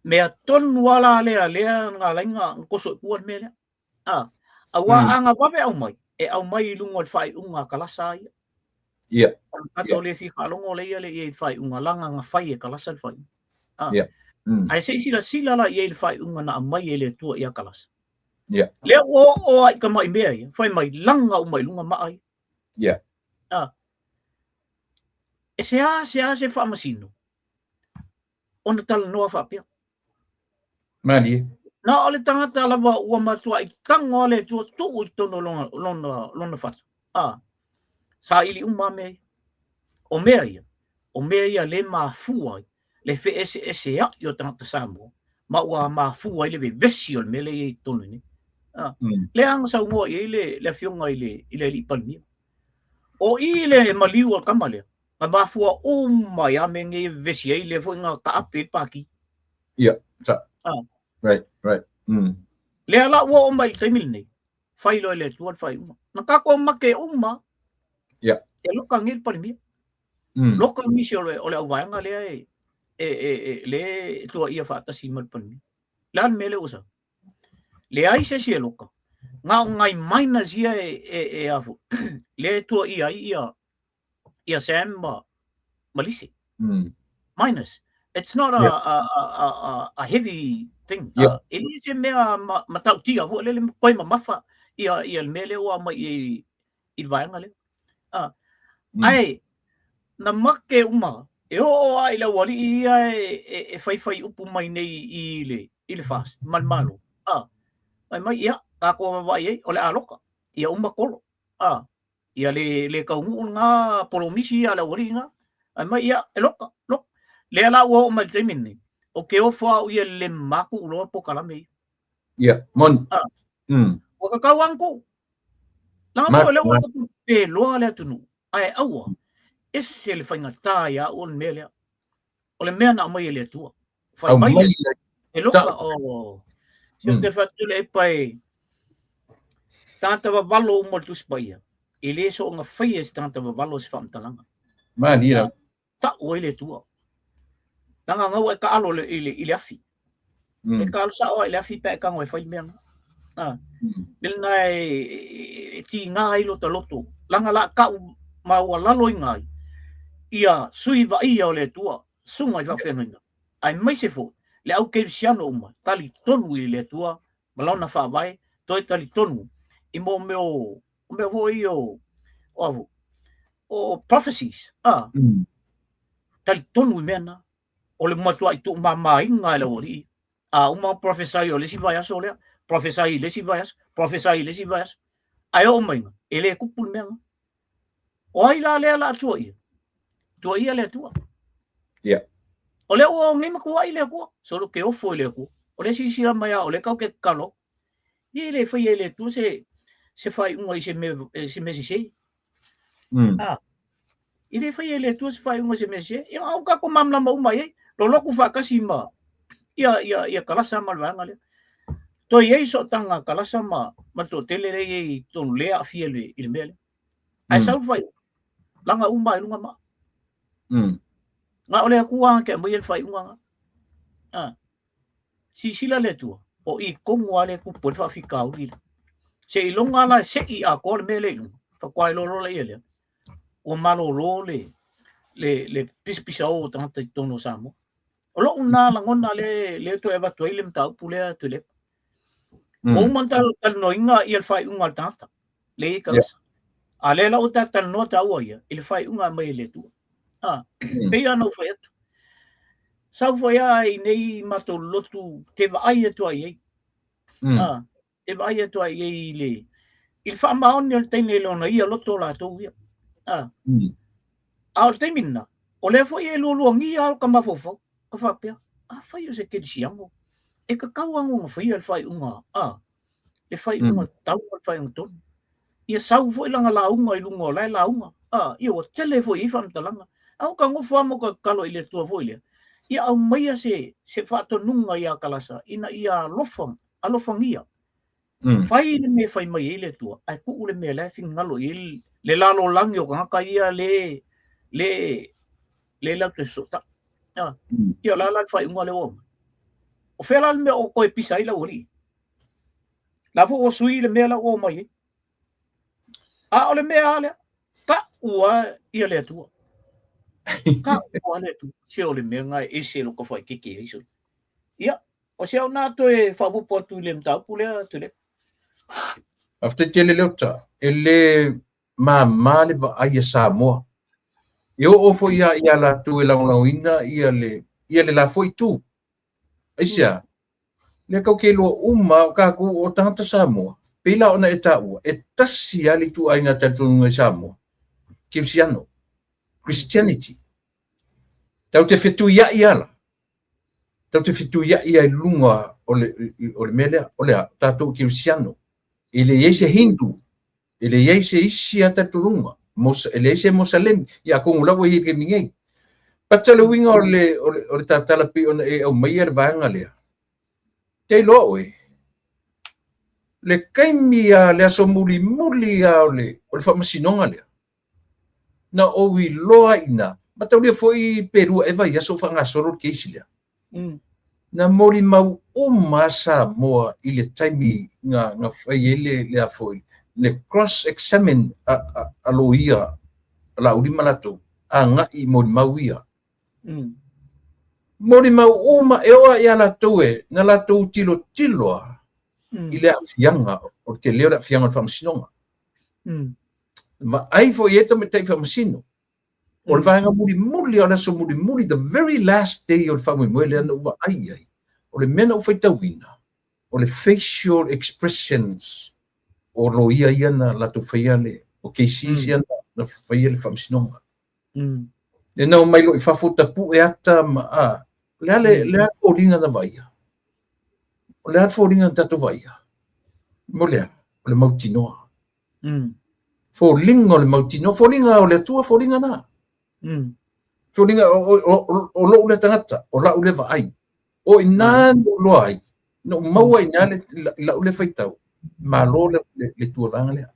Mea tonu lava la lea lea na ala ai na toso i tua le mea lea. A, auā a na vave aumai, e aumai i luga o le faaiuga a Kalasa a ia. Ia. O le tatou le fia faalogo lea ia le i ai i le faaiuga, leaga na fai e Kalasa le faaiuga. A, Ia. Ae se i silasila la i ai i le faaiuga na aumai e le Atua ia Kalasa. Ia. Lea ua oo lava i tamai mea ia, fai mai laga uma i luga maa ia. Ia. A, e seasea se faamasino ona talanoa faapea. Malie. Na o le tagata lava ua matuai tago a le Atua tuu i totonu o lona, lona, lona fatu. A, saili uma lava mea ia. O mea ia, o mea ia le mafua ai le feeseesea'i o tagata Samoa, ma ua mafua ai le vevesi o le mea lea e i ai i totonu i inei. A, lea na saunoa i ai le, le afioga i le, i le alii Palemia. O i le maliu o le tama lea, na mafua uma ai lava mea nei e vevesi ai, lea foi na taape ai le Pati. Ia, sa. Right, right. Lea la ua oo mai i le taimi lenei, fai loa e le Atua le faaiuga. Na tatou make uma, e loka nei le Palemia. Loka nisi o le, o le auvaega lea e, e, e, e, lea e tuuaia faatasi ma le Palemia. Le a le mea lea ua sau? Leai se isi e loka. Na o nai minors ia e, e, e a foi, lea e tuuaia ai ia, ia Sam ma, ma Lise. Minors. It's not a, a, a, a, a heavy thing. E le se mea ma, matautia foi lele koe mamafa ia, ia le mea lea ua aumai i, i le vaega lea. Ae, na make uma, e oo lava i le aualii ia e, e, e faifai upu mai nei i le, i le FAST ma le Malo. Fai mai, ia, tatou vaavaai i ai, o le a loka, ia uma kolo. Ia le, le taunuu lena polomisi ia a le aualii na. Fai mai, ia, e loka, loka. Lea la ua oo mai i le taimi lenei, ou te ofo au ia le ma tuu loa polokalame ia. Ia, moni. Ua tatau lava ona tuu. Leaga foi o lea ua pe loa le atunuu, ae aua, ese le faigata ia au o le mea lea. O le mea na aumai e le Atua. Fai mai le e loka o se te fatu le epa e tagata vavalo uma o le Tusi Paia, e le soona faia e se tagata vavalo se faamatalaga. Malie. Tau ai le Atua. Leaga na ua e taalo i le, i le afi. E taalo sao lava i le afi pe a e tago e fai le mea lena. A, mea lena e tiga ai lota loto, leaga o le a tau maualaloina ai ia sui vaaia o le Atua, susuga i faafeagaiga, aemaise foi le au kerisiano uma, talitonu i le Atua ma Lona faavae, toe talitonu i mo mea o, o mea foi ia o, o a foi, o prophecies, a, talitonu i mea na. O le matuai tuumamaina e le aualii. A uma ona prophesy o le isi vaiaso lea, prophesy i le isi vaiaso, prophesy i le isi vaiaso. Ae oo mai, e le tupu le mea na. O ai la lea o le a tuuaia? Tuuaia le Atua. Yeah. O lea ua nei matuai le Atua. Solo ke ofo i le Atua. O lea silasila mai a o lea tatou te tatalo. Ia e le faia e le Atua se se faaiuga i se mea se mea sese. Ah. E le faia e le Atua se faaiuga i se mea sese. Ia au tatou malamalama uma i ai. Lolotu faatasi ma ia ia ia Kalasa ma le vaega lea. Toe i ai sootaga a Kalasa ma ma le toatele lea e i ai i totonu lea e aafia i le i le mea lea. Ae sau le faaiuga, laga uma i luga maa. Na o le Atua na te aumaia le faaiuga na. Ah. Silasila le Atua, o i tonu lava lea e tupu ai le faafitauli lea. Seiloga la e sei atoa le mea lea i luga, faatoa iloa loa lea lea, ua malolo le, le, le pisapisao o tagata i totonu o Samoa. O lou na lagona lea, lea toe avatu ai le mataupu lea Tuilaepa. Ua uma ona talanoaina ia le faaiuga a le tagata, lea i Kalasa. A lea la ua ta talanoa taua ia i le faaiuga e aumai e le Atua. Ah, pei lava ona ou fai atu. Sau foi lava i nei matou lotu te vaai atu ai i ai. Ah, te vaai atu ai i ai i le i le faamaoni o le teine i lona ia loto latou ia. Ah. A o le taimi lena, o lea foi e lualuagia lava lota mafaufau, ka faapea, afai o se kerisiano, e tatau lava ona faia le faaiuga, a, le faaiuga tatau ma le faaiuga tonu. Ia sau foi lana lauga i luga o la e lauga, a, ia ua tele foi i ai faamatalaga. A ua ta nofo lava ma ta tatalo i le Atua foi lea, ia aumaia se, se faatonuga ia Kalasa ina ia alofa, alofagia. Fai le mea e fai mai ai le Atua, ae tuu le mea la e finagalo i ai le lalolagi o tagata ia le le le latou te fesootai. Ah, ia o le a la le faaiuga lea ua aumai? O fea la le mea o toe pisa ai le aualii? La foi ua sui le mea la ua omai ai. A o le mea lava lea, tau lava ia le Atua. Tau lava le Atua. Se o le mea lena e ese lota faaeteete ai sole. Ia, O si au na toe faaopoopo atu i le mataupu lea, Tuilaepa. Faafetai tele Leota, e le mama le vaai a Samoa. E oo foi ia ia latou e lagolagoina ia le ia le la foi itu. Aisea? Lea tatou te iloa uma o tatou o tagata Samoa, pei la ona e taua, e tasi lava le ituaiga talitonuga i Samoa, Kerisiano, Christianity. Tatou te fetuiai lava la, Tatou te fetuiai ai i luga o le, o le mea lea, o le a, tatou kerisiano. E le i ai se Hindu, e le i ai se isi a talitonuga, e leai se Mosalemi, ia atonu la ua i ai i le taimi nei. But o le uiga o le, o le, o le tatala pei ona e aumaia le vaega lea, te iloa oe, le taimi a le aso mulimuli a o le, o le faamasinoga lea, Na ou iloa i ina, mataulia foi pe lua ea vaiaso o faagasolo le case lea. Na molimau uma Samoa i le taimi na, na fai ai le, le a foi, le cross examine a, a, a loia a Laauli ma latou, agai i molimau ia. Molimau uma e oo lava ia latou e, na latou tilotilo lava i le aafiaga, o le tele o le aafiaga o le faamasinoga. Vaai foi i ai tamaitai faamasino. O le vaega mulimuli o le aso mulimuli, the very last day o le faamoemoe lea na ou vaai i ai, o le mea na ou faitauina, o le facial expressions o loia ia na latou faia le, o cases ia na faia le faamasinoga. Le na omai loa i fafo tapue ata ma, a, o le a le, le a le foliga na vaaia? O le a le foliga na tatou vaaia? Mo le a? O le mautinoa. Foliga o le mautinoa, foliga o le Atua, foliga na. Foliga o lou lea tagata, o lau lea vaai. O i ina na ou iloa ai, na ou maua i ina lau lea faitau, malo le tualaga lea.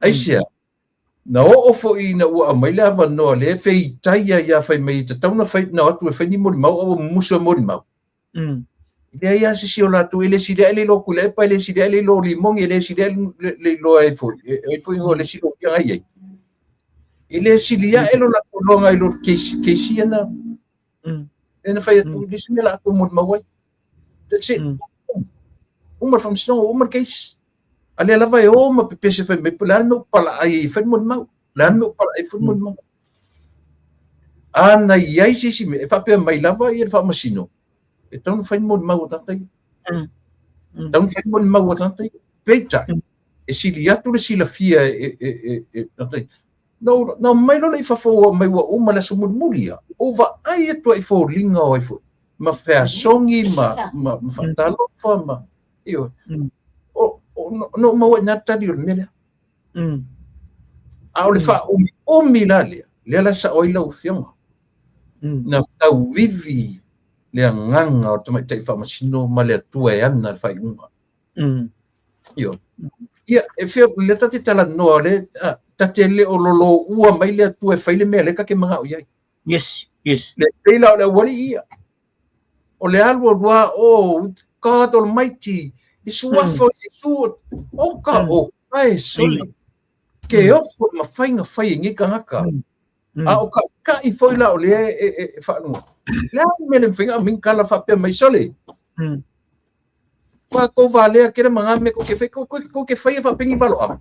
Aisea? Na oo foi ina ua aumai le avanoa lea e feitai ai ia fai mai e tatau ona fai na o atu e fai ni molimau a ua mumusu e molimau. E leai lava se isi o latou, e le sili ae le iloa Tuilaepa, e le sili ae le iloa Limoni, e le sili ae le iloa ai foi, ai foi o le isi loia na i ai. E le sili ae lo latou iloaga i lo le case, case ia na. Lea na fai atu, le isi mea la tou molimau ai. That's it. Uma le faamasinoga, uma le case. A lea lava e o ma pepese fai mai, po o le a le mea ua palaai ai e fai le molimau. O le a le mea ua palaai ai fai le molimau. A na i ai se isi mea, e faapea mai lava ia le faamasino, e tatau ona fai le molimau a tagata ia. E tatau ona fai le molimau a tagata ia. Peitai, e sili atu le silafia e, e, e, e tagata ia. Na, na omai loa lea i fafo ua mai ua uma le aso mulimuli ia, ou vaai atu ai i foliga o ai foi, ma feasogi ma, ma, ma faatalofa ma, ioe. O, o, no, no maua i nā tali o le mea lea. A o le faaumiumi la lea, lea la sao ai lau afioga. Na tauivi le agaga o le tamaitai faamasino ma le Atua e ana le faaiuga. Ioe. Ia, e fia, lea ta te talanoa, lea, ta te le o loloua mai le Atua e fai le mea lea ta te manao i ai. Yes, yes. Le pei la o le aualii ia. O le alu alu a, oh, God Almighty, i suafa o Iesu, o ka o kae sole. Ke ofo ma faiga fai e nei tagata. A o kaʻikaʻi foi la o lea e, e, e faalogo. Le a le mea le mafai ona aumai ni tala faapea mai sole. Ua kou valea kela ma ngā mea kou te whai, kou, kou, kou te whai e whaapengi valoanga.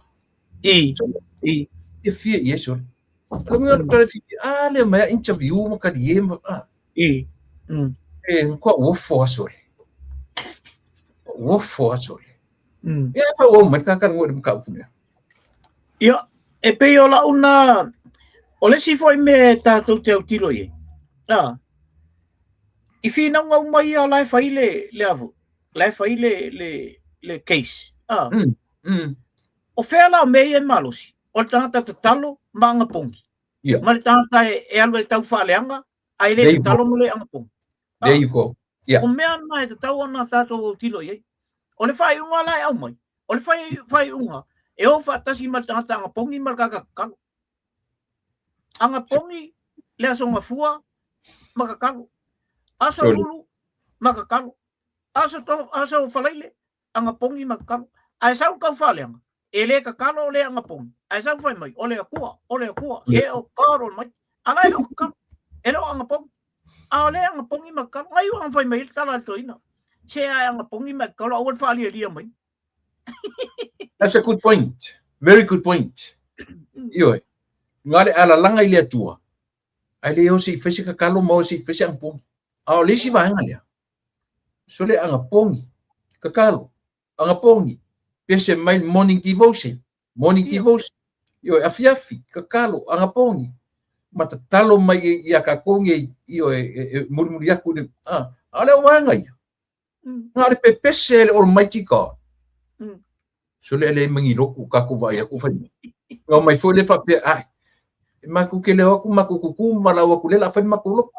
I, i. E fia i e sole. Lo ngā tole fi, a le mea interview ma kari e ma, a. I. E, kua uofo a sole. Uofo a sole. Ia fa o mai ka ka ngoi ka upu lea. Ia, e pei o lau na, o le isi foi mea e tatou te autilo i ai, a, i finauga uma ia o la e fai le, le avu, la e fai le, le, le case, a, o fea la o mea ia e malosi? O le tagata tatalo ma agapogi. Yeah. Ma le tagata e, e alu e tau faaleaga, a e le tatalo ma le agapogi. There you go. Yeah. O mea na e tatau ona tatou autilo i ai. O le faaiuga la e aumai, o le faaiuga e o faatasi ma le tagata agapogi ma le tagata tatalo. Agapogi le aso gafua ma tatalo. Aso lulu ma tatalo. Aso, to, aso falaile agapogi ma tatalo. Ae sau le taufaaleaga, e le tatalo le agapogi, ae sau fai mai, o le Atua, o le Atua, se o God Almighty. A la e le o tatalo, e le o agapogi. A o le agapogi ma tatalo, ngai ua fai mai le tala a le toeaina, se ae agapogi ma tatalo, aua le faalialia mai. That's a good point. Very good point. Ioe. Nga le alalanga i le Atua, ae le o se i fai se kakalo ma o se i fai se agapogi. A o le isi vaega lea, Sole agapogi, kakalo, agapogi, pese mai morning devotion, morning devotion, ioe, afiafi, kakalo, agapogi, ma tatalo mai ia tatou nei, ioe, e mulimuli atu i le, a, a o le vaega ia. Na o le pepese e le Almighty God. Sole e leai ma ni lotu tatou vaai atu fai mai. Na omai foi le faapea, ai, e matou te le o atu matou tutu ma valaau atu lea o le a fai le matou lotu.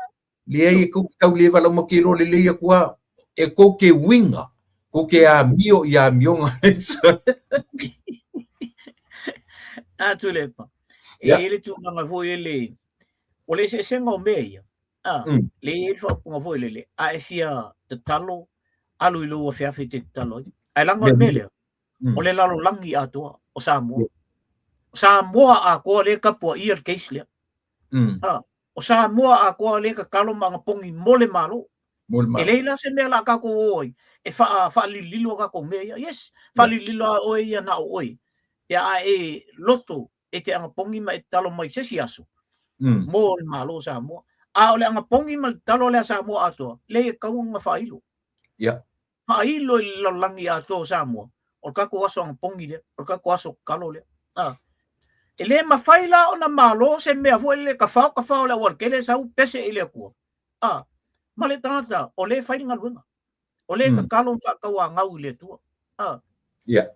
Leai e tou te tau le valaau ma te iloa lelei atu lava, e tou te uiga, tou te amio i amioga. A Tuilaepa, e i ai le tulaga foi lele, o le eseesega o mea ia, a, le i ai le faaupuga foi lele, a e fia tatalo, alu i lou afeafe e te tatalo ai. Ae leaga o le mea lea, o le lalolagi atoa o Samoa. O Samoa atoa lea e tapuaia le case lea. A, o Samoa atoa lea e tatalo ma agapogi mo le Malo. Mo le Malo. E leai la se mea la tatou o ai e faa, faalililo a tatou mea ia. Yes, faalililo lava oe ia na o oe. Ia a e loto e te agapogi ma e tatalo mai se isi aso mo le Malo o Samoa. A o le agapogi ma le tatalo lea a Samoa atoa, leai e tatau ona faailo. Yeah. Faailo i le lalolagi atoa o Samoa, o le tatou aso agapogi lea, o le tatou aso tatalo lea. A. E le mafai la ona malo se mea foi lele tafao tafao le aualatele sau pese i le Atua. A. Ma le tagata o lea e fai le galuega. O lea e tatalo ma faatauanau i le Atua. A. Yeah.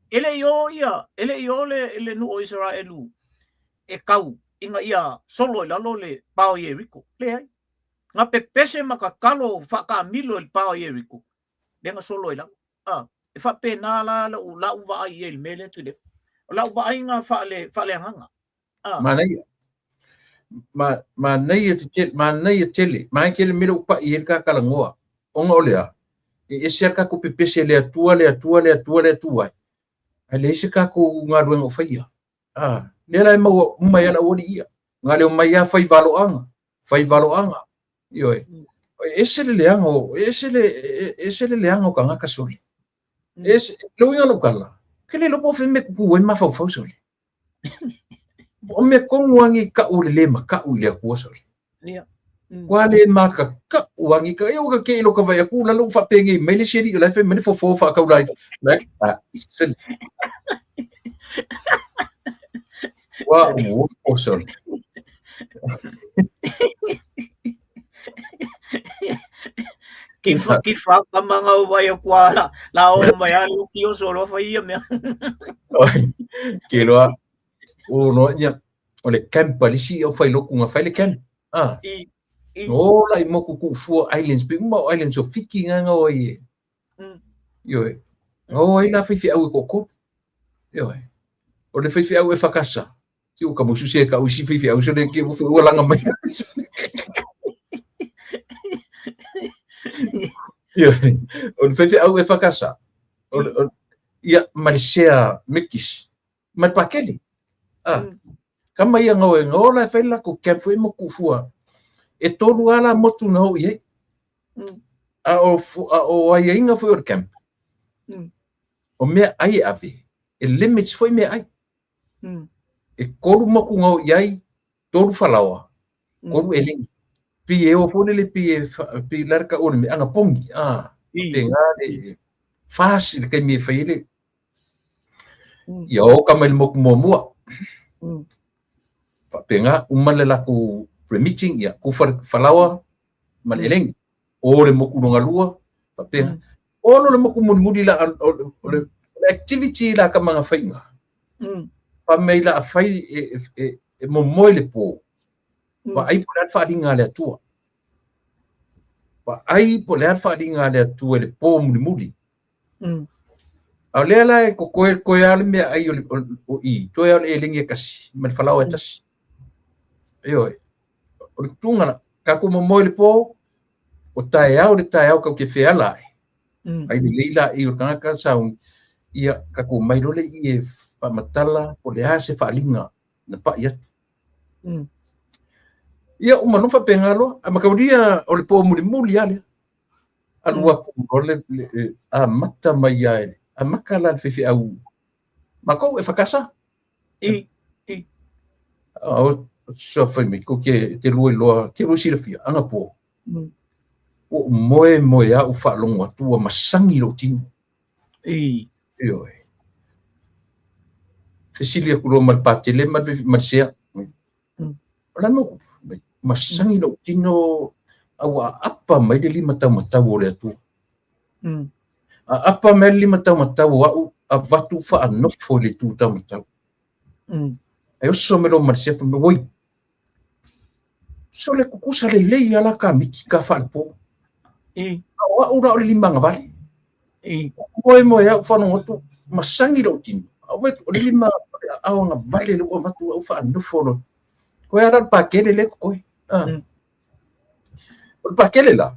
E le i o ia, e le i o le, le nuu o Isaraelu e kau ina ia solo i lalo le pa o Ieriko. Leai. Na pepese ma tatalo faataamilo i le pa o Ieriko, lea na solo ai lalo. A, e faapena la lau, lau vaai i ai i le mea lea Tuilaepa. O lau vaaiga faale, faaleagaga. Manaia. Ma, manaia te tele, manaia tele. Manaia tele mea lea ua pa'i ai le ta talanoa. Ona o le a? E ese lava le tatou pepese i le Atua, le Atua, le Atua, le Atua ai. Ae leai se tatou galuega o faia. Ah, lea la e maua uma ai lava le aualii ia. Na le omai lava fai valoaga, fai valoaga. Ioe. E ese le leaga o, e ese le, e ese le leaga o tagata sole. E ese, le uiga o lau tala, ou te le iloa po o fea mea e tutu ai mafaufau sole. O mea tonu lava nei tau o le le mataʻu i le Atua sole. Ia. Ua le makaka'u lava nei tau. Ia ua te i lota vaai atu lalo ua faapenei mai le isi alii o la e fai mai le fofo faataula ai. La e, sole. Ua ua sole. Kifa kifa ka manga o vai o kua la la o mai a lu kio solo fa ia mea. Oi. Ke loa o loa ia o le camp a le isi au fai lotu na fai le camp. Ah. I i O la i moku ku fua islands pe uma o islands o Fiti nga nga o ai e. Ioe. O ai la faifeau e toatolu. Ioe. O le faifeau e whakasa. Ti o ka musu se ka usi faifeau so le ke ua langa mai. Ioe. O le faifeau e whakasa. O, o, ia, ma le sea mekis. Ma le pakele. Ah. Kama ia ngau e ngau la e whai la ko camp foi mo kufua. E tolu ala motu na o i ai. A o, a o aiaiga foi o le camp. O mea ai e ave, e limits foi mea ai. E kolu moku na o i ai, tolu falaoa, kolu eleni. Pi e o foi lele pi e, pi la le kau o le mea anga pongi. Ah, pe ngā le fasi le kaimi e whai le. Ia o ka mai le moku muamua. Faapena, uma le latou pre-meeting, ia, kufa le falaoa ma le eleni. O le moku lona lua, faapena. O lo le moku mulimuli la, o le activity la ka manga faiga. Fa mai la a fai e, e, e momoe le po. Vaai po o le a le faaaliga a le Atua. Vaai po o le a le faaaliga a le Atua i le po mulimuli. A o lea la e kokoe koe lava le meaai o, le, o, o i, toe lava o le elegi e tasi, ma le falaoa e tasi. Ioe, o le tutuga la, tatou momoe i le po, o taeao le taeao tatou te feala ai. Ai lelei laei o le tagata sauni, ia tatou omai loa lea i e faamatala po o le a se faaaliga na pai atu. Ia uma loa faapena loa, a mataulia o le po mulimuli lava lea. Alu atu loa le, le amata mai lava i le amata la le faifeau matou e fakasa. I, i. O so fai mai ko ke te lua iloa, ke lua silafia, anapo. Ua ou moe moe lava ou faalogo atu ua masagi lou tino. I. Ioe. Fesili atu loa ma le patele ma le, ma le sea. O le a le mea ua tupu? Masagi lou tino a ua aapa mai le lima taumatau o le Atua. Aapa mai le lima taumatau o au avatu faanofo i le itu taumatau. Ae oso mai loa ma le sea fai mai, oi, sole tutusa lelei lava la kamiki ka faalepo. A o au la o le lima agavale. Moe moe au faalogo atu, masagi lou tino. A o le lima aao agavale lea ua avatu au faanofo loa. Koe lava la o le pakele lea e totoe. O le pakele la,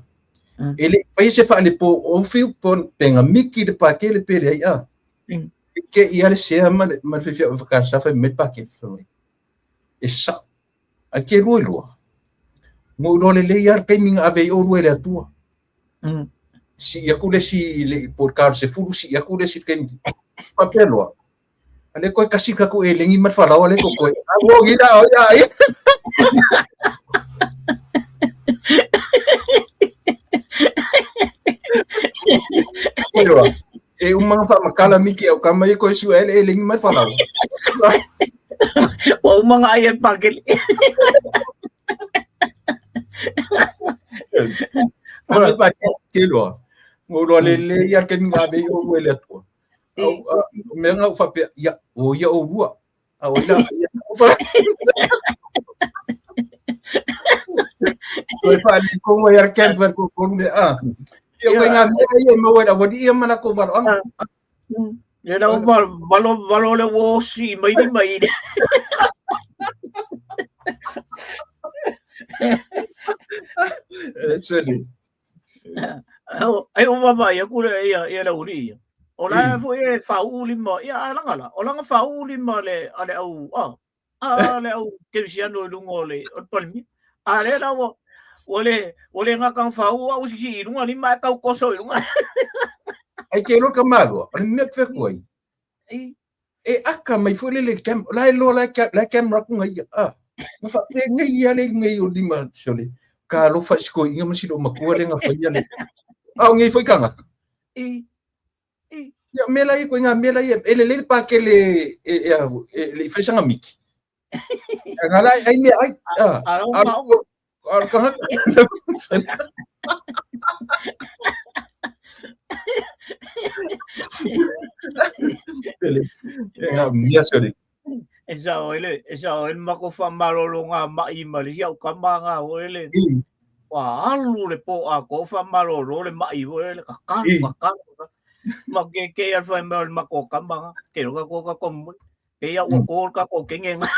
e le i faia se faalepo o fiu pe na miki le pakele pe leai a. Ke i a le sea ma le faifeau e whakasa fai mai le pakele. Fai mai, e sa'o. Ae ke lua iloa. Ua ou iloa lelei lava le taimi na ave ai oulua e le Atua. Sii atu le isi i le po o le ta o le sefulu, sii atu le isi i le taimi. Faapea loa, a lea toe kasi tatou elegi ma le falaoa lea e totoe. A ua ogi la o ia ai. Ioe. E uma na faamatala miki au kama ia koe sue ai le elegi ma le falaoa. Ua uma nga ai e pakele. Ora pa ke loa. Ngo loa le le ia ke nga be o ue le atua. Au o mea nga u faapea ia o ia o lua. A o ila ia o fa. Koe fa ni ko ia camper ko ko ne a. Ia koe nga mea ia maua i le aualii ia ma lako valoaga. Ia na valo valo le ua osi mai ni mai. Sole. Ai o mama ia kule ia ia le uli ia. O la foi e faauu lima ia a langa la. O langa faauu lima le a le au a a le au kerisiano i luga o le o le palemia. A le la ua ua le ua le gata faauu au sisi i luga lima e tau koso i luga. Ai ke lo ka malo, o le mea pe ku ai. E aka mai foi le le cam, la e lo la la camera ku ngai a. Ma fa pe ngai ia le ngai o lima sole. Ka lo fa siko inga ma silo makua le nga fa ia le. A o ngai foi kanga. Ia mea la ia koe ngā mea la ia e lelei le pākele e e a e le i whai sanga miki. A ngā la ai mea ai. A a a kanga. Ele e ngā mea sore. E sao ai le e sao ai le makou faamalolo ngā mai ma le isi au kama ngā foi le ua alu le po atoa faamalolo le mai foi le kakalu kakalu ma ke ke al fai mai o le makou kama ngā ke loka ko ka komu pe ia ua ko ka ko kenge ngā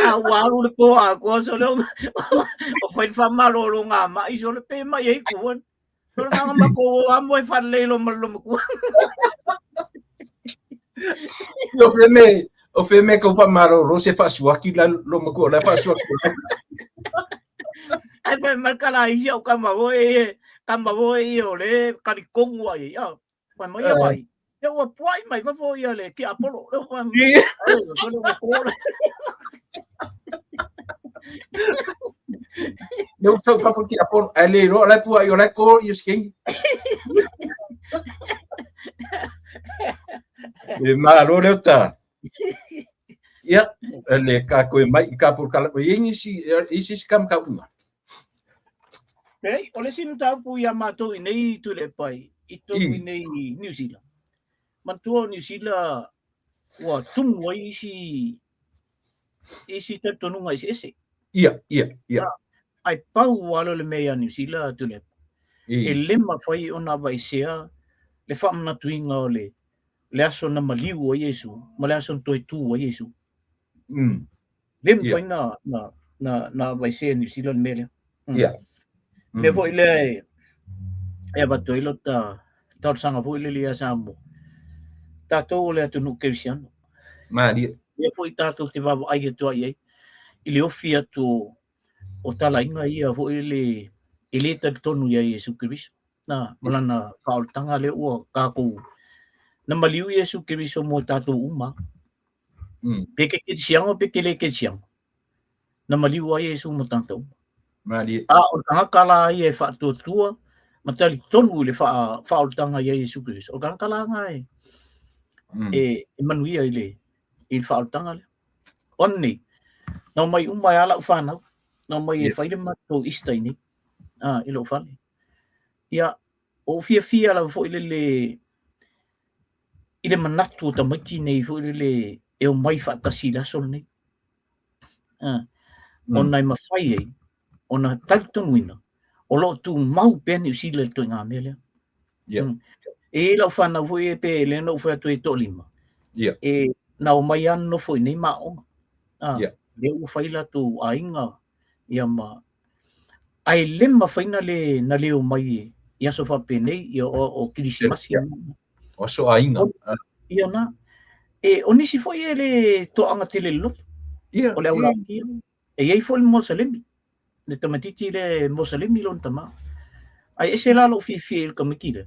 A ua alu le po atoa so le o fai faamalolo ngā mai so le pe mai ai ku O le nganga ma ko a moe whanlei lo ma lo makua. O fe me, o fe me ko whamaro ro se whasuaki la lo makua la whasuaki. Ai fe mal kala isi au kama wo e kama wo e o le kali kongu ai ia. Pai mai ia vai. Ia ua puai mai fafo ia le ki Apollo. Le ua ai o le ua ko le. Le ua tau fafo ki Apollo. Ai le ro la puai o la ko i sking. E malo le ta. Ia, le ka koe mai i ka por kala ko ingi si i si kam ka unga. Nei, o le isi mataupu ia matou i nei Tuilaepa i totonu i nei New Zealand. Manatua o New Zealand ua tumu ai isi isi talitonuga eseese. Ia, ia, ia. Ae pau ua ala le mea ia New Zealand Tuilaepa. E le mafai ona aveesea le faamanatuina o le le aso na maliu ai Iesu ma le aso na toe tu ai Iesu. Le mafai na, na, na, na aveesea e New Zealand le mea lea. Ia. Mea foi lea e, e avatu ai lota talosaga foi lele ia Samoa. Tatou o le atunuu kerisiano. Malie. Mea foi tatou te vaavaai atu ai ai i le ofi atu o, o talaiga ia foi le e le talitonu ia Iesu Keriso. Na, ma lana faaolataga lea ua tatou na maliu Iesu Keriso mo tatou uma. Pe ke kerisiano pe ke le kerisiano. Na maliu ai Iesu mo tatou. Malie. A o le tagata la ia e faatuatua ma talitonu i le faaolataga ia Iesu Keriso. O le tagata la na e e, e manuia i le i le faaolataga lea. O nei, na omai uma e a lau whanau, na omai e whai le matou Easter i nei, i lou fale. Ia, o fiafia lava foi lele i le manatu o tamaiti nei foi lele e omai faatasi i le aso lenei. Ona e mafai ai ona talitonuina o lo o tumau pea Niu Sila i le ituaiga mea lea. E i ai lau fanau foi e pe lea na ou fai atu ai e toalima. E na omai lava nonofo i nei ma aoga. Lea ua fai latou aiga ia ma ae le mafai na le na le omai i aso faapenei ia o, o kirisimasi. O aso aiga. Ia na. E o nisi foi e le toaga tele le loto. O le au laukia. E i ai foi le Mosalemi. Le tamaitiiti lea e Mosalemi lona tama. Ae ese la lou fiafia i le tamaiti lea.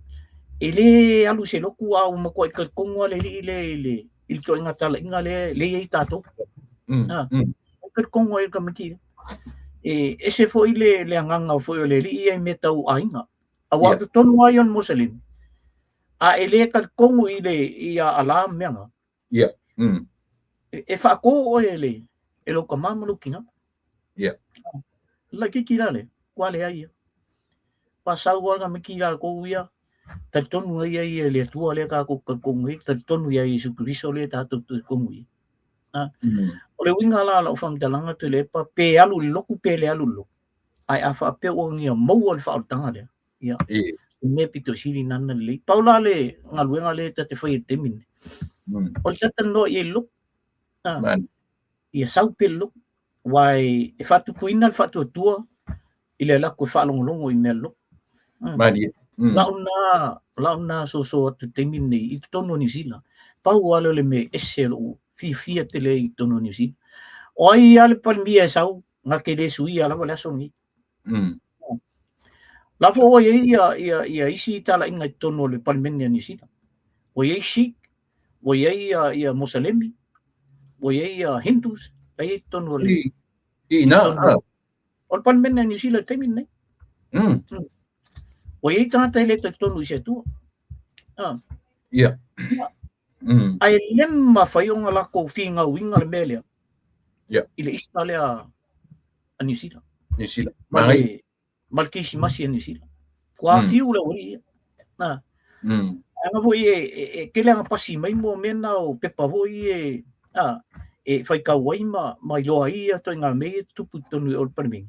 E le alu i se lotu a ua matuai talitonu lava le alii lea i le i le ituaiga talaiga lea lea e i ai tatou. Talitonu ai le tamaiti lea. E ese foi le le agaga foi o le alii ia i mea tau aiga. Aua o totonu lava ia o le Mosalemi. A e le talitonu i le i a Allah ma mea na. E faatō oe e le e lou tama ma lou tina. Laitiiti la le, ua leai ia. Ua sau lava le tamaiti latou ia, talitonu ai ia i le Atua lea tatou te talitonu ai, talitonu ia Iesu Keriso lea tatou te talitonu i ai. O le uiga la o lau faamatalaga Tuilaepa, pe alu i le lotu pe le alu i le lotu, ae a faapea ua ia maua le faaolataga lea, ia, o le mea pito sili lena ona lelei. Pau la le galuega lea ta te faia i le taimi lenei, o le talatalanoa i ai i le lotu. Ah. Ia sau pea le lotu. Aua e faatupuina le faatuatua i le alu atu e faalogologo i mea loloto. Malie. Lau na soso atu i le taimi lenei i totonu o Niu Sila. Pau lava lea o le mea e ese lou fiafia tele ai i totonu o Niu Sila. O ai lava le Palemia e sau, na te le suia lava le aso lenei. La foi ua i ai ia isi talaiga i totonu o le Palemene a Niu Sila. Ua i ai Sikh, ua i ai ia Mosalemi, ua i ai ia Hindus, la i ai i totonu o le I ina, o le Palemene a Niu Sila i le taimi lenei. Ua i ai tagata e le talitonu i se Atua. Ia. Ae le mafai ona latou finauina le mea lea. Ia. I le Easter lea a Niu Sila. Niu Sila. Ma le Kerisimasi a Niu Sila. Ua fiu le aualii ia. Leaga foi e tele ana pasi mai mo mea na o pepa foi e, e faitau ai ma iloa ai ia ituaiga mea ia e tutupu i totonu o le Palemene.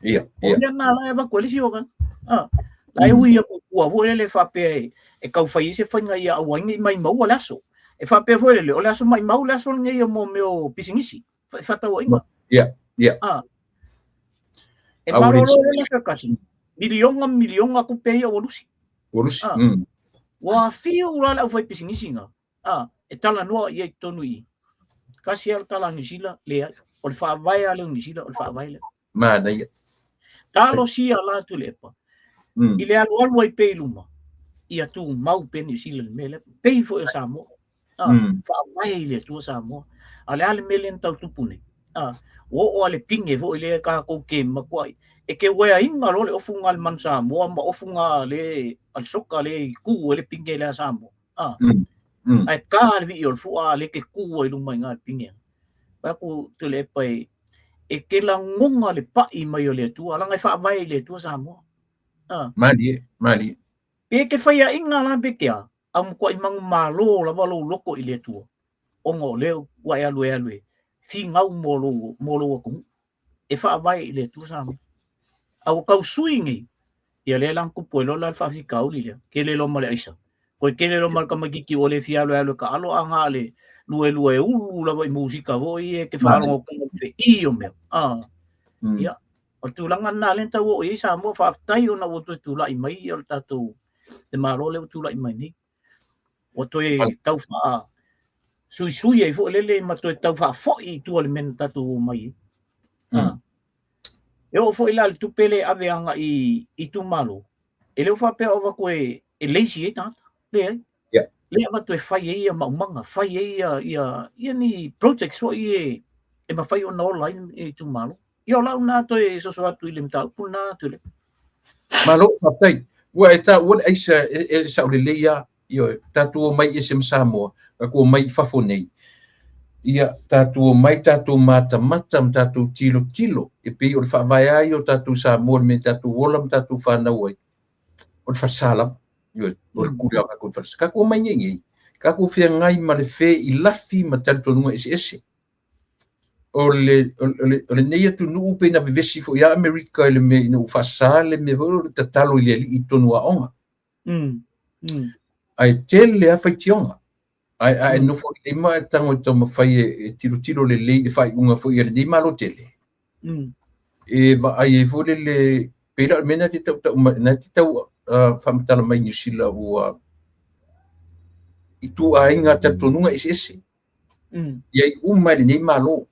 Ia, O mea na la e avatu ai le isi vaega. La e ui atu i tua foi lele faapea e tau fai ai se faiga ia aua ai ne i maimaua le aso. E faapea foi lele, o le aso maimau le aso lenei mo mea o pisinisi, fefaatauaiga. Ia, ia. E malolo le aso e tasi, miliona miliona tupe ia ua lusi. Ua lusi. Ua fiu la le aufaipisinisi na, e talanoa i ai i totonu i i. Tasi lava le tala a Niu Sila, leai. O le faavae lava lea o Niu Sila, o le faavae lea. Manaia. Talosia la Tuilaepa. I le alualu ai pea i luma, ia tumau pea Niu Sila i le mea lea. Pei foi o Samoa. Faavae i le Atua Samoa. A o le a le mea lea na tau tupu nei? Ua oo lava le pine foi lea tatou te matuai. E te ueaina loa le ofuga a le Manu Samoa ma ofuga a le soka lea i tu ai le pine lea a Samoa. Ae ta le vii o le fua a lea e te tu ai i luma i ina i le pine. Fai atu Tuilaepa e te lagona le pai mai o le Atua, leaga e faavae i le Atua Samoa. Malie, malie. Pe te faiaina la pe te a, a matuai manumalo lava lou loto i le Atua, ona o lea ua e alu e alu e finau mo lou atunuu. E faavae i le Atua Samoa. A ua tau sui nei, ia lea la na tupu ai loa la le faafitauli lea, tele loa ma le aisa. Toe tele loa ma le tamaitiiti ua le fia alu e alu e taalo a na o le lue lue e ulu lava i musika foi e te faalogo atu i le fe'i o mea. Ia, o le tulaga lena lea na tau oo i ai Samoa, faafetai ona ua toe tulai mai ia le tatou le Malo lea ua tulai mai nei. Ua toe tau faa suisui ai foi lele ma toe tau faafoi i tua le mea na tatou omai ai. E oo foi la i le tupe lea e ave agai i itumalo, e le o faapea o avatu e lazy ai tagata. Leai. Lea e avatu e fai ai ia maumaga, fai ai ia ni projects foi e mafai ona ola ai itumalo. Ia o lau na toe soso atu i le mataupu lena Tuilaepa. Malo, faafetai. Ua e taua le aisa e saolelei lava. Ioe, tatou omai ese ma Samoa, tatou omai i fafo nei. Ia, tatou omai tatou matamata ma tatou tilotilo e pei o le faavae lava ia o tatou Samoa i le mea tatou ola ma tatou fanau ai. O le falesa lava. Ioe, o le kuleana o le falesa. Tatou omai nei nei, tatou feagai ma le feilafi ma talitonuga eseese. O lenei atunuu pei na vevesi foi ia Amerika i le mea ina ua faasa le mea foi o le tatalo i le alii i totonu o aoga. Ae tele lava faitioga. Ae nofo lelei ma e tago e taumafai e tilotilo lelei i le faaiuga foi a lenei Malo tele. E vaai ai foi lele, pei la o le mea lena e te tautau mai, lena e te tau faamatala mai Niu Sila ua ituaiga talitonuga eseese. I ai uma i lenei Malo.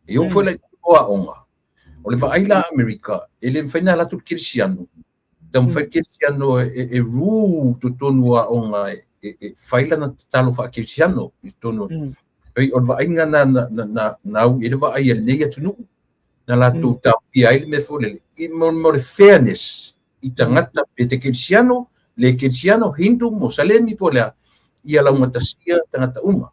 E oo foi la i totonu o aoga, o le vaai la a Amerika, e le mafai ona alu atu le kerisiano, taumafai le kerisiano e rule totonu o aoga e fai lana tatalo faakerisiano i totonu. Pei o le vaaiga na na au i ai le vaai a lenei atunuu, na latou taofia ai le mea foi lele, i mo le fairness i tagata pe te kerisiano, le kerisiano, Hindu, Mosalemi po o le a, ia laugatasia tagata uma.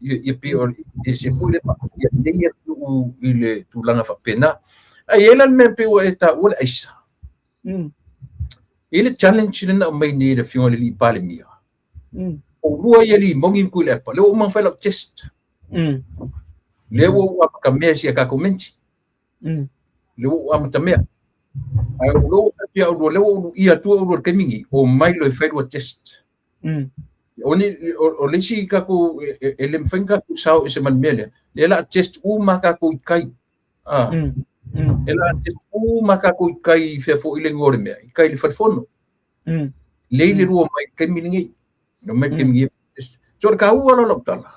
Ia pei o e se foi le vaai a lenei atunuu i le tulaga faapena. Ae i ai la le mea pei ua e taua le aisa. E i ai le challenge lea na aumai nei e le Afioga i le alii Palemia. O lua ia limoni ma Tuilaepa, lea ua uma ona fai lau test. Lea ua ou amatamea i si a tatou menti. Lea ua ou amatamea. Ae o lea ua fai atu ia oulua, lea ua ou luia atu oulua i le taimi nei, omai loa e fai lua test. O le isi tatou, e le mafai ona tatou sao ese ma le mea lea. Lea la test uma tatou i kai. Ah. E la test uma tatou i kai i fea foi le igoa o le mea, i kai i le falefono. Lei le lua mai taimi lenei. No mai taimi lenei. So le taua la o lau tala.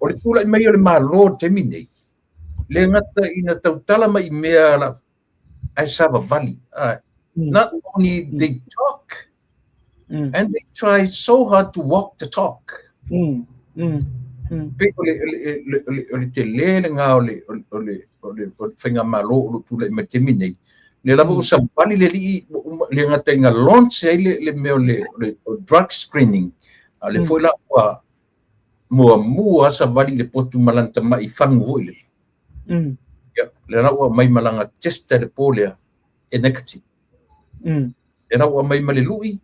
O le tulai mai o le Malo i le taimi nei, le gata ina tautala mai i mea la ae savavali. Not only they talk, and they try so hard to walk the talk. Pei o le, o le, o le, o le tele lena o le, o le, o le, o le, o le faigamalo o lo o tulai mai i le taimi nei. Lea lava ua savali le alii, ua uma, le gata ina launch ai le, le mea o le, o le o drug screening. A o lea foi la ua muamua savali i le potu ma lana tamai fagu foi lele. Ia, lea la ua aumai ma lana test i le po lea, e negative. Lea la ua aumai ma le lui,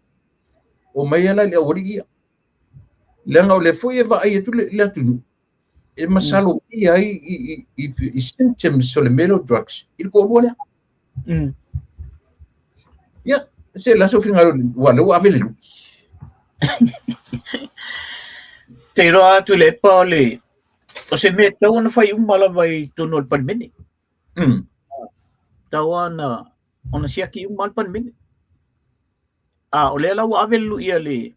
ua aumai lava la i le aualii ia. Leaga o lea foi e vaai atu le, le atunuu, e masalomia ai i, i, i, i symptoms o le mea lea o drugs i le toalua lea. Ia, se la sou finagalo, ua lea ua ave le lui. Te iloa atu le epa o le o se mea tau ona fai uma lava i totonu o le Palemene. Tau ona ona siaki uma le Palemene. A o lea la ua ave le lui a le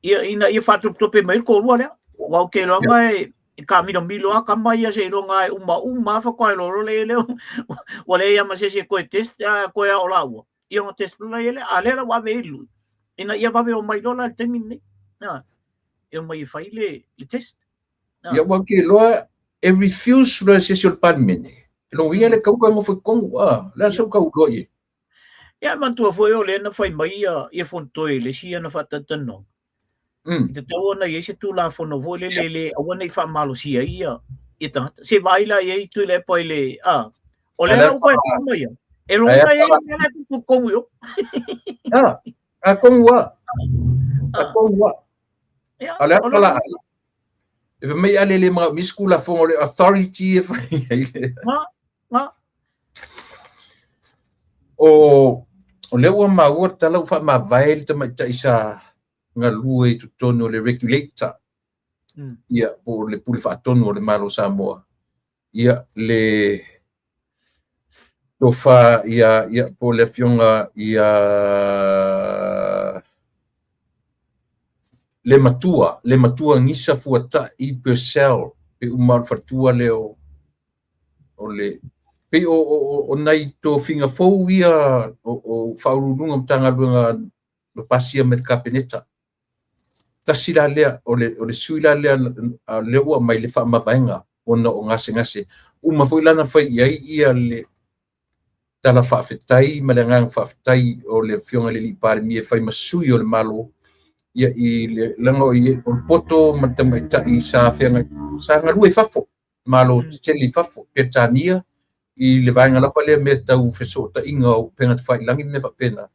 ia ina ia faatopetope mai le toalua lea. Aua ou te iloaga e e taamilomilo lava tama ia seiloga e umauma lava faatoa iloa loa lea ua leai lava ma se isi e toe test ae toe lava o laua. Ia ona test loa lea, a o lea la ua ave i ai le lui ina ia vave omai loa la i le taimi lenei. E omai e fai le test. Ia ua ou te iloa e refuse loa e se isi o le Palemene. E lona uiga le tauka e nofo i totonu, a, le a sau tau iloa i ai. Ia manatua foi o lea na fai mai ia, ia Fonotoe i le isi ana faatalatalanoaga. E tatau ona i ai se Tulafono foi lele le aua ne i faamalosia ai ia, ia tagata. Se vaai la i ai Tuilaepa i le, a, o lea la ua toe fai mai ia. E lona i ai le mea la e tupu i totonu i o. A, a tonu a. A tonu a. A o le a tala ai. E fai mai a le le manaomia se Tulafono o le authority e fai ai le. Ma, ma. O, o lea ua maua le tala ua faamavae le tamaitai sa galue i totonu o le regulator, ia, po o le pule faatonu o le Malo o Samoa, ia, le tofa ia, ia, po o le afioga ia le matua, le matua Gisa Fuatai Purcell, pe uma o le faletua lea o, o le pei o, o, o, o nai tofiga fou ia o, o faauluuluga o Matagaluega na pasia mai le Kapeneta. Tasi la lea, o le, o le sui la lea, a lea ua aumai le faamavaega ona o gasegase. Uma foi la na fai i ai ia le tala faafetai ma le agaga faafetai o le Afioga i le Alii Palemia e fai ma sui o le Malo, ia i le, leaga o le poto ma le tamaitai sa feagai, sa galue i fafo, Malo tetele i fafo, Peretania, i le vaega lava lea mea tau fesootaiga o upega tafailagi ma mea faapena,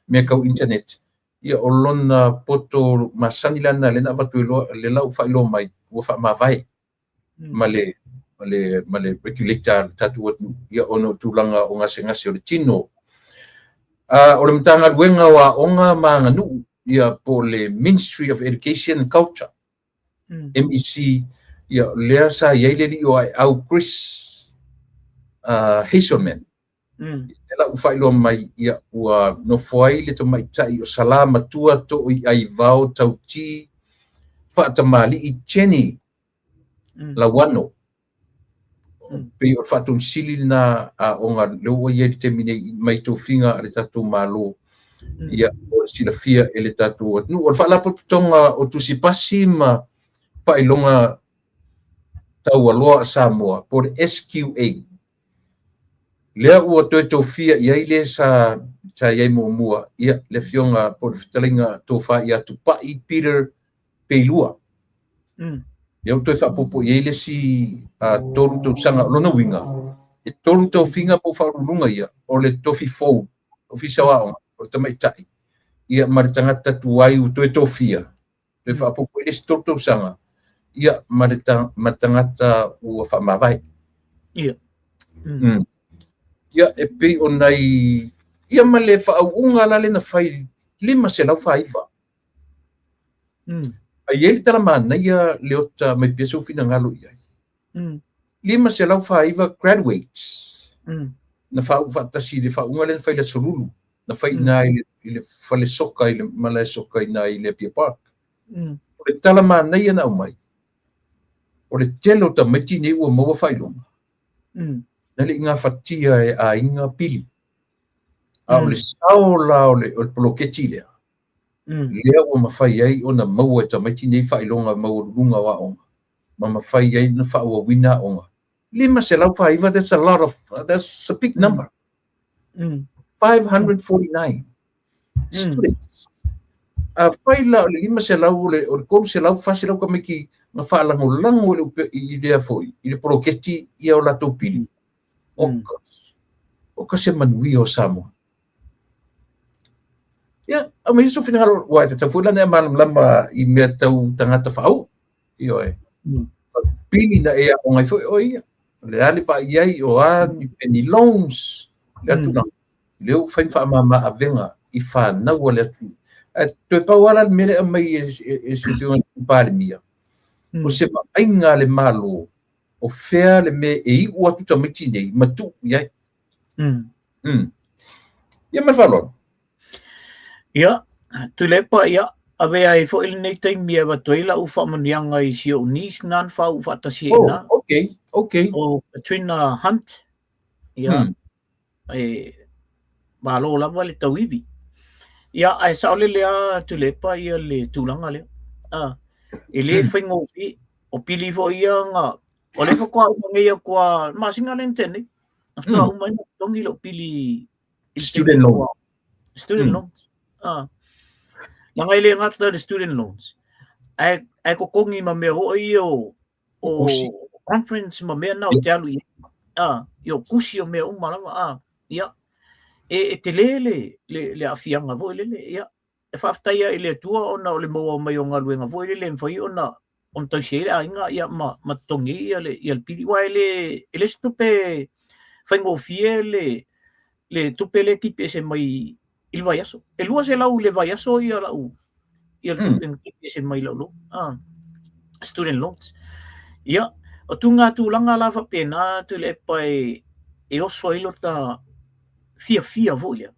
mea tau internet. Ia o lona poto masani la lena lea na avatu ai loa, lea la ua faailoa mai ua faamavae ma le ma le ma le regulator a le tatou atunuu, ia ona o tulaga o gasegase o le tino. O le Matagaluega o Aoga ma Aganuu, ia po o le Ministry of Education and Culture, MEC, ia lea sa i ai le alii o Aeau Chris Hazelman. Lea la ua faailoa mai, ia ua nofo ai le tamaitai o Salamatua Toiaivao Tauti Faatamalii Jenny Lauano. Pei o le faatogisili lena aoga lea ua i ai i le taimi nei mai tofiga a le tatou Malo. Ia, o le silafia e le tatou atunuu. O le Faalapotopotoga o Tusi Pasi ma Faailoga Taualoa a Samoa, po o le SQA, lea ua toe tofia i ai le sa sa i ai muamua, ia, le afioga po o le fetalaiga tofa ia Tupai Peter Peilua. Lea ua toe faaopoopo i ai le isi 3 tausaga. O lona uiga, e 3 tofiga po o faauluuluga ia, o le tofi fou, Ofisa o Aoga, o le tamaitai, ia ma le tagata tuai ua toe tofia, toe faaopoopo i le isi 3 tausaga, ia ma le, ma le tagata ua faamavae. Ia. Ia, e pei o nai, ia ma le faauuga la lea na fai 549. Ai i ai le tala manaia Leota mai pea sou finagalo i ai. 549 graduates na faauu faatasi i le faauuga lea na fai i le Aso Lulu, na fai i ina i le fale soka i le malae soka i ina i le Apia Park. O le tala manaia na aumai, o le tele o tamaiti nei ua maua faailoga, na le i gafatia e aiga pili. A o le sao la o le poloketi lea, lea ua mafai ai ona maua e tamaiti nei faailoga maualuluga o aoga, ma mafai ai ona faaauauina aoga. 549, that's a lot of, that's a big number. 549 students. Afai la o le 500, o le 300, 400 tamaiti na faalagolago i le, i lea foi, i le poloketi ia o latou pili. O ka se manuia o Samoa. Ia, aumaia sou finagalo, aua e tatau foi la ona e malamalama i mea tau tagata faauu. Ioe. Pili na e aoga ai foi oe ia. O le a le vaai i ai, o a ni penny loans, le tulaga. Lea ua fai ma faamama avega i fanau a le atunuu. Ae toe pau lava la le mea lea e aumai e se Afioga i le Palemia, o se vaaiga a le Malo, o fea le mea e iu atu tamaiti nei ma tuu i ai. Ia ma le faaaloalo. Ia, Tuilaepa, ia, avea ai foi lenei taimi e avatu ai lau faamanuiaga i si ou niece na na faauu faatasi ai i ina. Oh, okay, okay. O Katrina Hunt, ia, e malo lava le tauivi. Ia, ae saolele lava Tuilaepa ia le tulaga lea. Ah, e le faigofie, o pili foi ia na, o lea faatoa uma nei atu lava, masina lea na tea nei, na faatoa uma ai ona totogi lou pili i le Student loan. Student loans. Ah. Leaga e le gata le student loans. Ae, ae totogi ma mea foi ia o, o conference ma mea na o te alu i ai. Ah, ia o tusi o mea uma lava. Ah, ia. E, e tele le, le, le aafiaga foi lele. Ia. E faafetai lava i le Atua ona o le maua mai o galuega foi lele e mafai ona ona tausi ai le aiga ia ma, ma totogi ai ia le, ia le pili. Aua e le, e le se tupe faigofie le, le tupe lea e tipi ese mai i le vaiaso. E 200 i le vaiaso ia lau, ia le tupe na tipi ese mai lau loan, ah, student loans. Ia, o tūnga tulaga la faapena Tuilaepa e, e oso ai lota fiafia foi lea.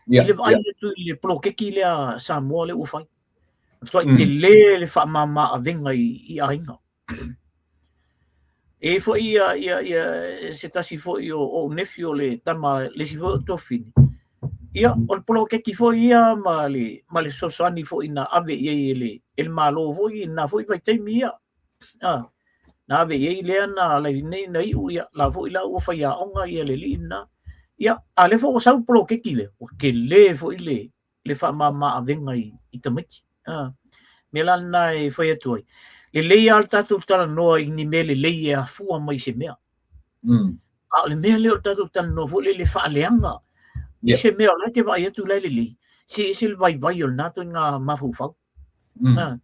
I le vaai atu i le poloketi lea a Samoa lea ua fai. Matuai tele le faamama avega i aiga. E i ai foi ia, ia, ia se tasi foi o ou nephew o le tama le isi foi o tuafafine. Ia, o le poloketi foi ia ma le, ma le fesoasoani foi na ave i ai e le, e le Malo foi i lena foi vaitaimi ia. Ah, na ave i ai lea na alai nei na iu ia, la foi la ua faiaoga ia le alii lena. Ia, a lea foi ua sau le poloketi lea, ua tele foi le, le faamama avega i, i tamaiti. Ah, mea la lena e fai atu ai. Lelei lava le tatou talanoa i ni mea lelei e afua mai i se mea. A o le mea lea o le tatou talanoa foi lele faaleaga i se mea o la e te vaai atu la e lelei, se ese le vaivai o lena ituaiga mafaufau. Ah.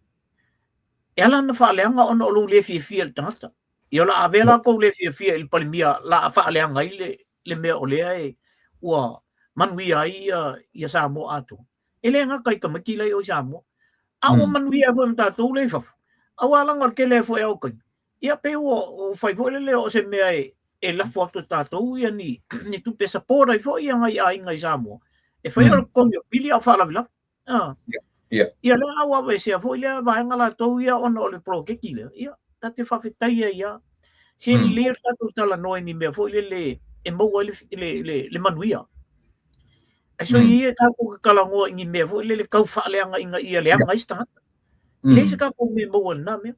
E ala ona faaleaga ona o lou le fiafia i le tagata. Ia o le a avea la kou le fiafia i le Palemia la a faaleaga ai le, le mea o lea e ua manuia ai ia, ia Samoa atoa. E le gata i tamaiti la i o i Samoa. A ua manuia ai foi ma tatou lea i fafo. Aua leaga o le tele foi o taimi. Ia pei ua, ua fai foi lele o se mea e, e lafo atu e tatou ia ni, ni tupe support ai foi ia nai aiga i Samoa. E fai o le totogi o pili a o faalavelave. Ah. Ia. Ia lea la ua aveesea foi lea vaega latou ia ona o le poloketi lea. Ia, ta te faafetai ai lava. Se lelei le tatou talanoa i ni mea foi lele e maua ai le, le, le, le manuia. Ae soia ia tatou te talanoa i ni mea foi lele tau faaleaga ina ia leaga ai se tagata. E leai se tatou mea e maua i lena mea.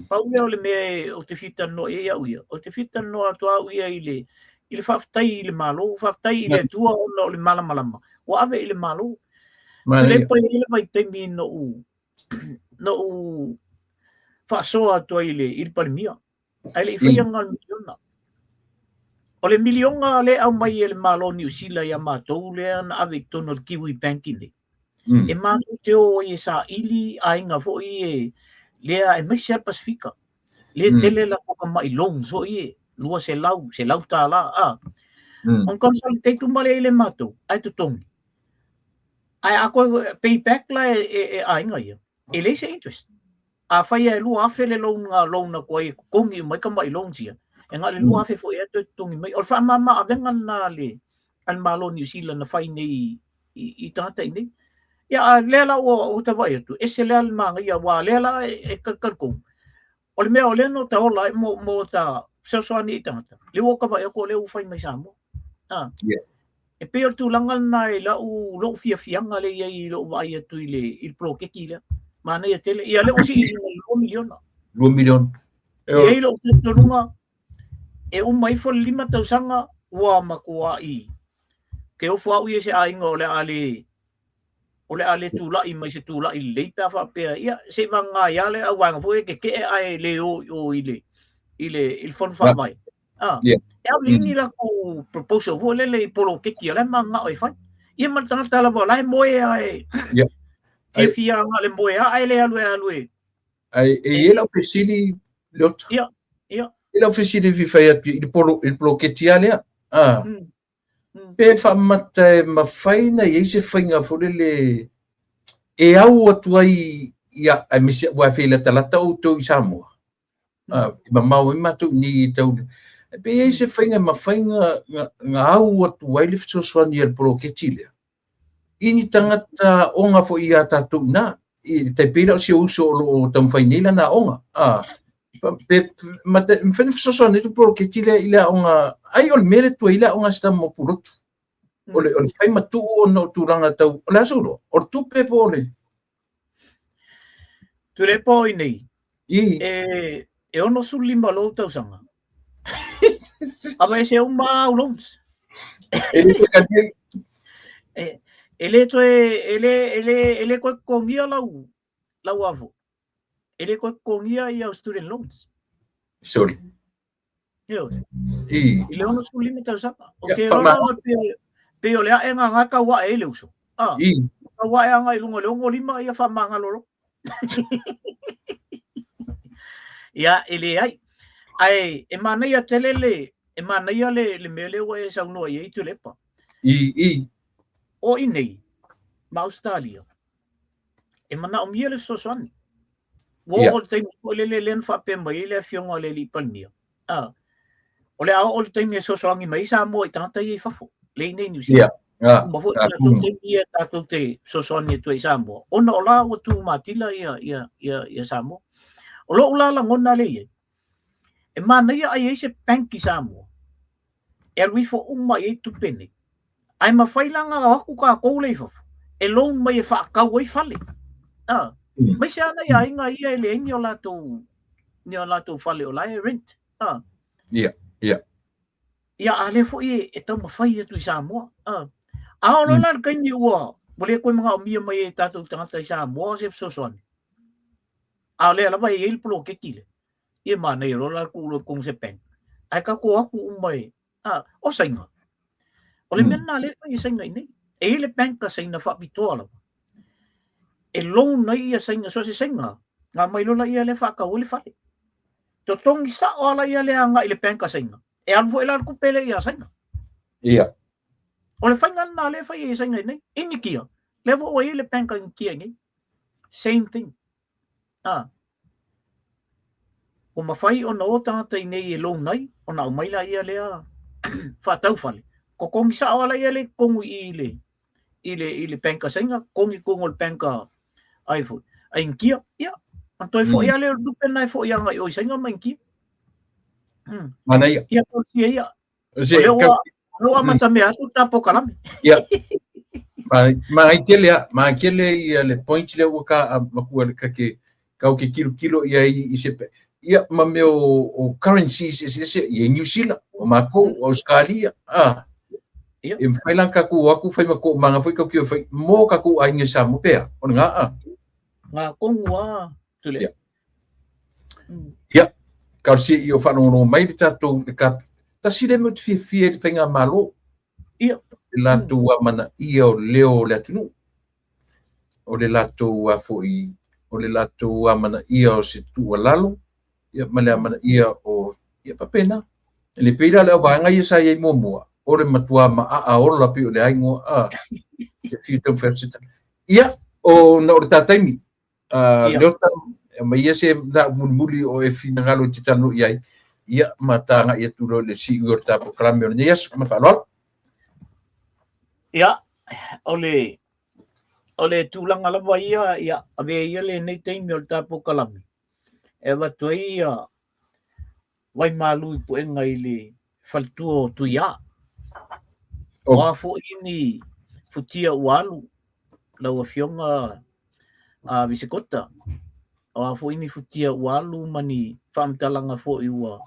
Pau lea o le mea ou te fia talanoa i ai au ia, ou te fia talanoa atu au ia i le, i le faafetai i le Malo, faafetai i le Atua ona o le malamalama ua ave i le Malo. Tuilaepa e i ai le vaitaimi na ou, na ou faasoa atu ai i le, i le Palemia, ae le i faia na le miliona. O le miliona lea e aumai e le Malo o Niu Sila ia matou lea na ave i totonu o le Kiwi Bank i inei, e matou te o ai e saili aiga foi e lea aemaise lava le Pasefika. Lea e tele latou tamai loans foi e 200, $100 a. Ona consolidate uma lea i le matou ae totogi. Ae a toe pay back la e aiga ia, e leai se interest. Afai e 2,000 le loan na loan atu ai e totogi uma ai tamai loans ia, e na o le 2,000 foi ea toe totogi mai. O le faamama avega lena a le a le Malo o Niu Sila na fai nei i tagata i nei. Ia a lea la ua ota vaai atu, ese lea le manaia, aua lea la e talitonu. O le mea o lea na ota ola ai mo ta fesoasoani i tagata, lea ua ota vaai atu o lea ua fai mai Samoa. Ah. Yeah. E pei o le tulaga lena i lau lou fiafiaga lea i ai i lou vaai atu i le i le poloketi lea. Manaia tele. Ia lea ua sii i luga i le 2 miliona. 2 miliona. E i ai lou talitonuga e uma ifo le 5 tausaga ua matuai ke ofo au ia i se aiga o le a le o le a le tulai mai se tulai lelei pe a faapea, ia, se i vagana ai lava le auvaega foi e tete'e ae le o i o i le i le i le fono faavae. Ah, Yeah. e au ni latou proposal foi lele i poloketi o la e mananao e fai. Ia ma le tagata lava o la e moe a e Yeah. fiafia aga le moe a ae le alu e alu e. Ai, e i ai lau fesili, Leota. Ia, ia. E lau fesili e fai atu i le polo, i le poloketi lava lea. Ah. Pe faamata e mafai ona i ai se faiga foi lele e au atu ai ia, aemaise aua e feilatalata outou i Samoa. E mamao ai matou i nei e tau pe i ai se faiga e mafai na au atu ai le fesoasoani a le poloketi lea i ni tagata aoga foi ia tatou i ina. E tai pei la o si ou uso o lo o taumafai nei lana aoga. Pe mafai ona fesoasoani atu le poloketi lea i le aoga, ai o le mea lea e tuai ai le aoga a si tama o Pulotu. O le fai ma tuu ona o tulaga tau, o le a sou iloa? O le tupe po o le... Tuilaepa o i nei, I. e 65 lou tausaga. Aveese uma au loans. E le toe kani. E le toe, e le, e le, e le toe totogia lau, lau avo. E le toe totogia ia au student loans. Sorry. Ioe. I. I le 65 tausaga. O ke roa la pe, pe o le aʻe nga tau aʻe ai le uso. Ah. I. Tau aʻe aga i luga o le 65 ia faamagalo loa. Ia, e leai. Ae e manaia tele le, e manaia le, le mea lea ua e saunoa i ai Tuilaepa. I, i. O i nei, ma Ausetalia, e manaomia le fesoasoani. Ua oo le taimi foi lele lea na faapea mai ai le afioga a le alii Palemia. Ah, o le a oo le taimi e fesoasoani mai ai Samoa i tagata ia i fafo, lea i inei i Niu Sila. Yeah. Ah, Uma foi tatou taimi ia tatou te fesoasoani atu ai i Samoa, ona o la ua tu matila ia, ia, ia, ia Samoa. O lou la lagona lea i ai, e manaia ai ai se bank i Samoa, e alu ifo uma i ai tupe nei. Ae mafai la ona o atu tatou lea i fafo, e loan mai e faatau ai fale. Ah, aemaise lava nai aiga ia e leai ni o latou, ni o latou fale o la e rent. Ah. Yeah, yeah. Ia, a lea foi e, e taumafai atu i Samoa. Ah. A oo loa la le taimi ua, ua le toe manaomia mai e tatou tagata i Samoa se fesoasoani. A o lea lava e i ai le poloketi lea. Ia manaia loa la tuu loa i totonu o se bank. Ae tatou o atu uma e, a, o Saina. O le mea lena lea e fai e Saina i nei. E i ai le bank a Saina faapitoa lava. E loan ai ia Saina, so o se Saina, na aumai loa laia lea faatau ai le fale. Totogi sao lava laia lea agai i le bank a Saina. E alu foi la le tupe lea ia Saina. Ia. O le faiga lena lea e fai e Saina i nei. Inikia, lea foi ua i ai le bank a Inikia i nei. Same thing. A. Ua mafai ona o tagata i nei e loan ai, ona aumai laia lea faatau fale. Totogi sao lava laia lea i totonu i i le i le i le bank a Saina, totogi i totonu o le bank a ai foi, a Inikia, ia, ona toe foi lava lea o le tupe lena e foi agai i o i Saina ma Inikia. Manaia. Ia, talosia ia. O lea ua, lea ua amatamea atu le ta polokalame. Ia. Magai tele a, magai tele ia le point lea ua ka avatua le kake kau ke kilokilo i ai i se ia ma mea o currencies eseese i Niu Sila, o makou, o Australia, a. Ia. E mafai la ona tatou o atu fai ma toomaga foi tatou te o e fai mo tatou aiga i Samoa pe a, o lena a. Ngā kongu a, Tule. Ia. Ia, talosia i o faalogologo mai le tatou le ka tasi lea mea ou te fiafia i le faigamalo. Ia. Le latou amanaia o leo o le atunuu. O le latou a foi, o le latou amanaia o se tuualalo, ia ma le amanaia o, ia faapena. E le pei la le auvaega ia sa i ai muamua, o le matua maaa ola pei o le a igoa, a, te fiu taumafai atu se tala. Ia, o na o le ta taimi, Leota, Aumaia se mataupu mulimuli o e finagalo e te talanoa i ai, ia, ma ta agai atu loa i le siui o le ta polokalame o lenei aso. Ma le faaaloalo. Ia, o le o le tulaga lava ia, ia, avea ia lenei taimi o le ta polokalame e avatu ai ia waimalu i puega i le faletua o Tuiā. O a foi ni futia ua alu, lau Afioga a Visekota, o a foi ni futia ua alu ma ni faamatalaga foi ua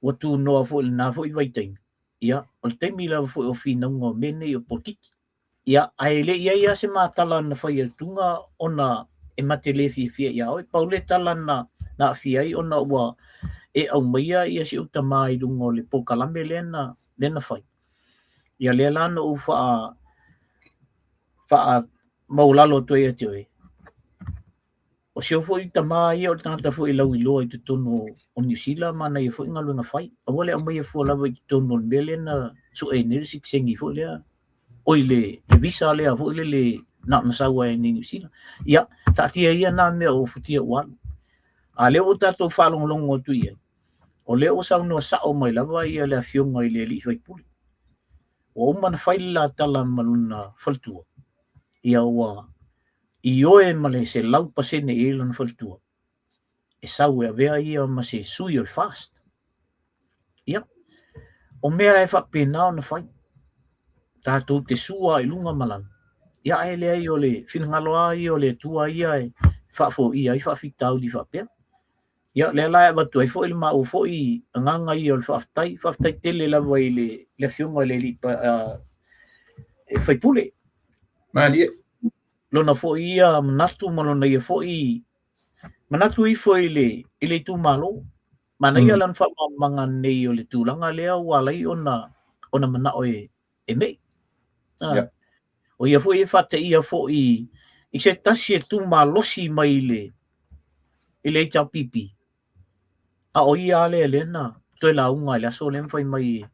ua tunoa foi i lena foi vaitaimi, ia, o le taimi lava foi o finauga o mea nei o polokiki. Ia, ae le i ai lava se matala na fai e le Tuga ona e mate le fiafia ia oe. Pau le tala na na aafia ai ona ua e aumaia ia si ou tama i luga o le polokalame lea na lea na fai. Ia lea la na ou faa faa maualalo atu ai ia te oe. O si ou foi tama ia o le tagata foi e lauiloa i totonu o Niu Sila ma ana ia foi galuega fai. Aua le aumaia fua lava i totonu o le mea lea na sue nei le sitiseni foi lea, oi le, le visa lea foi lele na ona sau ai nei Niu Sila. Ia, taatia ia na mea o futia ua alu. A lea ua tatou faalogologo atu i ai, o lea ua saunoa sao mai lava ia le afioga i le alii faipule. Ua uma ona fai le la tala ma lona faletua, ia ua ioe ma le 100% i ai lona faletua e sau e avea ia ma se sui o le FAST. Ia, o mea e faapena ona fai, tatou te sua i luga ma lalo, ia ae leai o le finagalo lava ia o le Atua ia e faafoia ai faafitauli faapea. Ia, lea la e avatu ai foi le maua foi agaga ia o le faafetai. Faafetai tele lava i le, le afioga i le alii faipule. Malie. Lona foi ia manatu ma lona ia foi manatu ifo i le, i le itumalo. Manaia lana faamalamalamaga nei o le tulaga lea ua ala ai ona, ona manao e, e me'i. Ah. Yeah. O ia foi e faateia foi i se tasi e tumalosi mai i le, i le HRPP. A o ia lea lea na toe lauga i le aso lea ma fai mai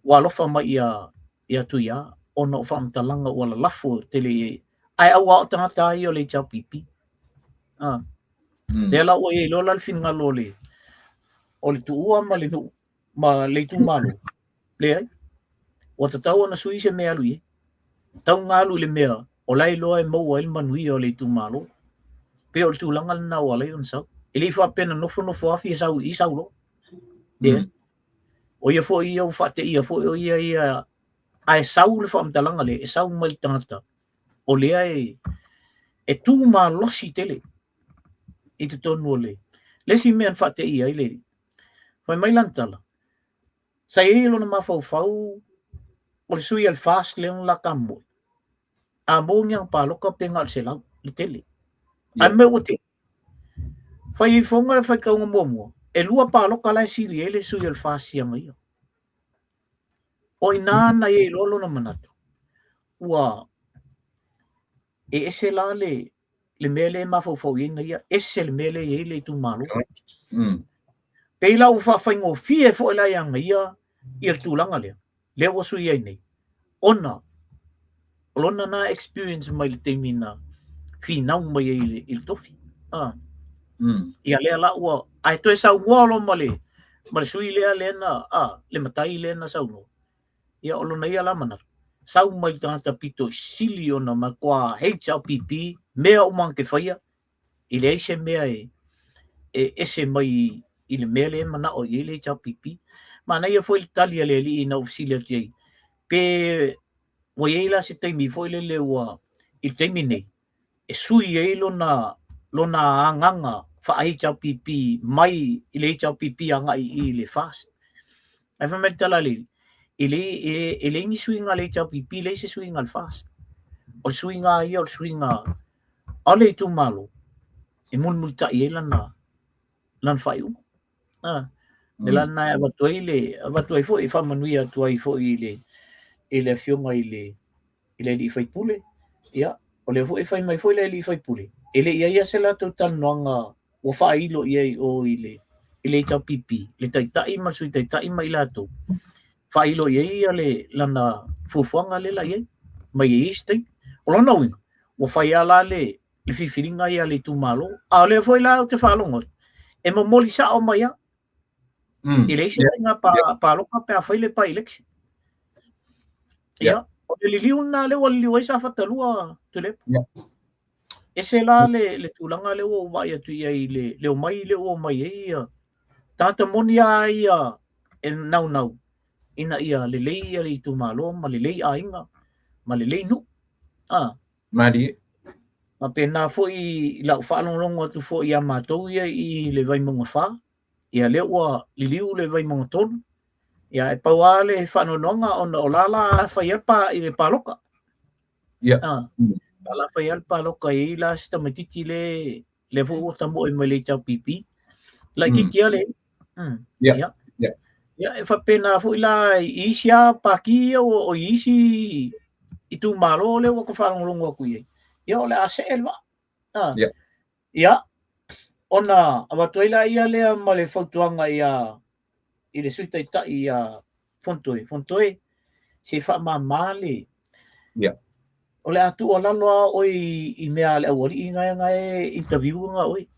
ua alofa mai ia ia Tuiā ona o faamatalaga ua lalafo tele i ai. Ae aua o tagata ia o le HRPP. Ah. Lea la ua i ai loa la le finagalo o le o le tuua ma le nuu ma le itumalo. Leai. Ua tatau ona sui se mea alu i ai. Tau ona alu i le mea o la e iloa e maua ai le manuia o le itumalo. Pei o le tulaga lena ua ala ai ona sau. E le i faapea na nofonofo lava fia sau i i sau loa. Leai. O ia foi ia ua faateia foi o ia ia ae sau le faamatalaga lea e sau mai le tagata o lea e e tu malosi tele i totonu o le le isi mea na faateia ai le fai mai lana tala sa i ai lona mafaufau o le sui a le FAST lea na lata moe a maua ni ana paloka pe na o le 100 le tele ae mea ua tele fai ifoga le faitauga muamua e lua paloka la e sili ai le sui o le FAST ia ia o ina na i ai loa lona manatu ua e ese la le le mea lea e mafaufau i ai na ia, ese le mea lea e i ai le itumalo. Pei la ua faafaigofie foi la ia ia ia le tulaga lea, lea ua sui ai nei, ona o lona na experience mai le taimi na finau mai ai i le, i le tofi. Ah. Ia lea la ua, ae toe saunoa loa ma le, ma le sui lea lea na, ah, le matai lea na saunoa. Ia o lona ia la manatu, sau mai le tagata pito i sili ona matua HRPP, mea uma na te faia, e leai se mea e, e ese mai i le mea lea e manao i ai le HRPP. Manaia foi le tali a le alii ina ua fesili atu i ai, pe ua i ai la se taimi foi lele ua i le taimi nei, e sui ai lona lona agaga faa-HRPP mai i le HRPP agai i le FAST. Ae fai mai le tala a le e le, e, e leai ni suiga a le HRPP, leai se suiga a le FAST. O le suiga ia o le suiga a le itumalo e mulimulitai ai lana, lana faaiuga. Ah, le la lena e avatu ai le, avatu ai foi, e faamanuia atu ai foi i le, i le afioga i le, i le alii faipule, ia, o lea foi e fai mai foi le alii faipule, e le i ai lava se latou talanoaga ua faailo i ai o i le, i le HRPP, le taitai ma le sui taitai ma i latou, faailo i ai ia le, lana fuafuaga lea la i ai, mai i ai isi taimi. O lona uiga, ua fai lava la le, le filifiliga ia a le itumalo. A o lea foi la ou te faalogo atu, e momoli sao mai lava. E leai se faiga palota pe a fai le by-election. Ia, o le liliu lena lea ua liliu ai Safata 2 Tuilaepa. Ese la le tulaga lea ua ou vaai atu i ai i le omai lea ua omai ai ia tagata moni lava ia e naunau ina ia lelei ia le itumalo ma lelei aiga ma lelei nuu. Malie. Faapena foi i lau faalogologo atu foi ia matou ia i le Vaimauga 4, ia lea ua liliu le Vaimauga 3, ia e pau lava le faanoanoaga ona o la la fai lava pa i le palota. La la fai lava le palota e i ai la si tamaitiiti le lea foi ua tamoe mai le HRPP. Laitiiti lava le Ia. Ia, e faapena foi la i isi lava pati ia o i isi itumalo lea ua ta faalogologo atu i ai. Ia, o le a see le vaa. Ia, ona avatu ai la ia lea ma le fautuaga ia i le Sui Taitai ia Fonotoe. Fonotoe, se i faamama le... O le a tuualalo lava oe i mea a le aualii na e interview na oe.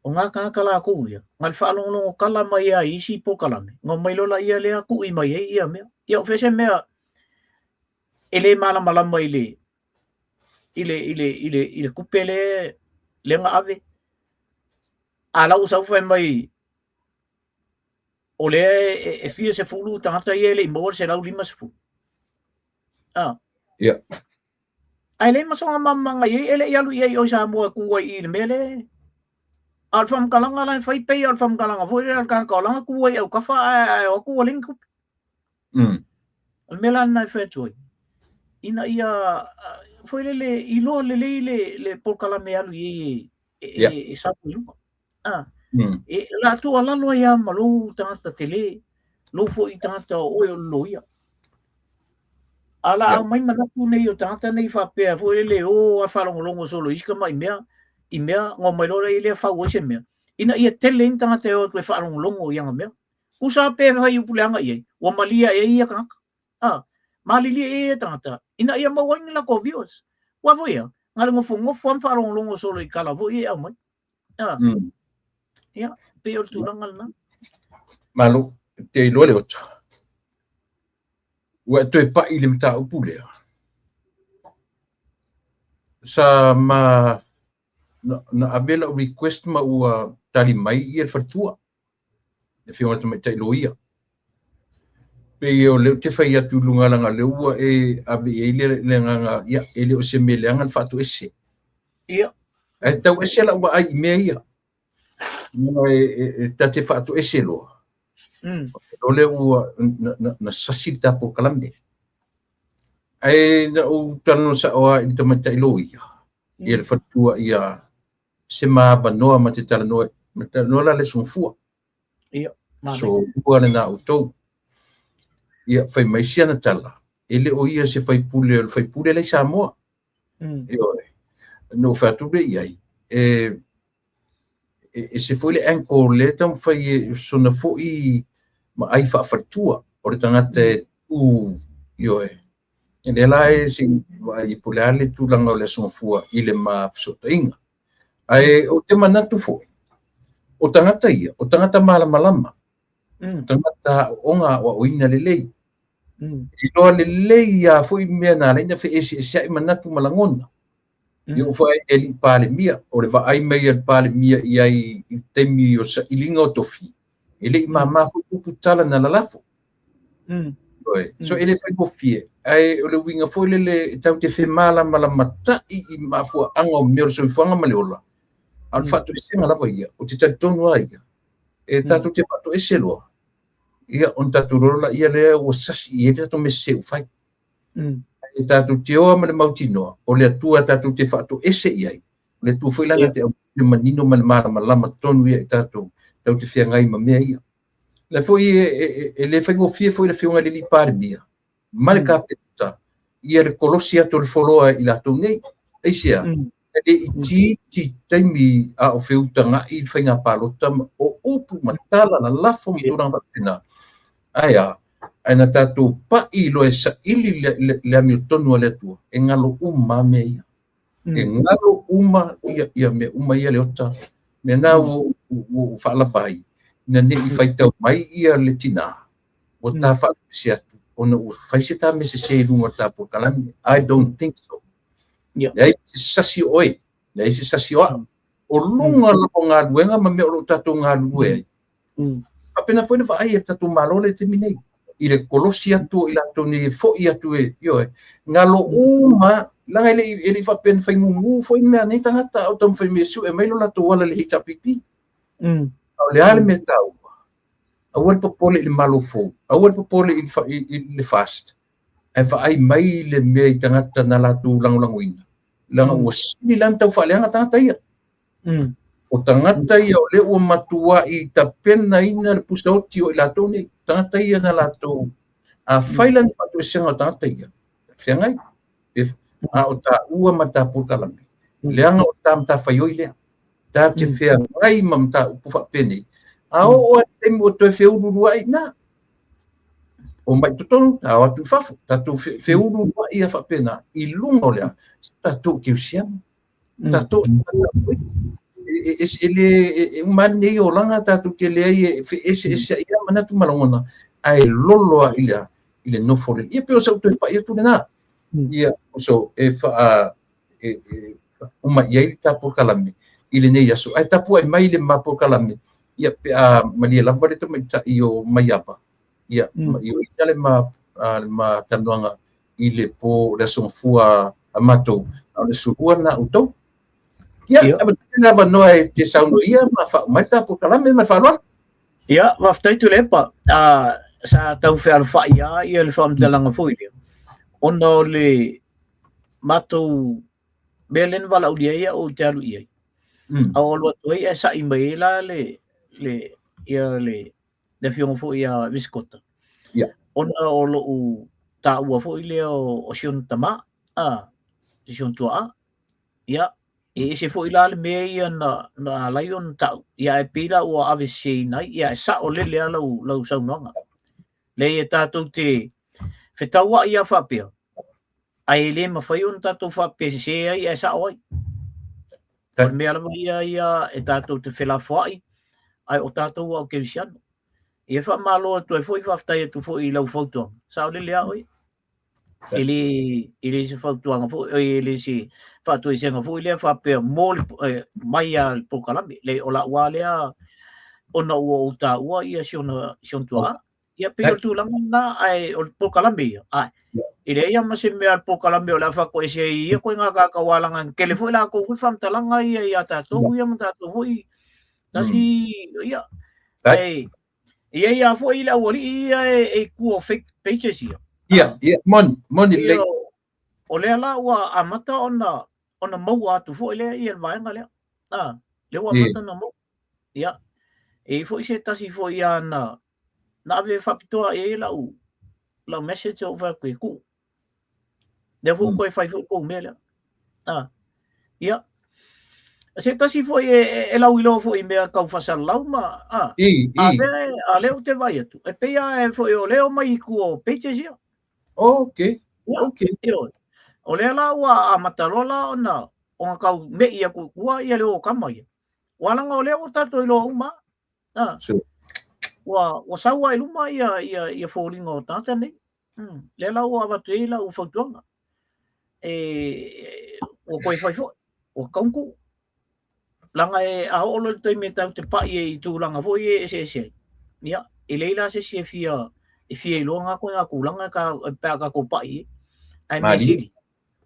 O ngā tagata latou ia, na le faalogologo tala mai lava i isi polokalame, na omai loa laia lea tui mai ai ia mea. Ia o fea se mea e le malamalama i le i le i le i le i le tupe le lea na ave. A la ua sau fai mai o lea e fia sefulu tagata ia e le i maua le 150. Ia. Ae leai ma sona malamalamaga i ai, e le i alu i ai i o i Samoa e tu ai i le mea lea. A o le faamatalaga la e fai pei o le faamatalaga foi lea a le tagata o lana tu ai i autafa ae o atu ua leai ni tupe. O le mea la lena e fai atu ai, ina ia foi lele iloa lelei le polokalame e alu i ai e sau i luga. E la tuualalo ai lava ma lou tagata tele, lou foi tagata o oe o le loia. A la aumai manatu nei o tagata nei faapea foi lele o a faalogologo solo i isi tamai mea, i mea na omai loa lea fau ai se mea, ina ia tele ai ni tagata e o atu e faalogologo i ana mea. Tusa pe fai upu leaga i ai, ua malie ae ai ia tagata. Malilie i ai ia tagata, ina ia maua ai ni latou viewers. Aua foi ia, na le nofonofo lava ma faalogologo solo i tala foi ia e aumai. Ia, pei o le tulaga lena. Malo, te iloa le ota. Ua e toe pai i le mataupu lea. Sa ma na ave lau request ma ua tali mai ia le faletua, le afioga i le tamaitai loia. Pei o lea ou te fai atu i luga leaga o lea ua e ave i ai le agaga, ia, e le o se mea leaga le faatoese. Ia. Ae tau ese lau vaai i mea ia. Leaga e ta te faatoese loa. O lea ua na sasi le ta polokalame. Ae na ou talanoa sao lava i le tamaitai loia, ia le faletua ia se ma avanoa ma te talanoa, ma talanoa la le aso Gafua. Ia, So, lua lena outou. Ia, fai mai si ana tala, e le o ia se faipule, o le faipule la i Samoa. Ioe. Na ou fai atu lea i ai, e ese foi le angle lea e taumafai e sona foi maai faafaletua o le tagata e tu, ioe. Lea la e se i vaai po o le a le tulaga o le Aso Gafua i le ma fesootaiga. Ae ou te manatu foi, o tagata ia, o tagata malamalama, tagata aooga aoaoina lelei. Iloa lelei lava foi mea na ala ai ona feeseeseai manatu ma lagona. I oo foi i le alii Palemia, o le vaai mai a le Palemia i ai i le taimi o sailiga o tofi, e le i mama foi upu tala na lalafo. So e le faigofie, ae o le uiga foi lele e tatou te femalamalamatai i mafuaaga o mea o le soifuaga ma le ola, a o le faatoesega lava ia, ou te talitonu lava ia, e tatou te faatoese loa, ia ona tatou iloa lea lea ua sasi i ai le tatou mea sese ua fai. E tatou te o lava ma le mautinoa, o le Atua tatou te faatoese i ai, o le Atua foi la na te aumaia le manino ma le malamalama tonu ia i tatou, tatou te feagai ma mea ia. O lea foi e le faigofie foi le afioga i le alii Palemia ma le Kapeneta ia le kolosi atu o le foloa i latou nei. Aisea? E le itiiti taimi a o feutaga'i le faiga palota ma o upu ma tala lalafo ma tulaga faapena. Ae a? Ae na tatou pa'i loa e saili le amiotonu a le Atua, e galo uma lava mea ia. E galo uma ia mea uma ia Leota, mea na ua ou faalava ai, ina ne i faitau mai ia le tinā, ua ta faalepese atu ona ua fai se ta mea sesē i luga o le ta polokalame. I don't think so. Leai se sasi o oe, leai se sasi o au. O luga lava o galuega ma mea o lo o tatou galulue ai. Faapena foi na vaai e le tatou Malo le taimi nei i le kolosi atu o i latou nei e foi atu e, ioe, galo uma, leaga e le i faapea na fai mumu foi mea a nei tagata a o taumafai mai e sue mai lo latou ala i le HRPP. A o le a le mea taua? Aua le popole i le Malo fou, aua le popole i le FAST, ae vaai mai le mea i tagata na latou lagolagoina, leaga ua sili la ona taufaaleaga tagata ia. O tagata ia o lea ua matuai tapenaina le pusaoti o i latou nei, tagata ia na latou, afai la ni faatoesega o tagata ia, feagai, a o taua ma ta polokalame, leaga o ta matafaioi lea, ta te feagai ma mataupu faapenei, a oo lava i le taimi ua toe feuluuluai, na, omai i totonu, ta o atu i fafo, tatou feuluuluai lava faapena, i luga o le a? Tatou kerisiano. Tatou e le e uma lava lenei olaga tatou te leai e feeseeseai lava manatu ma lagona, ae lolo lava i le a? I le nofo lelei. Ia pei o sau toe pai atu lena. Ia, so e faa e uma i ai le ta polokalame i lenei aso, ae tapuai mai le ma polokalame, ia pe a malie lava le tamaitai o Maiava, ia ma ioeina le ma talanoaga i le po o le Aso Gafua a matou, a o le Aso Lua lena a outou. Ia, avatu le avanoa e te saunoa ia ma faauma ai le ta polokalame ma le faaaloalo. Ia, faafetai Tuilaepa. Sa tau fealofai lava ia le faamatalaga foi lea, ona o le matou mea lea na valaaulia ai au ou te alu i ai. A ou alu atu ai ae sa'i mai ai la le, le, ia le, le afioga foi ia Visikota. Ona o lou taua foi lea o si ona tama, a, si ona tuaa. Ia, e ese foi la le mea ia na ala ai ona tau, ia ae pei la ua ave seseina ai, ia e sao lele lava lau saunoaga. Leai e tatou te fetauai lava faapea, ae le mafai ona tatou faapea sese ai ae sao ai. O le mea lava ia ia e tatou te felafoai, ae o tatou lava o kerisiano. Ia faamalo atu ai foi, faafetai atu foi i lau fautuaga, sao lele lava oe. E le se fautuaga foi, e le se faatoesega foi lea faapea mo le, mai lava le polokalame. Leai, o lau lava lea, ona ua ou taua ia si ona tuaa. Ia pei o le tulaga lena, ae o le polokalame ia, ae e leai lava ma se mea a le polokalame o le a faatoese ai ia koe ngā kākau alanga tele foi latou foi faamatalaga ia ia tatou ia ma tatou foi tasi ia. Ae e i ai lava foi le aualii ia e i tua o fake pages ia. Ia, ia, moni, moni lelei. O lea la ua amata ona maua atu foi lea ia le vaega lea. Lea ua amata ona maua. Ia, e i ai foi se tasi foi ia na ave faapitoa i ai lau message ou fai atu e tuu. Lea foi ua toe fai foi tou mea lea. Ia, se tasi foi e lauiloa foi i mea tau faasalalau ma, a lea ou te vaai atu, e pei lava foi o lea e omai i tua o pages ia. Okay, okay. Ioe. O lea la ua amata loa la ona tau me'i atu i tua ia le o tama ia. Ua leaga o lea ua tatou iloa uma. Ua sau lava i luma ia foliga o tagata nei. Lea la ua avatu ai lau fautuaga. E, ua toe fai foi, ua tatau ona tuu. Leaga e, a oo loa i le taimi e tatou te pai ai i tulaga foi ia e eseese ai, ia, e leai la se isi e fia, e fia iloa na ituaiga tulaga pe a tatou pai i ai. Ae mea sili,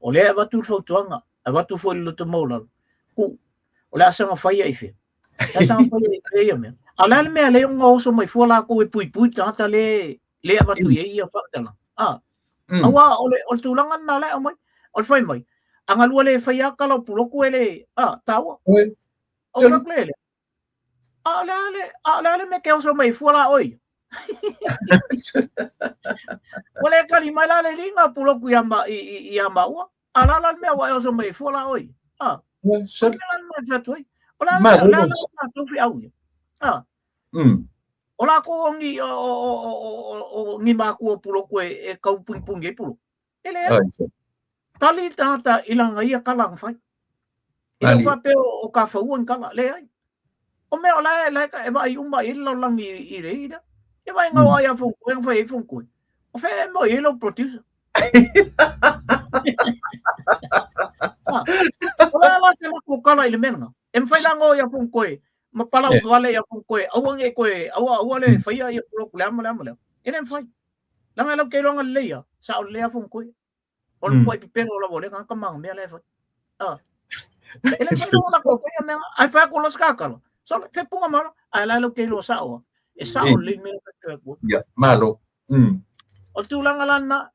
o lea e avatu le fautuaga, avatu foi le loto maualalo, tuu, o le a saga fai ai i fea? O le a saga fai ai i fea ia mea? A o le a le mea e ala ai ona oso mai fua latou e puipui le tagata lea e avatu i ai ia faamatalaga? Aua o le tulaga lena la e aumai. O le fai mai, a galua le fai lava tala o Pulotu e le, taua. O fai atu lea, a o le a le, a o le a le mea e te oso mai ai fua la oe ia? Ua le tali mai la le alii na Pulotu ia maua. A la la le mea ua e oso mai ai fua la oe ia? O le a le mea e fai atu ai? O le a le a le latou feau ia? O latou o ni, o ni matua o Pulotu e tau punipuni ai Pulotu. E leai. Tali le tagata i lana ia tala na fai. E le o faapea o kafaua ni kala, leai. O mea o la e, la e vaai uma i ai le lalolagi i le i lea. E vaai ngau ai a Fonotoe na fai ai Fonotoe. O fea e moi ai lau producer? O le a la se latou kala i le mea lena? E mafai la ngo ia Fonotoe ma palau vale ia Fonotoe aua ne i toe aua aua le faia ia le a ma le a ma le a. E le mafai. Leaga latou te iloa lelei ia, sao lelei a Fonotoe. O le matua pepelo lava o lea tagata ma ana mea la e fai. Ah. E le mafai ona latou faia mea, ae fai atu loa se kakala. Sole, fepuga ma loa. Ae la e latou te iloa sao a. E sao lelei le mea e fai atu. Ia, malo. O le tulaga la lena,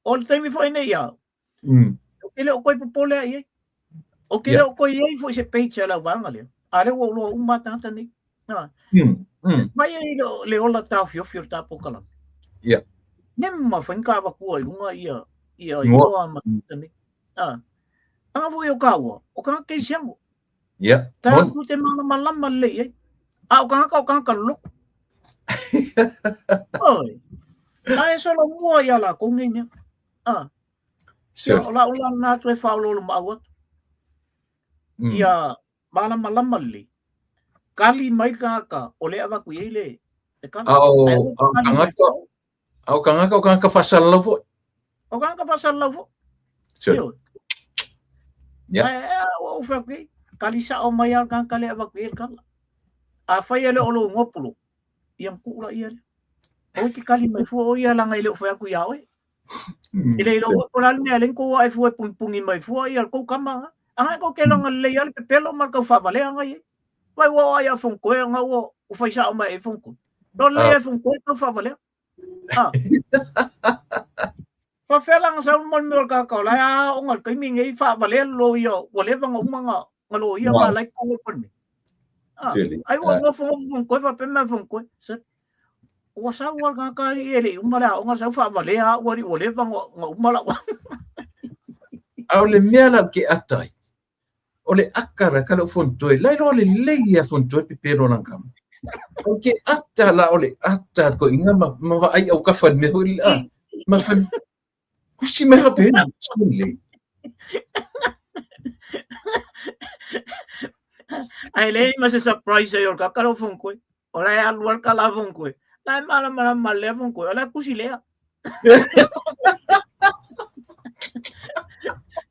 o le taimi foi nei ia, ou te le o toe popole lava i ai. Ou te le o toe i ai foi se page a le auvaega lea, a o lea ua ou iloa uma lava tagata nei. Mai ai le ola taofiofi o le ta polokalame. Ia. Ne mafai ona avatua i luga ia ia igoa ma tagata nei. Ah. Anga foi o kāua, o tagata kerisiano. Ia. Tatou te malamalama lelei i ai. A o tagata o tagata loloto. Oi. A e solomua ia latou nei mea. Ah. Ia, o lau la lena toe faaoloolomaau atu. Ia malamalama lelei. Kali mai le tagata o lea e avatu i ai le le kala. A o tagata, a o tagata o tagata faasalalau foi. O tagata faasalalau foi. Sure. Yeah. Ae ua ou fai atu i ai, kali sao mai lava le tagata lea e avatu i ai le kala. Afai e le o lou igoa pulou, ia ma tuu laia lea. Aua e te kali mai fua o ia leaga e le o fai atu ia oe. E le iloa foi po o le a le mea e ala ai ona tou ae fua e punipuni mai fua ia le tou tama na. Agai tou te iloga lelei lava le pepelo ma le tau faavalea na i ai. Vai ua oo lava ia Fonotoe na ua fai sao mai ai Fonotoe. Iloa lelei lava e Fonotoe le tau faavalea. Ah. Faafefea la ona sau le mea o le tagata o la e aoga i le taimi lenei faavalea le loia ua leva ona uma ona loia ma la e i totonu o le Palemene. Ah, ai ua nofonofo Fonotoe faapea mai Fonotoe. Ua sau lava le tagata alii e le i uma le aoga, sau faavalea au alii ua leva ona uma lau aoga. A o le mea la ou te ata ai, o le aka la ka lou Fonotoe, la e iloa lelei ia Fonotoe pepelo lana tama. Ou te ata la o le ata toeaiina ma, ma vaai autafa i le mea foi lele, a, ma fai, Kusi mai faapena, lelei. Ae leai ma se surprise ai o le tagata lea o Fonotoe. O la e alu lava le tala a Fonotoe. La e malamalama lelei a Fonotoe. O la e kusi lea.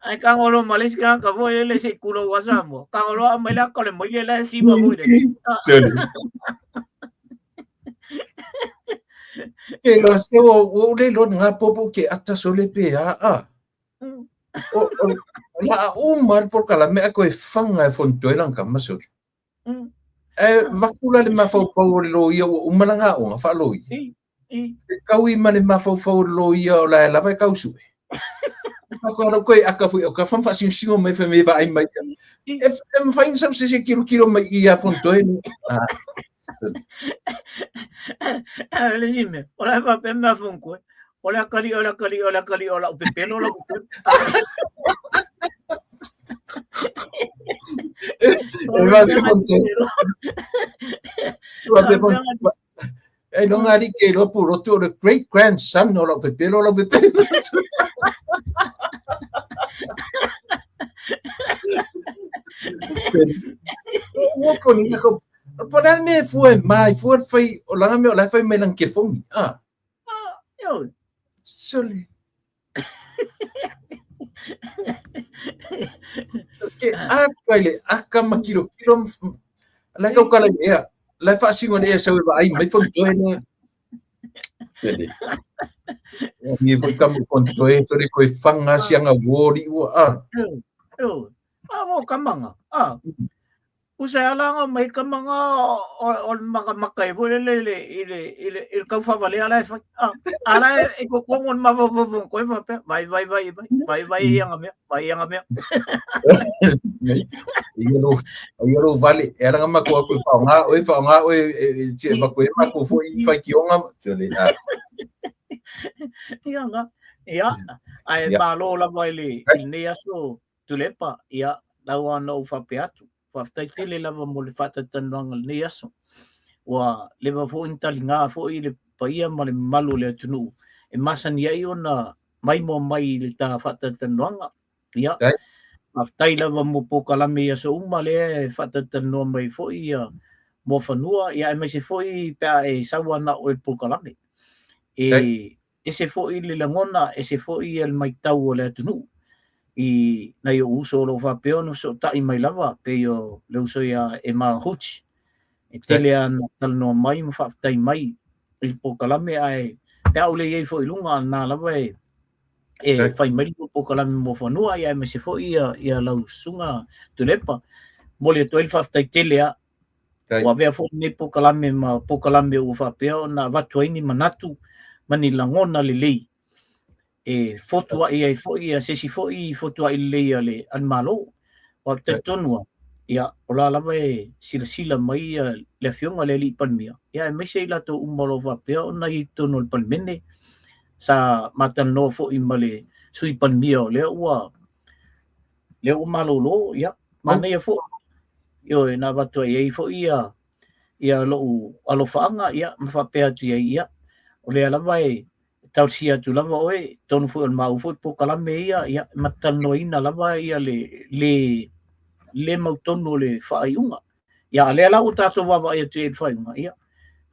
Ae tago loa ma le isi tagata foi lele se i tulou a Samoa. Tago loa aumai le ata o le maile la e siva foi lele. Ke loa se ua ua le iloa lena popo ke ata sole pe a a. O o la a uma le polokalame ae toe faga e Fonotoe lana tama sole. Ae vaku la le mafaufau o le loia ua uma lana aoga faaloia. E kaui ma le mafaufau o le loia o la e lava e tau sue. Faatoa lau koe aka foi o ka fa faasingosino mai fai mai vaai mai. E e mafai ona sau se isi e kilokilo mai i ia Fonotoe. Ah. Le isi mea, o la e faapea mea Fonotoe. O le akalii, o le akalii, o le akalii, o lau pepelo, lau pepelo. E vae Fonotoe. Ua pe E no ngā rike i ropu roto o le great grandson o lau pepelo, lau pepelo. Ua koni na ko po na me fua e mai fua fai o langa me o la fai mai lang telefoni. Ah. Ah, yo. Sole. Ke aka i le aka ma kilokilo la e kaukala i le ea. La e faasingo i le ea sau e vaai mai Fonotoe le. Pele. Ni foi kamu Fonotoe tore koe whanga sianga wori ua a. Eu. A wo kamanga. A. Usa e ala anga mai kamanga o le makamaka e foi lele i le i le i le i le taufavalea la e fai. A a la e kokongo le mafaufau koe faapea vai vai vai vai vai vai i anga mea vai i anga mea. Ia lo ia lo vale e ala nga makou aku e whaonga oe whaonga oe e e vaku e makou foi i whaikionga tole a. Ia nga ia ae malo lava i le i lenei aso Tuilaepa, ia, lau lava ona ou faapea atu, faafetai tele lava mo le faatalatalanoaga i lenei aso. Ua leva foi ona taliga foi le paia ma le mamalu o le atunuu e masani ai ona maimoa mai i le ta faatalatalanoaga. Ia, Faafetai lava mo polokalame i aso uma lea e faatalatalanoa mai foi ia Muafanua, ia aemaise foi pe a e sau ana oe i le polokalame. E ese foi le lagona, ese foi le matau o le atunuu i nai ou uso o lo o faapea ona fesootai mai lava, pei o le uso ia Emma Huchi. E tele lava ina talanoa mai ma faafetai mai i le polokalame, ae pe a ou le i ai foi i luga, na lava e fai mai le polokalame Muafanua, ia aemaise foi ia lau susuga Tuilaepa. Momoli atu ai le faafetai tele lava. Ua avea foi lenei polokalame ma polokalame ua faapea ona avatu ai ni manatu ma ni lagona lelei e fotuai ai foi ia se isi foi fotuai lelei a le Malo. Aua ou te talitonu lava, ia, o la lava e silasila mai le Afioga i le Alii Palemia, ia aemaise i latou uma o lo o faapea ona i ai i totonu o le Palemene. Sa ma talanoa foi ma le Sui Palemia o lea ua malolo, ia, manaia foi. Ioe, na avatu ai ai foi ia lou alofaaga, ia, ma faapea atu i ai, ia, o lea lava e talosia atu lava oe, totonu foi o le maua foi polokalame ia, ia, ma talanoaina lava ia le le mautonu o le faaiuga. Ia, a lea la ua tatou vaavaai atu i ai i le faaiuga, ia,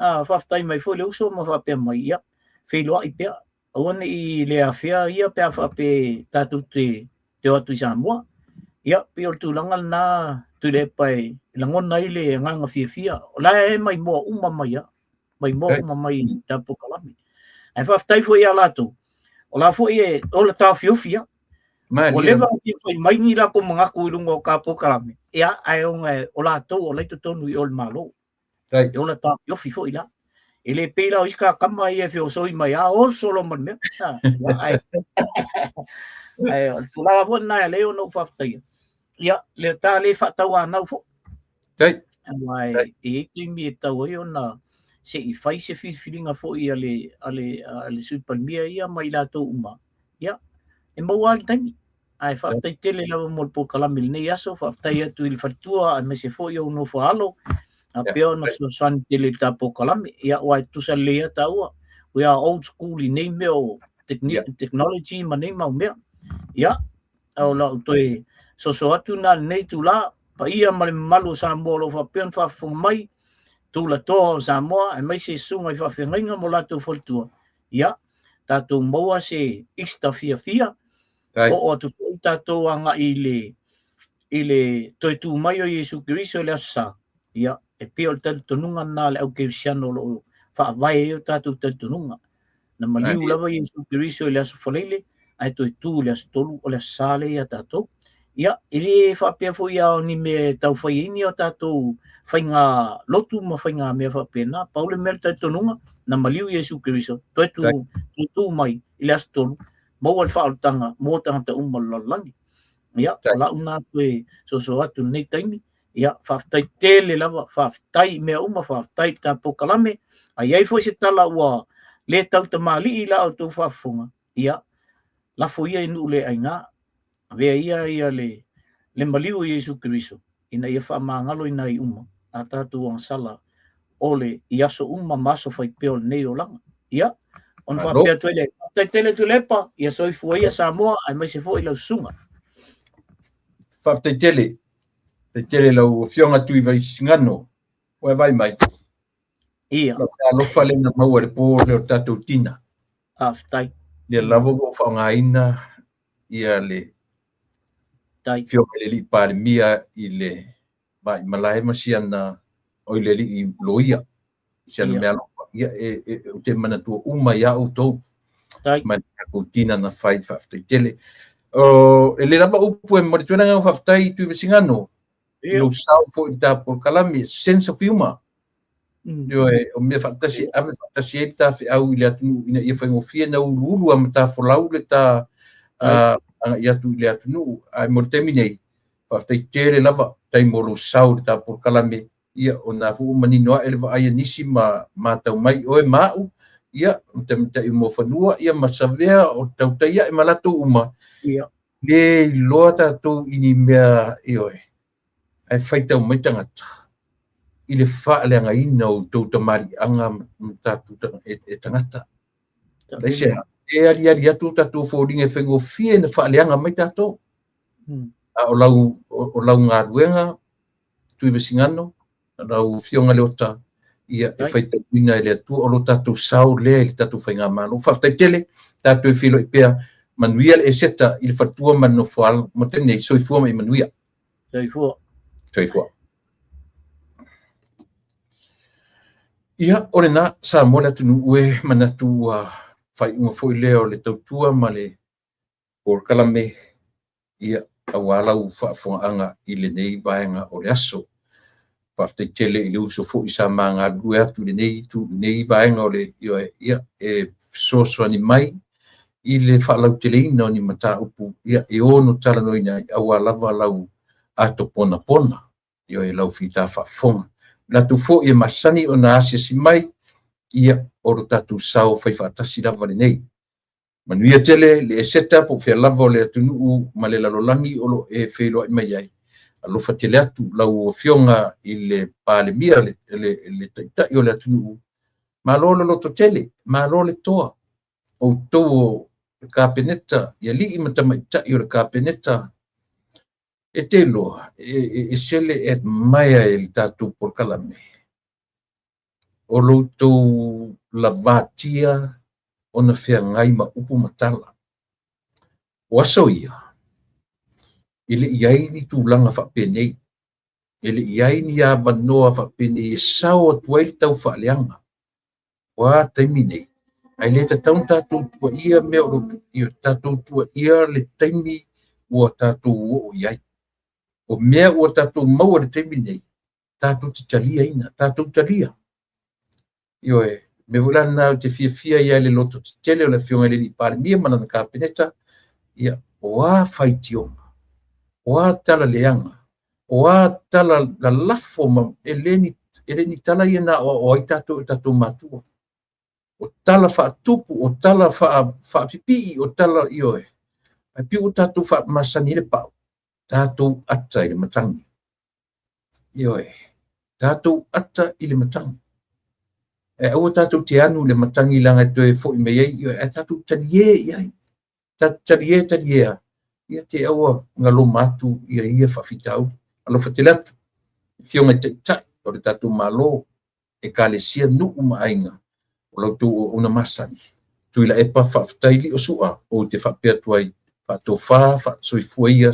faafetai mai foi le uso ma faapea mai, ia, feiloai pea, aua ne i le afea ia pe a faapea tatou te o atu i Samoa. Ia, pei o le tulaga lena Tuilaepa e lagona ai le agaga fiafia. O la e maimoa uma mai lava, maimoa uma mai i ta polokalame. Ae faafetai foi ia latou, o la foi e ola taofiofi lava. Ua leva ona fia fai mai ni latou manatu i luga o ta polokalame, ia, ae ona o latou o la e i totonu i o le Malo. E ola taofiofi foi la. E le pei la o isi tama ia e feosoi mai a oso loa ma le mea. Ae ae o le tulaga foi lena e ala ai ona ou faafetaia. Ia, le ta le faatauanau foi. Aua e i ai taimi e tatau ai ona se i fai se filifiliga foi a le Sui Palemia ia ma i latou uma. Ia, e maua lava le taimi. Ae faafetai tele lava mo le polokalame i lenei aso, faafetai atu i le faletua aemaise foi ou nofo alo, faapea ona fesoasoani tele i le ta polokalame. Ia, aua e tutusa lelei lava taua, we are old school i nei mea o technology ma nei mau mea. Ia, o lau toe soso atu lena i lenei itula, paia ma le mamalu o Samoa o lo o faapea ona faafofoga mai, tulatoa o Samoa aemaise susuga i faafeagaiga ma o latou faletua. Ia, tatou maua se Easter fiafia, oo atu foi tatou agai i le toe tu mai o Iesu Keriso i le Aso Sa. Ia, e pei o le talitonuga lena a le au kerisiano o lo o faavae ai o tatou talitonuga. Na maliu lava Iesu Keriso i le Aso Faraile, ae toe tu i le Aso Tolu, o le Aso Sa lea ia tatou. Ia, e le faapea foi a o ni mea e tau fai ai ni o tatou faiga lotu ma faiga mea faapena. Pau le mea le talitonuga, na maliu Iesu Keriso, toe tu, toe tu mai i le Aso Tolu, maua le faaolataga mo tagata uma o le lalolagi. Ia, o lau lena toe soso atu i lenei taimi. Ia, faafetai tele lava, faafetai i mea uma, faafetai i le ta polokalame. A i ai foi se tala ua le tautamalii i la outou faafofoga, ia, lafo ia i nuu le aina, avea ia ia le, le maliu o Iesu Keriso, ina ia faamagaloina ai uma a tatou agasala o le i aso uma ma aso fai pea o lenei olaga. Ia, ona faapea atu ai lea, faafetai tele Tuilaepa, ia soifua ia Samoa, aemaise foi lau susuga. Faafetai tele. Faafetai tele lau Afioga Tuivaisigano. Ua e vaai mai. Ia. Lau alofa lea na maua i le po lea o le tatou tina. Faafetai. Lea lava ua ou faaaogaina ia le Afioga i le Alii Palemia i le maimalae ma siana oi le alii loia i siana mea alofa. Ia, ou te manatua uma iā outou ma le tatou tina na fai, faafetai tele. O, e le lava upu e momoli atu ai le agaga faafetai i Tuivasigano, i lou sao foi i le ta polokalame, sense of humor. Ioe, o mea faatasi, ave faatasi ai le ta feau i le atunuu ina ia faigofie na uluulu a ma ta folau le ta agai atu i le atunuu. Ae mo le taimi nei, faafetai tele lava, faafetai mo lou sao i le ta polokalame, ia o na foi ua manino ae le vaai a nisi ma matau mai oe ma au, ia, ma tamaitai o Muafanua, ia ma Savea o tautai ae ma latou uma, le iloa tatou i ni mea, ioe, ae faitau mai tagata i le faaleagaina o outou tamaliiaga ma tatou e tagata. Aisea? E aliali atu o tatou foliga e faigofie na faaleaga mai tatou. A o lau galuega Tuivaisigano, lau Afioga Leota, ia e faitauina e le Atua, o lo tatou sao lea i le tatou faigamalo. Faafetai tele, tatou e feiloai pea, manuia le Eseta i le faletua ma le nofoalo mo le taimi nei, soifua ma ia manuia. Soifua. Soifua. Ia, o lena, Samoa le atunuu e manatu ua faaiuga foi lea o le tautua ma le polokalame, ia, aua lau faafofogaaga i lenei vaega o le aso. Faafetai tele i le uso foi sa ma galulue atu i lenei vaega o le, ia, e fesoasoani mai i le faalauteleina o ni mataupu, ia, e ono talanoaina ai, aua lava lau ato ponapona, ioe, lau fita faafofoga. Latou foi e masani ona asiasi mai, ia, o lo tatou sao faifaatasi lava lenei. Manuia tele le Eseta po o fea lava o le atunuu ma le lalolagi o lo o e feiloai mai ai. Alofa tele atu lau Afioga i le Palemia, le Taitai o le atunuu. Malo le lototele, malo le toa. Outou o le Kapeneta, i alii ma tamaitai o le Kapeneta, e te iloa, e sele admire e le tatou polokalame, o lo outou lavatia ona feagai ma upu ma tala. O aso ia, e le i ai ni tulaga faapenei, e le i ai ni avanoa faapenei e sao atu ai le taufaaleaga. O a taimi nei, ae le tatau ona tatou tuuaia mea o lo o tatou tuuaia le taimi ua tatou oo i ai. O mea ua tatou maua i le taimi nei, tatou te taliaina, tatou talia. Ioe, mea foi la lena ou te fiafia ai i le lototetele o le Afioga i le Palemia ma lana Kapeneta, ia, o a faitioga, o a tala leaga, o a tala lalafo, ma, e le ni tala ia na aoao ai tatou e tatou matua. O tala faatupu, o tala faapipii, o tala, ioe, ae pei ua tatou faamasani ai le pau, tatou ata i le matagi. Ioe, tatou ata i le matagi. E aua tatou te anu i le matagi leaga e toe foi mai ai, ioe, ae tatou talie i ai. Tatou talie, talie, ia te aua galoma atu ia ia faafitauli. Alofa tele atu, Afioga i Taitai o le tatou Malo, Ekalesia, nuu ma aiga, o la outou auauna masani. Tuilaepa, faafetai Liosua, ou te faapea atu ai, faatofa, faasoifua ia.